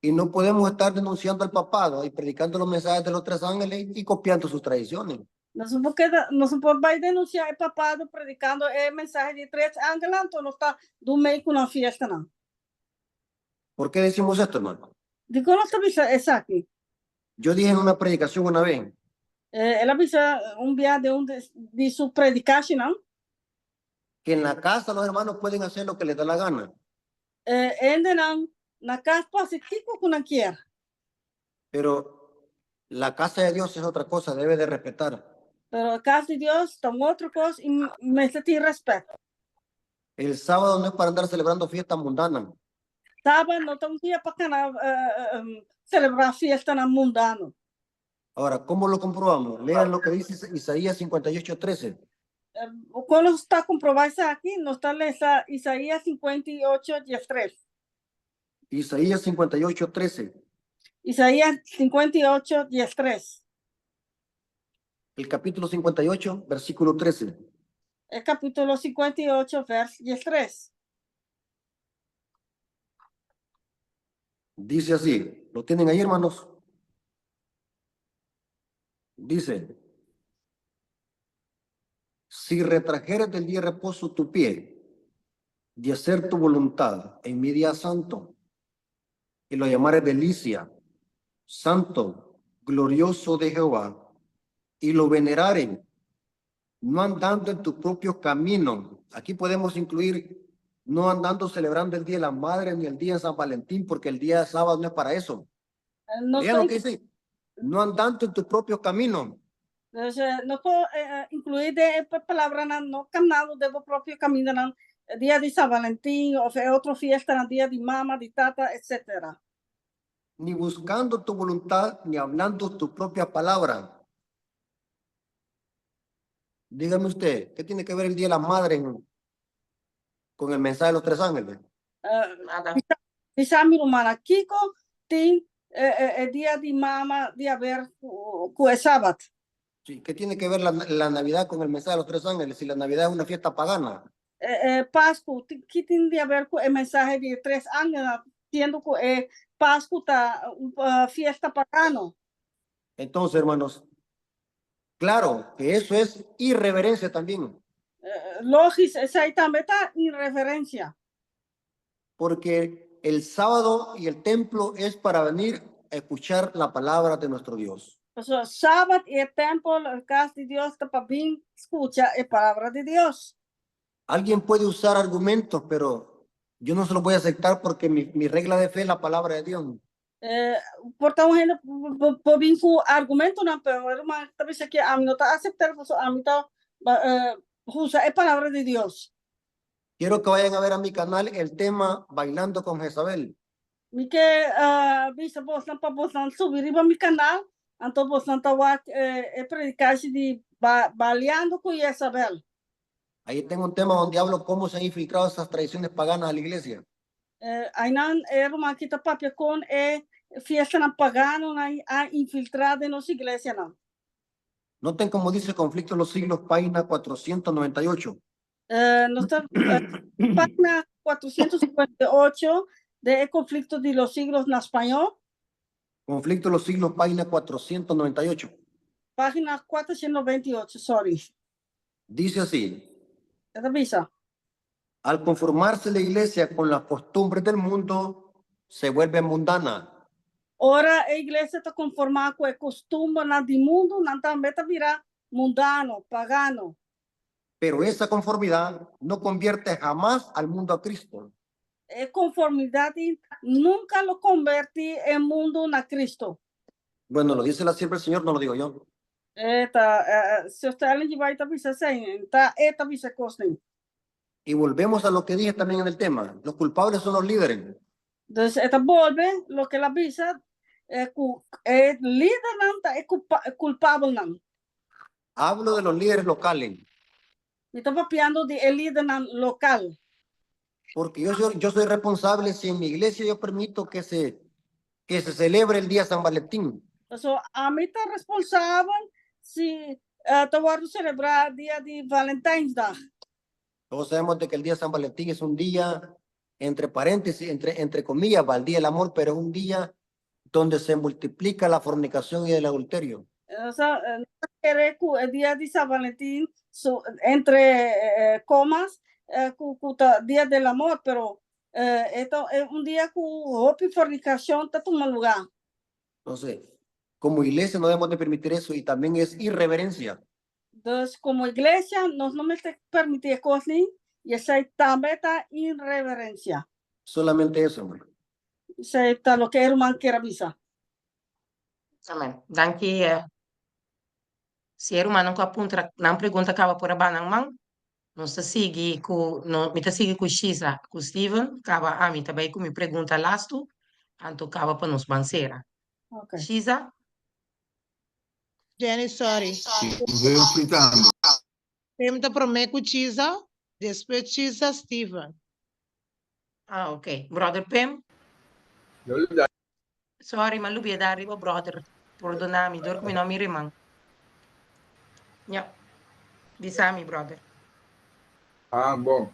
Y no podemos estar denunciando al papado y predicando los mensajes de los tres ángeles y copiando sus tradiciones. Nos no por nos no por bai denunsiá e papado predikando e mensahe di tres angel, anto nos ta duna mei ku nan fiestanan. ¿Por qué decimos esto, hermano? Dikon nos ta bisa esaki. Yo dije en una predicación una vez El a bisa un biaha den un di su predikashon, no? Que en la casa los hermanos pueden hacer lo que les da la gana, Hendenan na kas por hasi kiko ku nan ke. Pero la casa de Dios es otra cosa, debe de respetar. Pero kas di Dios ta un otro kos i mester tin rèspèt. El sábado no es para andar celebrando fiestas mundanas. Sabat no ta un dia pa kana selebrá fiestanan mundano. Ahora, ¿cómo lo comprobamos? Lean lo que dice Isaías 58, 13. Kon nos ta komprobá esaki? Nos ta lesa Isaías 58, 13. Isaías 58, 13. Isaías 58, 13. El capítulo 58, versículo 13. E kapítulo 58, vèrs 13. Dice así, ¿lo tienen ahí, hermanos? Dice, si retrajeres del día de reposo tu pie, de hacer tu voluntad en mi día santo, y lo llamares delicia, santo, glorioso de Jehová, y lo veneraren, no andando en tu propio camino. Aquí podemos incluir no andando celebrando el Día de la Madre ni el Día de San Valentín, porque el día sábado no es para eso. No Vean lo estoy que dice, no andando en tu propio camino. Dus nos por inkluí den e palabranan no kanando den bo propio kamindanan, dia di San Valentin òf e otro fiestanan, dia di mama, di tata, etcetera. Ni buscando tu voluntad, ni hablando tu propia palabra. Dígame usted, ¿qué tiene que ver el Día de la Madre con el mensaje de los tres ángeles? Nada. Bisa mi rumannan, kiko tin e dia di mama di haber ku e sabat? Sí, ¿qué tiene que ver la Navidad con el mensaje de los tres ángeles si la Navidad es una fiesta pagana? Pasku, ki tin di haber ku e mensahe di tres angelnan, siendo ku e Pasku ta un fiesta pagano? Entonces, hermanos, claro que eso es irreverencia también. Lógico, esei tambe ta irreverensia. Porque el sábado y el templo es para venir a escuchar la palabra de nuestro Dios. Pasobra sabat i e tèmpel, kas di Dios, ta pa bin skucha e palabra di Dios. Alguien puede usar argumentos, pero yo no se los voy a aceptar porque mi regla de fe es la palabra de Dios. Por ta un hende por bin ku argumentonan, pero ruman ta bisa ku ami no ta aseptá, pasobra ami ta usa e palabra di Dios. Quiero que vayan a ver a mi canal el tema Bailando con Jezabel. Mi ke bisa bosnan pa bosnan subi riba mi kanal, anto bosnan ta wak e predikashi di Baliando ku Jezabel. Ahí tengo un tema donde hablo cómo se han infiltrado esas tradiciones paganas a la iglesia. Einan e ruman aki ta papia kon e fiestanan paganonan a infiltrá den nos iglesianan. Noten como dice Conflicto de los Siglos, página 498. Nos ta página 458 de e Conflicto de los Siglos na spañó. Conflicto de los Siglos, página 498. Página 498, sorry. Dice así. E ta bisa. Al conformarse la iglesia con las costumbres del mundo, se vuelve mundana. Ora e iglesia ta konformá ku e kustumbernan di mundu, nan tambe ta bira mundano, pagano. Pero esa conformidad no convierte jamás al mundo a Cristo. E konformidat nunka lo konvertí e mundu na Cristo. Bueno, lo dice la sierva del Señor, no lo digo yo. E ta, Zuster Ellen G. White ta bisa esei, ta e ta bisa kosnan. Y volvemos a lo que dije también en el tema. Los culpables son los líderes. Dus e ta bolbe loke el a bisa ku e lidernan ta e kulpabelnan. Hablo de los líderes locales. Mi ta papiando di e lidernan lokal. Porque yo soy responsable si en mi iglesia yo permito que se celebre el día San Valentín. So, ami ta responsabel si ta wòrdu selebrá dia di Valentijnsdag. Todos sabemos de que el día San Valentín es un día, entre paréntesis, entre comillas, va el día del amor, pero es un día donde se multiplica la fornicación y el adulterio. Osea, ku e dia di San Valentín, so, entre komas, ku ta dia del amor, pero e ta un dia ku hopi fornikashon ta tuma lugá. Entonces, como iglesia no debemos de permitir eso y también es irreverencia. Entonces, komo iglesia, nos no mester permití e kos ei, i esei tambe ta irreverensia. Solamente eso, hermano. Esei ta loke e ruman ke a bisa. Amèn. Danki. Si e rumannan ku a puntra nan pregunta kaba por a baha nan man. Nos ta sigui ku, no, mi ta sigui ku Shisa, ku Steven, kaba ami ta bai ku mi pregunta lastu, anto kaba pa nos ban sera. Okay. Shisa? Jenny, sorry. Veo fritando. Pem ta promé ku Chisa, despues Chisa, Steven. Ah, ok. Brother Pem? No lubida. Sorry, m'a lubida riba brother. Pordona mi, dor ku mi no mira e man. Ya. Bisa mi, brother. Ah, bon.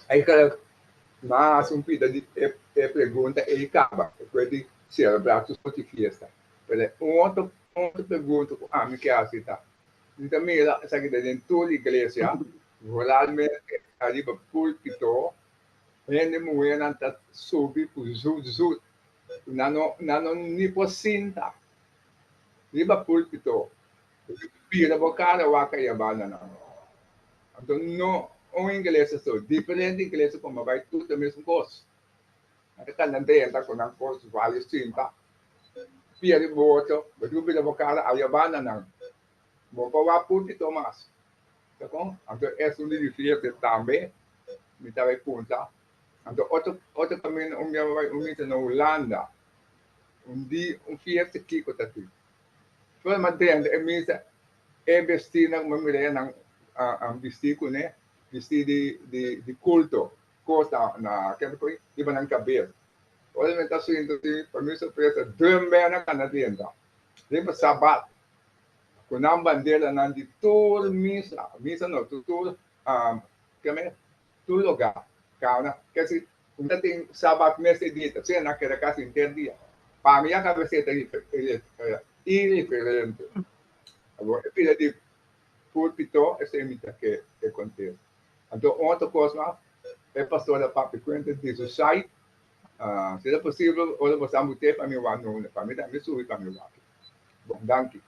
Eigenlijk, m'a hasi un pida di e, e pregunta ei kaba, despues di selebrá tur sorti fiesta. Pero e un otro, un otro pregunta ku ami ke hasi ta, mi ta mira esaki ta den tur iglesia, vooralmente ariba púlpito, Hende muhénan ta subi ku zut zut, ku nan no nan no ni por sinta riba púlpito. Bira bo kara wak aya banda nan. Anto no un iglesia so, diferente iglesia ku a bai tur ta mesun kos. Nan ta kanda drenta ku nan kos varios sinta, pia riba otro, bo tin ku bira bo kara aya banda nan. Bo por wak púlpito mas. Ta kon? Anto esun di diferente tambe mi ta bai punta. Anto otro otro kaminda un bia mi bai un misa na Hulanda. Un di un fiesta kiko ta tin. Foor mi a drenta e misa e bestinan ku mi a mira ya nan a bisti kuné, bisti di di di kulto, kos na na kende por riba nan kabes. Ora mi ta sinta así pa mi sorpresa drumber nan kanda drenta riba sabat. Ku nan banderanan di tur misa, misa no, tur keme, tur lugá, kauna, kesi un ta tin sabat mes e dia, ta sena keda kasi henter dia. Pa mi ya kabesé ta iriferente. Awor e pida di pulpito esei mi ta ke e kontesta. Anto un otro kos mas, e pastor a papia kuenta di su site, si ta posibel ora bo sa mut'é pa mi wak nuna, pa mi tambe subi pa mi wak. Bon, danki.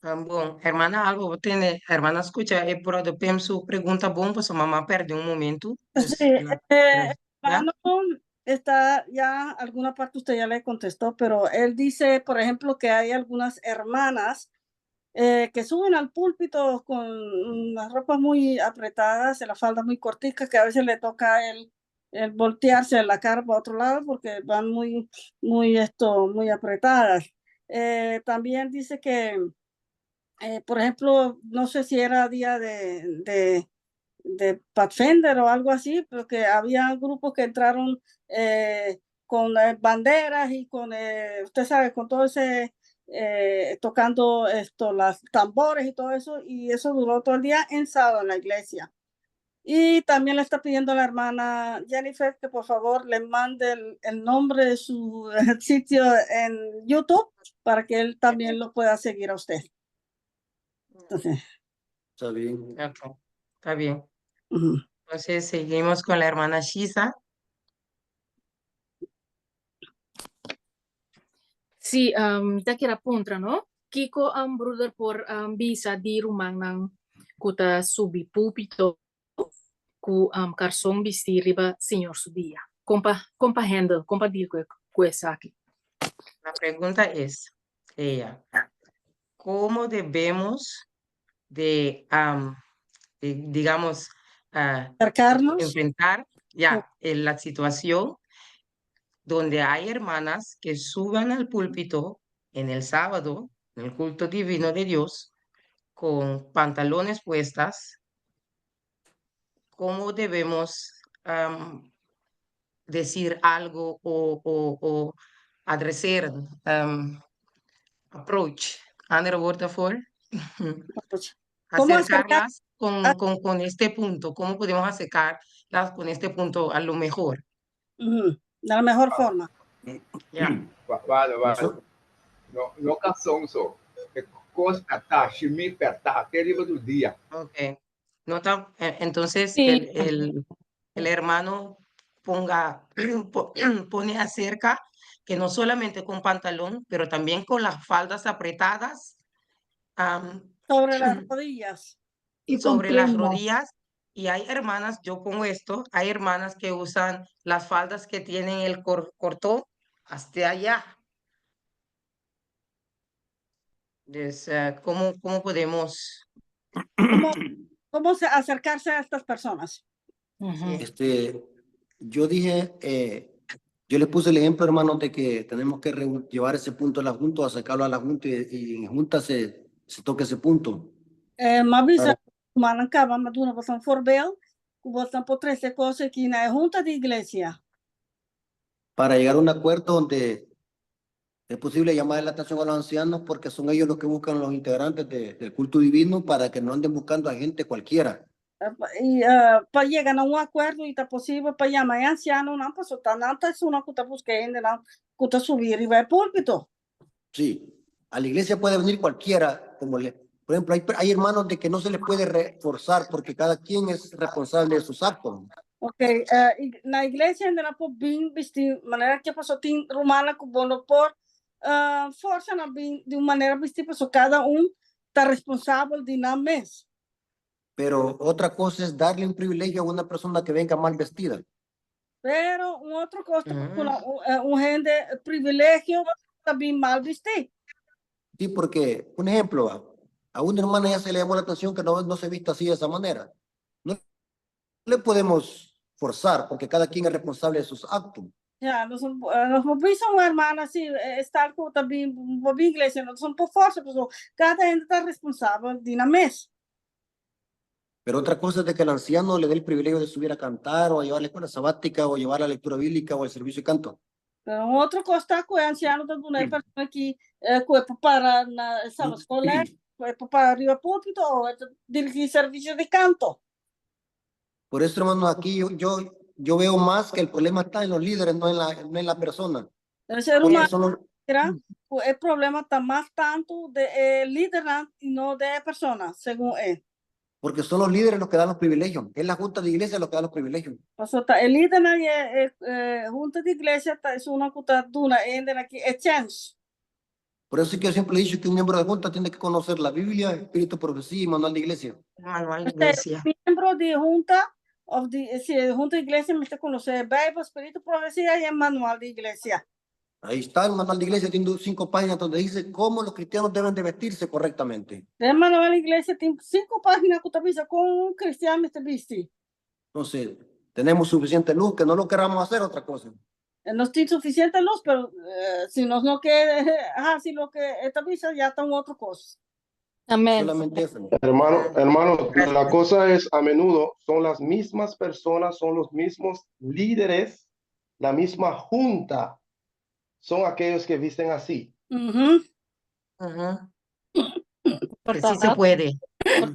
Bon, hermana Alba, bo tende, hermana scucha e brother Pem su pregunta bon, pasobra mama perde un momento. Dus, Sí, la, ya? hermano, está ya, alguna parte usted ya le contestó, pero él dice, por ejemplo, que hay algunas hermanas que suben al púlpito con unas ropas muy apretadas, la falda muy cortica, que a veces le toca a él el voltearse la cara para otro lado porque van muy, muy, esto, muy apretadas. También dice que, por ejemplo, no sé si era día de Pathfinder o algo así, pero que había grupos que entraron con banderas y con, usted sabe, con todo ese, tocando esto, las tambores y todo eso, y eso duró todo el día en sábado en la iglesia. Y también le está pidiendo a la hermana Jennifer que por favor le mande el nombre de su sitio en YouTube para que él también lo pueda seguir a usted. Entonces, Está bien. Ok, está bien. Ujú. Entonces seguimos con la hermana Shisa. Sí, mi ta kier a puntra, no? Kiko broeder por bisa di rumannan ku ta subi púlpito ku karson bistí riba Señor su dia? Kon pa, kon pa handle, kon pa deal ku esaki? La pregunta es, ella, ¿cómo debemos de, digamos, Acercarnos. enfrentar ya en la situación donde hay hermanas que suban al púlpito en el sábado, en el culto divino de Dios, con pantalones puestas? ¿Cómo debemos decir algo o adresar, approach, andere woord daarvoor? ¿Cómo acercar? Acercarlas con este punto? ¿Cómo podemos acercarlas con este punto a lo mejor? Ujú, de la mejor forma. Ya. Vale. No, no karson so. E kos pèrtá, shimis pèrtá, te riba tur dia. Ok. No ta, entonces el hermano pone acerca que no solamente con pantalón, pero también con las faldas apretadas Sobre las rodillas. Y con sobre las prenda. rodillas. Y hay hermanas, yo pongo esto, hay hermanas que usan las faldas que tienen el cortón hasta allá. Entonces, ¿cómo podemos? ¿Cómo, cómo se acercarse a estas personas? Este, yo dije, yo les puse el ejemplo, hermano, de que tenemos que llevar ese punto a la Junta, sacarlo a la Junta y en Junta se toca ese punto. M'a bisa rumannan kaba, m'a duna boso un voorbeeld, ku boso por trese kos aki na hunta di iglesia. Para llegar a un acuerdo donde es posible llamar la atención a los ancianos porque son ellos los que buscan los integrantes del culto divino para que no anden buscando a gente cualquiera. I pa yega na un akuerdo i ta posibel pa yama e ansianonan, pasobra ta nan ta esunnan ku ta buska hendenan ku ta subi riba e púlpito. Sí, a la iglesia puede venir cualquiera, como le, por ejemplo, hay hermanos de que no se les puede reforzar porque cada quien es responsable de sus actos. Ok, na iglesia hendenan por bin bisti manera ke pasobra tin rumannan ku bo no por forsa nan bin di un manera bisti pasobra kada un ta responsabel di nan mes. Pero otra cosa es darle un privilegio a una persona que venga mal vestida. Pero un otro kos ta duna un hende privilegio ta bin mal bisti. Sí, porque, un ejemplo, a una hermana ya se le llamó la atención que no, no se vista así de esa manera. No le podemos forzar porque cada quien es responsable de sus actos. Ja, nos no bisa un hermana si esta ku ta bin pa iglesia, nos no por forsa, pasobra kada hende ta responsabel di nan mes. Pero otra cosa es de que el anciano le dé el privilegio de subir a cantar o a llevar la escuela sabática o a llevar la lectura bíblica o el servicio de canto. Pero un otro kos ta ku e ansiano ta duna e persona aki ku e por para na Sabbat school, ku e por para riba púlpito o e ta dirigí servisio di kanto. Por eso, hermanos, aquí yo veo más que el problema está en los líderes, no en la persona. Entonces, Porque ruman, son los- e problema ta mas tantu di e lider i no di e persona, segun e. Porque son los líderes los que dan los privilegios. Es la junta de iglesia los que dan los privilegios. Pasobra ta e lidernan i e hunta di iglesia ta esunnan ku ta duna e aki e chèns. Por eso es que yo siempre he dicho que un miembro de junta tiene que conocer la Biblia, Espíritu, Profecía y Manual de Iglesia. Manual de iglesia. Miembro di hunta, òf di, si hunta di iglesia, mester konosé Beibel, Spiritu, Profesia i manual di iglesia. Ahí está el manual de iglesia, tiene cinco páginas donde dice cómo los cristianos deben de vestirse correctamente. E manual di iglesia tin sinku página ku ta bisa kon un kristian mester bisti. Entonces, tenemos suficiente luz que no lo queramos hacer otra cosa. Nos tin sufisiente lus, pero si nos no ke hasi loke e ta bisa, ya ta un otro kos. Amén. Solamente eso. Hermano, hermano, la cosa es, a menudo son las mismas personas, son los mismos líderes, la misma junta, son aquellos que visten así. Ujú. Que sí se puede.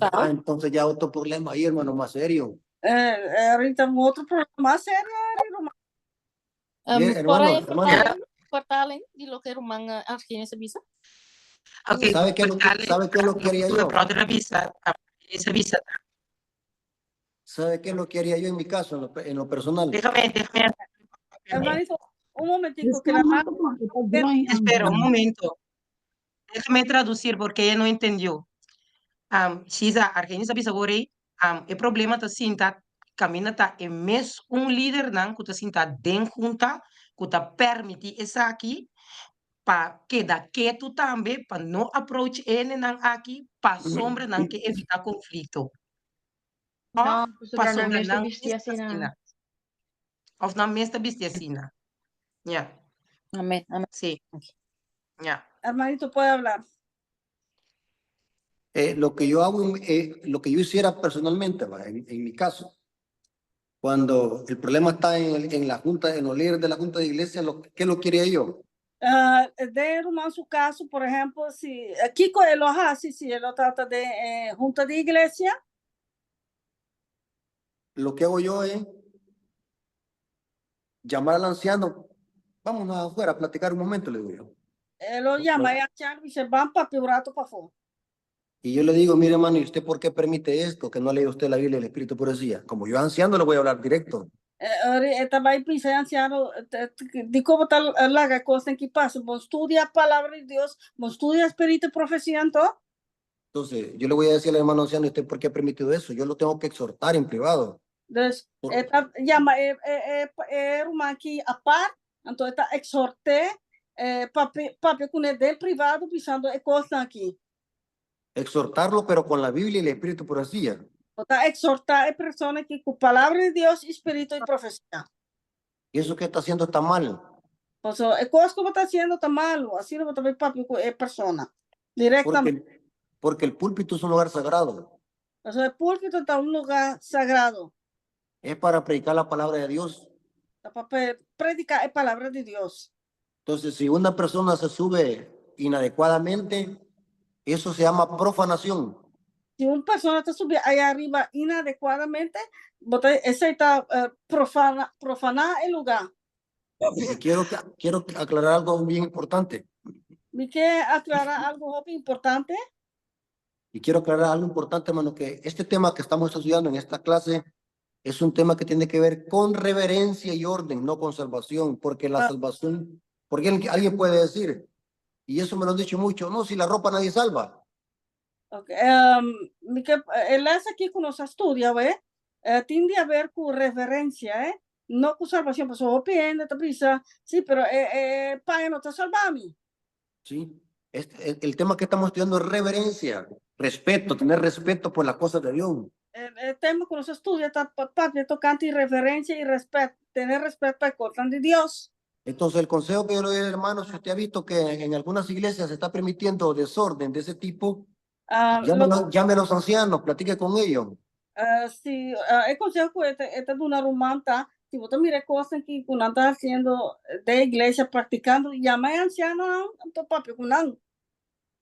Ah, entonces ya otro problema ahí, hermano, más serio. Ahorita un otro problema mas serio, hermano. Bien, hermano, Por hermano. Vertaling, di loke ruman Argenis a bisa. Ok, ¿Sabe qué es lo que, sabe qué es lo que haría yo? Brother a bisa, a bisa. ¿Sabe qué es lo que haría yo en mi caso, en lo personal? Déjame, déjame. Hermanito, un momentico que la Espera un momento. Déjame traducir porque ella no entendió. Shiza, Argenis a bisa awor, e problema ta sinta kaminda ta e mesun lidernan ku ta sinta den junta ku ta permití esaki pa keda ketu tambe pa no approach nan aki pasobra nan ke evitá konflikto. No, Pa pasobra nan sombra mes ta nan bisti asina. asina. Òf nan mes ta bisti asina. Ja. Amén. Amén. Sí. Ja. Hermanito puede hablar. Lo que yo hago, lo que yo hiciera personalmente, va, en mi caso, cuando el problema está en la junta, en los líderes de la junta de iglesia, ¿qué lo quería yo? Den ruman su kaso, por ehèmpel, si kiko e lo hasi, si e trata di hunta di iglesia, Lo que hago yo es llamar al anciano, vámonos afuera a platicar un momento, le digo yo. E lo yama e ansiano i bisa, ban papia un ratu pafó. Y yo le digo, mire hermano, ¿y usted por qué permite esto? Que no lee usted la Biblia y el Espíritu de Profecía. Como yo anciano le voy a hablar directo. E ta bai bisa e ansiano, dikon bo ta laga kos aki pasa, bo no studia palabra di Dios, bo no studia spiritu i profesia, anto. Entonces, yo le voy a decir al hermano anciano, ¿y usted por qué ha permitido eso? Yo lo tengo que exhortar en privado. Dus, e ta yama e ruman aki apart, anto e ta ekshort'é, papia kuné den privado, bisando e kos aki. Exhortarlo, pero con la Biblia y el Espíritu de profecía. Bo ta ekshortá e persona aki ku palabra di Dios i spiritu di profesia. Y eso que está haciendo está mal. Paso e kos ku bo ta hasiendo ta malu, asina bo ta bai papia ku e persona direktamente. Porque el púlpito es un lugar sagrado. Paso e púlpito ta un lugá sagrado. Es para predicar la palabra de Dios. Ta pa prediká e palabra di Dios. Entonces, si una persona se sube inadecuadamente, eso se llama profanación. Si un persona ta subi aya ariba inadecuadamente, bo ta, esei ta profana, profaná e lugá. Y quiero aclarar algo bien importante. Mi ke aklará algu hopi importante. Y quiero aclarar algo importante, hermano, que este tema que estamos estudiando en esta clase es un tema que tiene que ver con reverencia y orden, no con salvación, porque la salvación, porque alguien puede decir, y eso me lo han dicho mucho, no, si la ropa nadie salva. Ok, mi ke e les aki ku nos a studia, we, tin di haber ku reverencia, eh? No ku salvacion, pasobra hopi hende ta bisa, sí, pero e paña no ta salba mi. Sí, el tema que estamos estudiando es reverencia, respeto, tener respeto por las cosas de Dios. E tema ku nos a studia ta papia tokante reverencia i respet, tene respet pa e kosnan di Dios. Entonces, el consejo que yo le doy, hermano, si usted ha visto que en algunas iglesias se está permitiendo desorden de ese tipo, llame a los ancianos, platique con ellos. Sí, e konseho ku e ta duna ruman ta, si bo ta mira e kosnan ku nan ta hasiendo den iglesia, praktikando, yama e ansianonan, anto papia ku nan.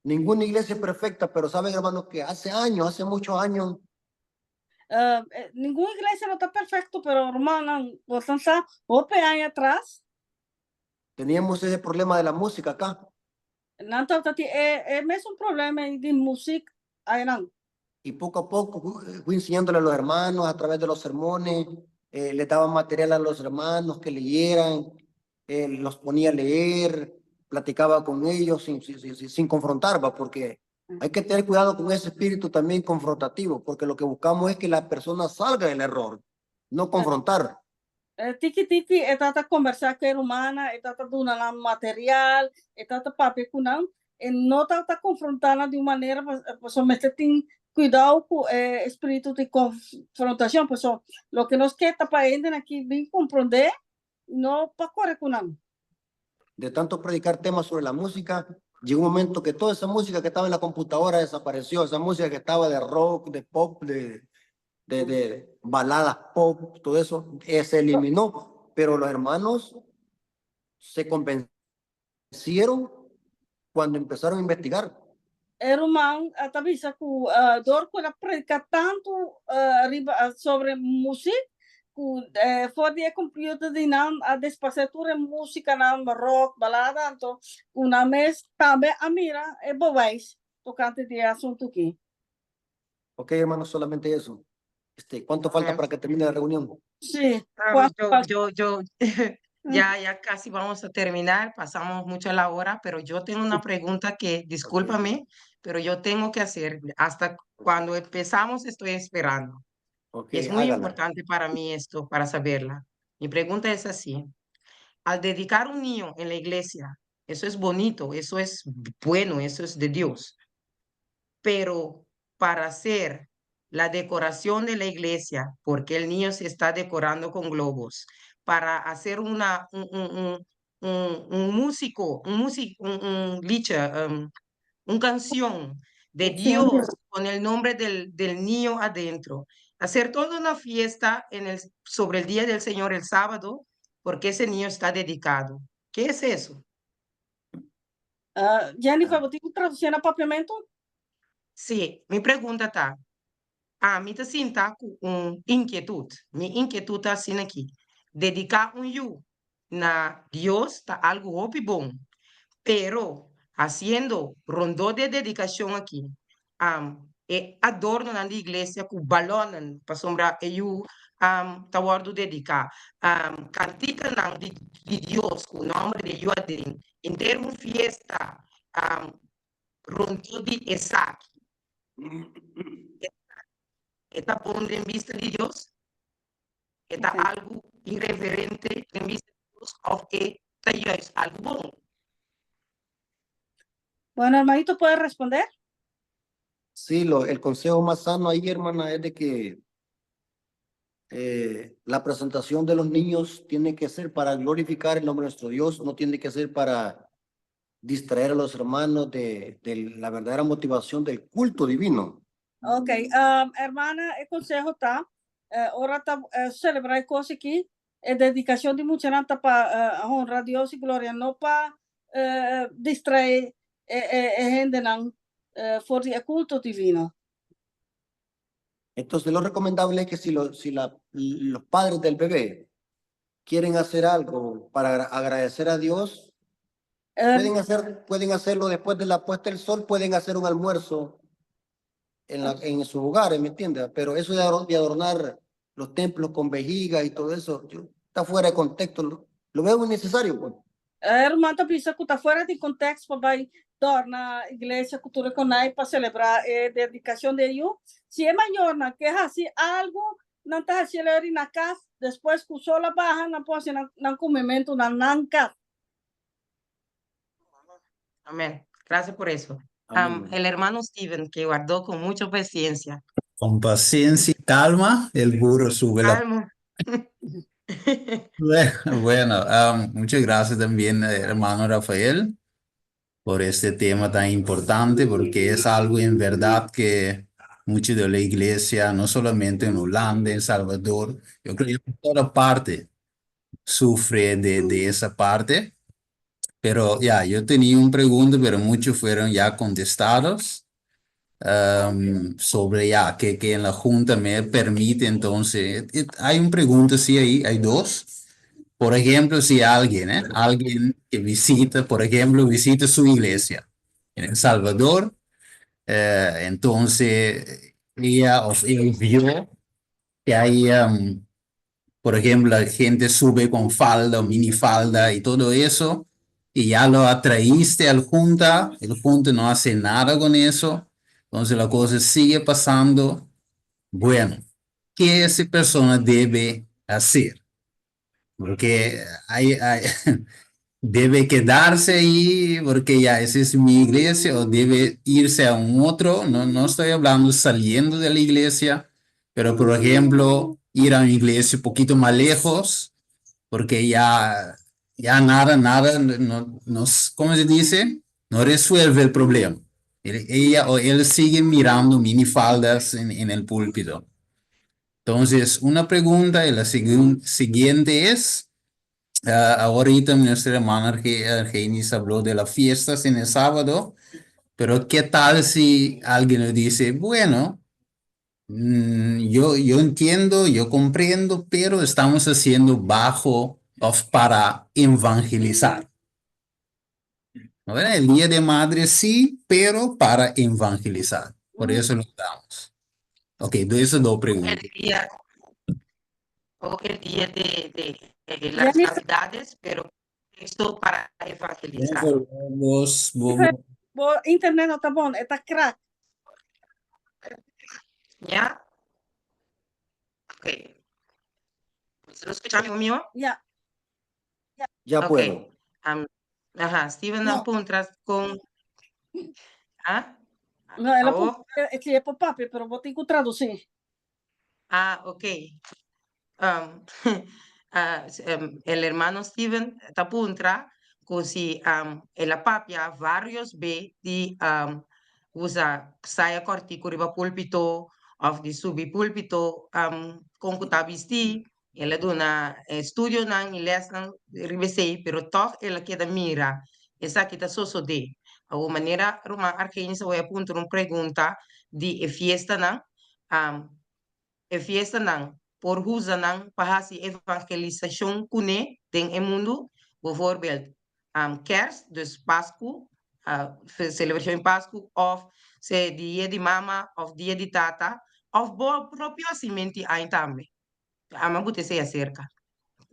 Ninguna iglesia es perfecta, pero saben, hermano, que hace años, hace muchos años, Ningun iglesia no ta perfekto, pero rumannan, bo sa, hopi aña atras, teníamos ese problema de la música acá. Nan tabata tin e mesun problema di músika einan. Y poco a poco fui enseñándole a los hermanos a través de los sermones, les daba material a los hermanos que leyeran, los ponía a leer, platicaba con ellos sin confrontar, ¿va? Porque hay que tener cuidado con ese espíritu también confrontativo, porque lo que buscamos es que la persona salga del error, no confrontar. Tiki tiki e tabata kombersá ku e rumannan, e tabata duna nan material, e tabata papia ku nan, e no tabata konfrontá nan di un manera, pasobra mester tin kuidou ku e spiritu di konfrontashon, pasobra loke nos ke ta pa hendenan aki bin komprondé, no pa kore ku nan. De tanto predicar temas sobre la música, llegó un momento que toda esa música que estaba en la computadora desapareció, esa música que estaba de rock, de pop, de baladas pop, todo eso se eliminó, pero los hermanos se convencieron cuando empezaron a investigar. E ruman ta bisa ku dor ku el a prediká tantu riba sobre músika, ku for di e computer di nan a disparsé tur e músikanan rock, balada, anto ku nan mes tambe a mira e bewijs tokante di e asuntu aki. Ok, hermano, solamente eso. ¿Cuánto falta para que termine la reunión? Sí. Yo, ya casi vamos a terminar, pasamos mucho la hora, pero yo tengo una pregunta que, discúlpame, pero yo tengo que hacer. Hasta cuando empezamos estoy esperando. Okay, Es muy hágala. Importante para mí esto, para saberla. Mi pregunta es así. Al dedicar un niño en la iglesia, eso es bonito, eso es bueno, eso es de Dios. Pero para hacer la decoración de la iglesia, porque el niño se está decorando con globos, para hacer una, un músico, un músico, un liedje, un canción de Dios con el nombre del niño adentro. Hacer toda una fiesta sobre el día del Señor el sábado, porque ese niño está dedicado. ¿Qué es eso? Jennifer, bo tin ku tradusí na papiamentu? Sí, mi pregunta ta. Ami ta sinta ku un inkietut. Mi inkietut ta asina aki. Dediká un yu na Dios ta algu hopi bon. Pero hasiendo rondó di dedikashon aki, e adornonan di iglesia ku balònnan pasobra e yu ta wòrdu dediká. Kantikanan di Dios ku nòmber di yu aden. Henter un fiesta rondó di esaki. E ta bon den bista di Dios? E ta algu irreverente den bista di Dios òf e ta juist algu bon? Bueno, hermanito, ¿puede responder? Sí, el consejo más sano ahí, hermana, es de que la presentación de los niños tiene que ser para glorificar el nombre de nuestro Dios, no tiene que ser para distraer a los hermanos de la verdadera motivación del culto divino. Ok, hermana, e konseho ta, ora ta selebrá e kos aki, e dedikashon di muchanan ta pa honra Dios i gloria, no pa distraé e hendenan for di e kulto divino. Entonces, lo recomendable es que si, lo, si la, los padres del bebé quieren hacer algo para agradecer a Dios, pueden hacerlo después de la puesta del sol, pueden hacer un almuerzo en sus hogares, ¿me entiendes? Pero eso de adornar los templos con vejiga y todo eso, está fuera de contexto, lo veo innecesario, pues. Ruman ta bisa ku ta fuera di konteksto pa bai dòrna iglesia ku tur kos pa selebrá e dedikashon di yu. Si e mayornan ke hasi algu, nan ta hasi na kas, despues ku solo a baha, nan por nan komementu na nan kas. Amén. Gracias por eso. El hermano Steven, que guardó con mucha paciencia. Con paciencia y calma, el burro sube la Calma. Bueno, muchas gracias también, hermano Rafael, por este tema tan importante, porque es algo en verdad que mucho de la iglesia, no solamente en Holanda, en Salvador, yo creo que en toda parte sufre de esa parte. Pero ya, yo tenía un pregunta, pero muchos fueron ya contestados sobre ya que en la junta me permite entonces, hay un pregunta, sí, ahí hay dos. Por ejemplo, si alguien, ¿eh? alguien que visita, por ejemplo, visita su iglesia en El Salvador, entonces ella o él vio que hay, por ejemplo, la gente sube con falda o minifalda y todo eso, y ya lo atraíste al junta, el junta no hace nada con eso, entonces la cosa sigue pasando. Bueno, ¿qué esa persona debe hacer? Porque debe quedarse ahí porque ya esa es mi iglesia o debe irse a un otro. No, no estoy hablando saliendo de la iglesia, pero, por ejemplo, ir a una iglesia un poquito más lejos, porque ya nada, nada, no, no, ¿cómo se dice? No resuelve el problema. Ella o él sigue mirando minifaldas en el púlpito. Entonces, una pregunta y la siguiente es, ahorita nuestra hermana Argenis habló de las fiestas en el sábado, pero ¿qué tal si alguien le dice: "Bueno, yo entiendo, yo comprendo, pero estamos haciendo bajo of para evangelizar"? ¿No? El Día de Madre sí, pero para evangelizar. Por eso lo damos. Ok, de esas dos preguntas. O el día de las Navidades, pero esto para evangelizar. Vos, Bo internet no ta bon, ta crack. ¿Ya? Ok. ¿Se lo escucha, amigo mío? Ya. Ya puedo. Ajá, Steven No. puntra kon. ¿Ah? No, el a Oh. e por papia, pero bo tin ku tradusí. Ah, ok. El hermano Steven ta puntra ku si el a papia varios be di usa saya kòrtiku riba púlpito òf di subi púlpito kon ku ta bisti, el a duna estudionan i lèsnan riba esei, pero tòg el a keda mira esaki ta sosodé. Awor, manera ruman Argenis a puntra un pregunta di e fiestanan, e fiestanan por usa nan pa hasi evangelisashon kuné den e mundu, bijvoorbeeld kerst, dus Pasku, selebrashon di Pasku, òf sea dia di mama òf dia di tata, òf bo propio nasimentu ei tambe. Ama ku sea serka.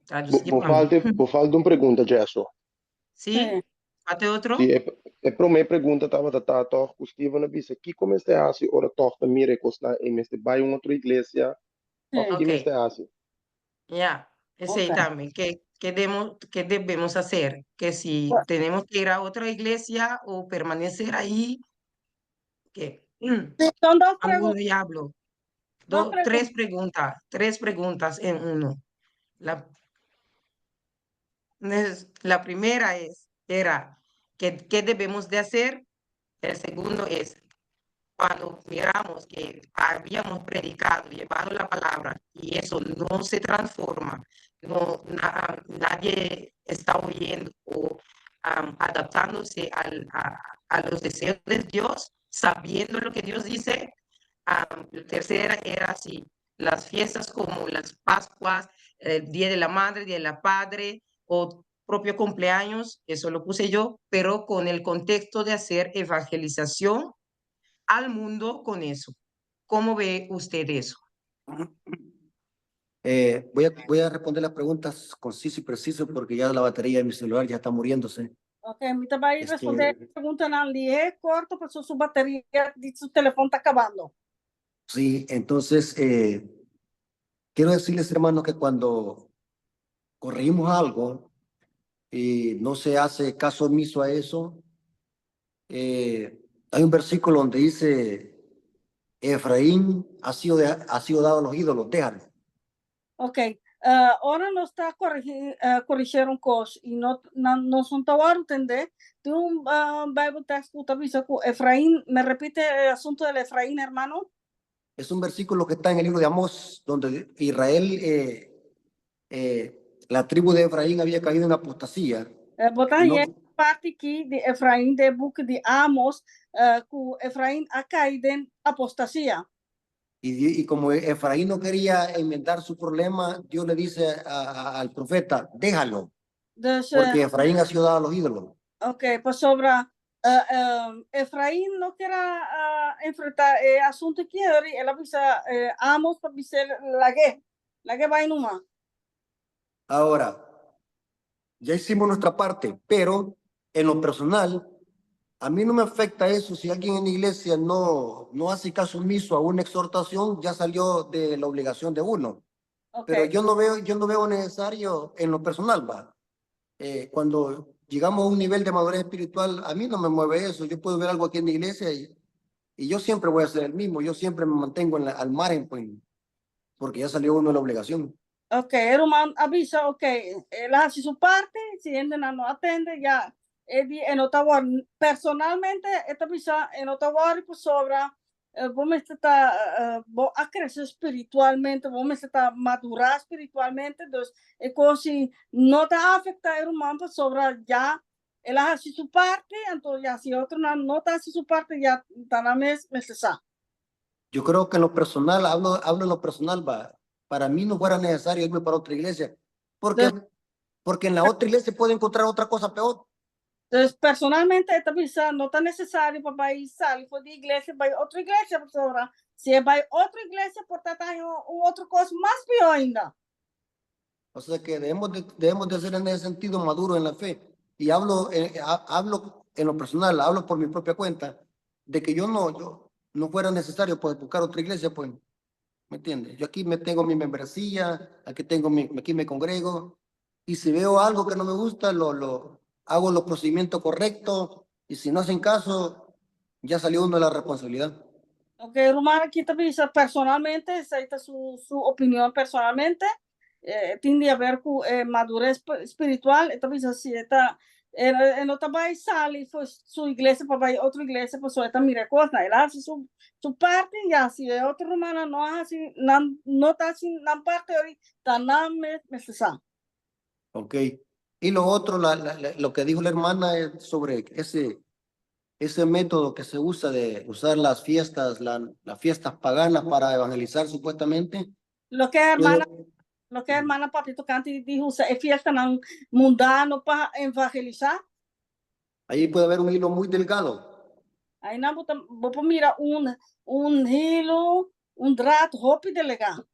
Tradusí Bo pa mi. falta un pregunta, Jesso. Sí? Falta otro? Sí, e promé pregunta tabata ta toch ku Steven a bisa kiko mester hasi ora toch ta mira kosnan i mester bai un otro iglesia òf ki mester hasi. Ya, ese también. ¿Qué debemos hacer? Que si tenemos que ir a otra iglesia o permanecer ahí, ¿qué? Son dos Alguno preguntas. ya habló. Dos Tres preguntas. preguntas, tres preguntas en uno. La primera era, ¿qué debemos de hacer? El segundo es, cuando miramos que habíamos predicado, llevado la palabra, y eso no se transforma, no, nadie está oyendo o adaptándose a los deseos de Dios, sabiendo lo que Dios dice. La tercera era si las fiestas como las Pascuas, el Día de la Madre, Día de la Padre o propio cumpleaños, eso lo puse yo, pero con el contexto de hacer evangelización al mundo con eso. ¿Cómo ve usted eso? Voy a responder las preguntas conciso y preciso porque ya la batería de mi celular ya está muriéndose. Ok, mi ta bai respondé preguntanan lihé, korto, pasobra su bateria di su telefòn ta kabando. Sí, entonces quiero decirles, hermanos, que cuando corregimos algo y no se hace caso omiso a eso, hay un versículo donde dice: "Efraín ha sido dado a los ídolos, déjalo". Ok, ora nos ta korigí un kos i no, no, no ta entendé. Tin un Bible text ku ta bisa ku Efraín, ¿me repite el asunto del Efraín, hermano? Es un versículo que está en el libro de Amós, donde Israel, la tribu de Efraín había caído en apostasía. Bo ta No, e parti aki di Efraín, den buki di Amos, ku Efraín a kai den apostasia. Y como Efraín no quería enmendar su problema, Dios le dice al profeta: "Déjalo", Dus, porque Efraín ha sido dado a los ídolos. Ok, pasobra Efraín no ke a enfrentá e asuntu aki, el a bisa Amos pa bis'é lag'é, lag'é bai numa. Ahora, ya hicimos nuestra parte, pero en lo personal, a mí no me afecta eso. Si alguien en la iglesia no, no hace caso omiso a una exhortación, ya salió de la obligación de uno. Pero yo no veo necesario en lo personal, va. Cuando llegamos a un nivel de madurez espiritual, a mí no me mueve eso. Yo puedo ver algo aquí en la iglesia y yo siempre voy a ser el mismo. Yo siempre me mantengo al margen, pues, porque ya salió uno de la obligación. Ok, ruman a bisa, ok, el a hasi su parti, si hende no atendé, ya, e di, e no ta personalmente, e ta bisa, e no ta worry pasobra, bo ta, bo a krese spiritualmente, bo ta madurá spiritualmente, dus, e kos no ta afektá e ruman pasobra ya, el a hasi su parti, anto ya si otronan no ta hasi su parti, ya ta nan mes sa. Yo creo que en lo personal, hablo en lo personal, va. Para mí no fuera necesario irme para otra iglesia, porque en la otra iglesia puedo encontrar otra cosa peor. Dus personalmente, e ta bisa, no ta nesesario pa bai sali for di iglesia, bai otro iglesia, pasobra. Si e bai otro iglesia, por ta un otro kos mas pió ainda. O sea que debemos de ser en ese sentido maduro en la fe. Y hablo en lo personal, hablo por mi propia cuenta, de que yo no fuera necesario, pues, buscar otra iglesia, pues, ¿me entiendes? Yo aquí me tengo mi membresía, aquí me congrego, y si veo algo que no me gusta, lo hago los procedimientos correctos, y si no hacen caso, ya salió uno de la responsabilidad. Ok, ruman aki ta bisa personalmente, esaki ta su opinion personalmente, tin di aber ku madures spiritual, e ta bisa si ta e no ta bai sali for su iglesia pa bai otro iglesia, pues e ta mira kos, el a hasi su parti, ya si e otro ruman no hasi, no ta hasi nan parti, ta nan mes sa. Ok. Y lo otro, lo que dijo la hermana es sobre ese método que se usa de usar las fiestas, las fiestas paganas para evangelizar supuestamente. Loke ruman a papia tokante di usa e fiestanan mundano pa evangelisá. Ahí puede haber un hilo muy delgado. Einan bo por mira un hilo, un draad hopi delgá.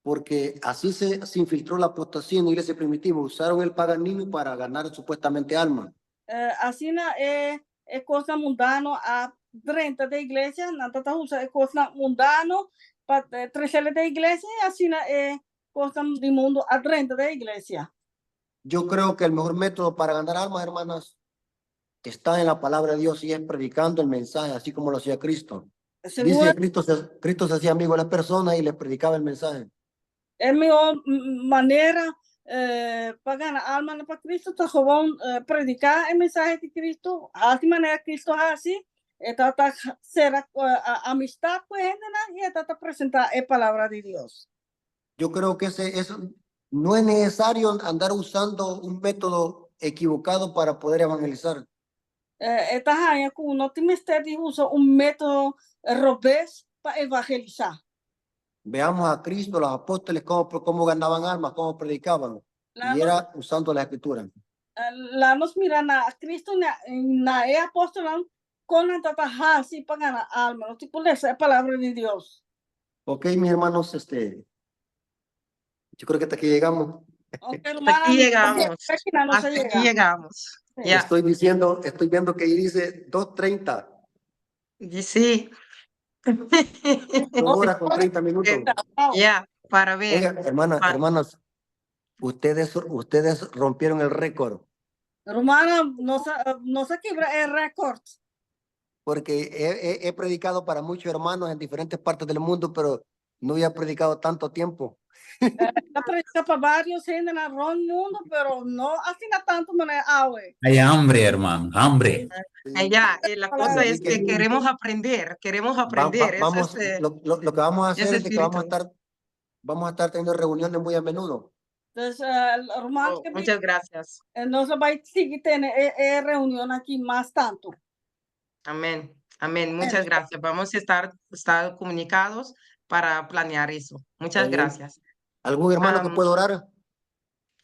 Porque así se infiltró la apostasía en la iglesia primitiva. Usaron el paganismo para ganar supuestamente alma. Asina e kos mundano a drenta den iglesia, nan ta usa e kos mundano pa trese den iglesia i asina e kos di mundu a drenta den iglesia. Yo creo que el mejor método para ganar almas, hermanas, está en la palabra de Dios y es predicando el mensaje, así como lo hacía Cristo. Dice Seguro que Cristo se hacía amigo de las personas y les predicaba el mensaje. E mihó manera pa gana almanan pa Cristo ta gewoon prediká e mensahe di Cristo, hasi manera Cristo a hasi, e tabata sera amistat ku e hendenan i e tabata presentá e palabra di Dios. Yo creo que ese, eso no es necesario andar usando un método equivocado para poder evangelizar. E ta haña ku no tin mester di usa un método robes pa evangelisá. Veamos a Cristo, los apóstoles, cómo ganaban almas, cómo predicaban. Y era usando la escritura. Laga nos mira na Cristo na e apòstelnan kon nan tabata hasi pa gana alma. Nos tin ku lesa e palabra di Dios. Ok, mis hermanos, yo creo que hasta aquí llegamos. Ok, Hasta hermana, aquí llegamos. hasta aquí no se Hasta aquí llega. llegamos. Sí. Ya. Estoy diciendo, estoy viendo que ahí dice 2:30. Y sí. 2 horas con 30 minutos. Ya, para ver. Oiga, hermana, hermanas, ustedes rompieron el récord. Hermana, nos a kibra e récord. Porque he predicado para muchos hermanos en diferentes partes del mundo, pero no había predicado tanto tiempo. El a prediká pa vários hende na rònt mundu, pero no asina tantu manera awe. Hay hambre, hermano, hambre. Ya, la cosa Así es que que queremos aprender, queremos aprender. Eso vamos, es, lo que vamos a hacer ese es de que vamos a espíritu. estar, vamos a estar teniendo reuniones muy a menudo. Entonces, ruman, Oh, muchas gracias. Nos ta bai sigui tene e reunion aki mas tantu. Amén, amén. Muchas gracias. Vamos a estar comunicados para planear eso. Muchas Está bien. gracias. ¿Algún hermano que pueda orar?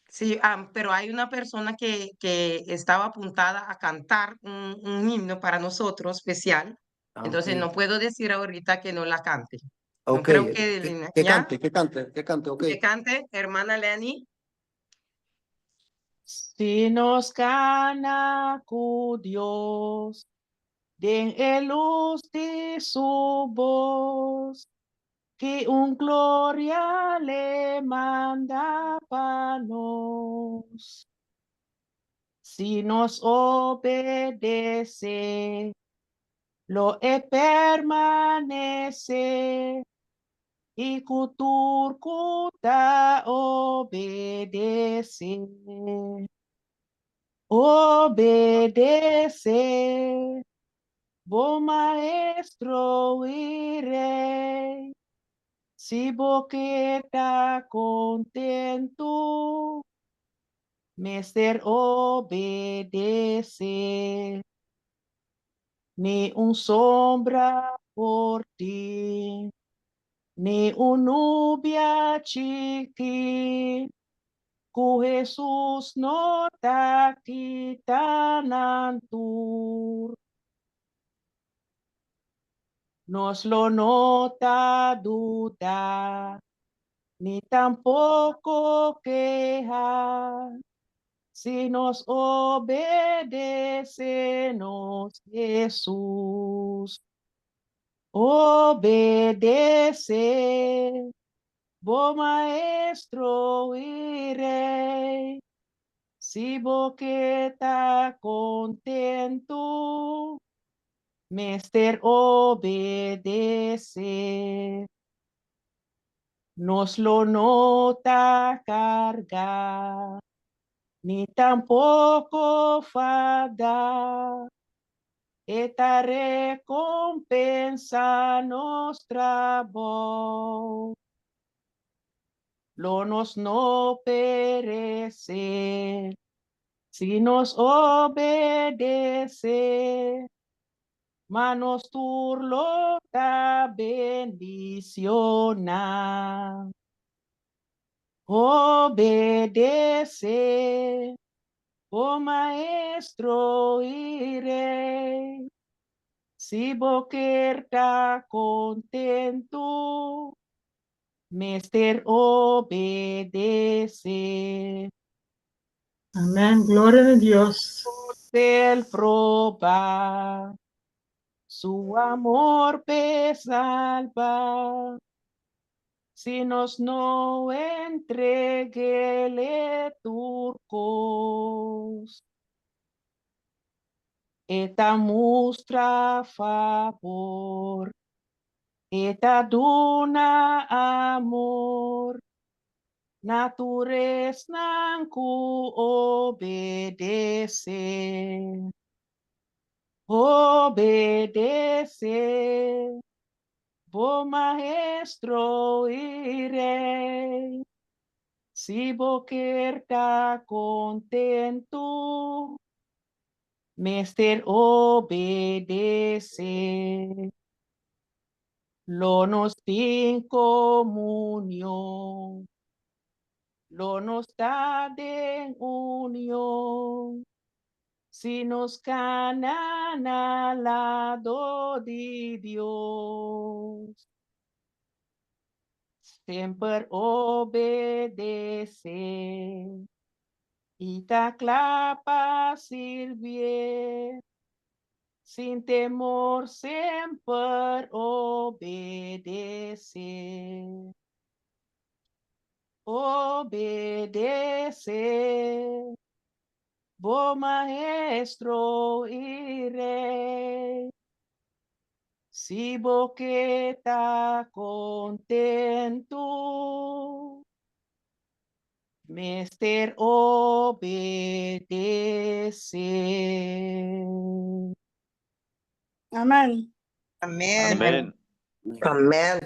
Sí, pero hay una persona que estaba apuntada a cantar un himno para nosotros especial. Entonces no puedo decir ahorita que no la cante. No Ok, creo que, que ¿ya? cante, que cante, que cante, ok. Que cante, hermana Leani. Si nos kana ku Dios, den e lus di su bos, ki un gloria l'e manda pa nos. Si nos obedesé, lo e permanesé, i ku tur ku ta obedesé. Obedesé, bo maestro i rei, si bo ke ta kontentu, mester obedesé. Ni un sombra por tin, ni un nubia chikí, ku Jesus no ta kita nan tur. Nos lo no ta duda, ni tampoko keha, si nos obedesé nos Jesus. Obedesé, bo maestro i rei, si bo ke ta kontentu, mester obedesé. Nos lo no ta karga, ni tampoko fada, e ta rekompensá nos trabou. Lo nos no peresé, si nos obedesé, ma nos tur lo ta bendishoná. Obedesé, bo maestro i rei, si bo ke ta kontentu, mester obedesé. Amèn. Gloria na Dios. El proba, su amor p'e salba. Si nos no entregu'é tur kos. E ta mustra fabor, e ta duna amor na tur esnan ku obedesé. Obedesé bo Maestro i Rei. Si bo kier ta kontentu, mester obedesé. Lo nos tin komunion, lo nos ta den union. Si nos kana na lado di Dios. Semper obedesé i ta kla pa sirbié. Sin temor semper obedesé. Obedesé bo Maestro i Rei. Si bo ke ta kontentu, mester obedesé. Amén. Amén. Amén. Amén.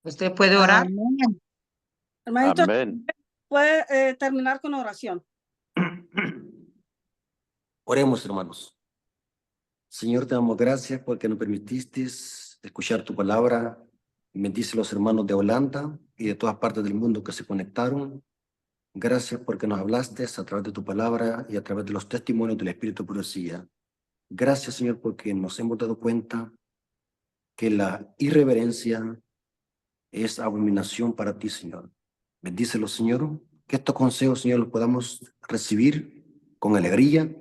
¿Usted puede orar? Amén. Hermanito, Amén. puede terminar con oración. Oremos, hermanos. Señor, te damos gracias porque nos permitiste escuchar tu palabra. Bendice a los hermanos de Holanda y de todas partes del mundo que se conectaron. Gracias porque nos hablaste a través de tu palabra y a través de los testimonios del Espíritu de Profecía. Gracias, Señor, porque nos hemos dado cuenta que la irreverencia es abominación para ti, Señor. Bendícelo, Señor. Que estos consejos, Señor, los podamos recibir con alegría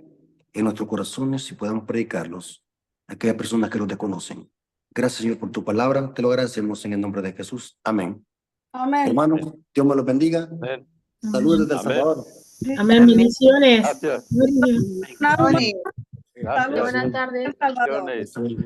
en nuestros corazones y podamos predicarlos a aquellas personas que los desconocen. Gracias, Señor, por tu palabra. Te lo agradecemos en el nombre de Jesús. Amén. Amén. Hermanos, Dios me los bendiga. Amén. Saludos desde El Amén. Salvador. Amén. Bendiciones. Gracias. Gracias. Gracias. Buenas tardes. El Salvador. Bendiciones.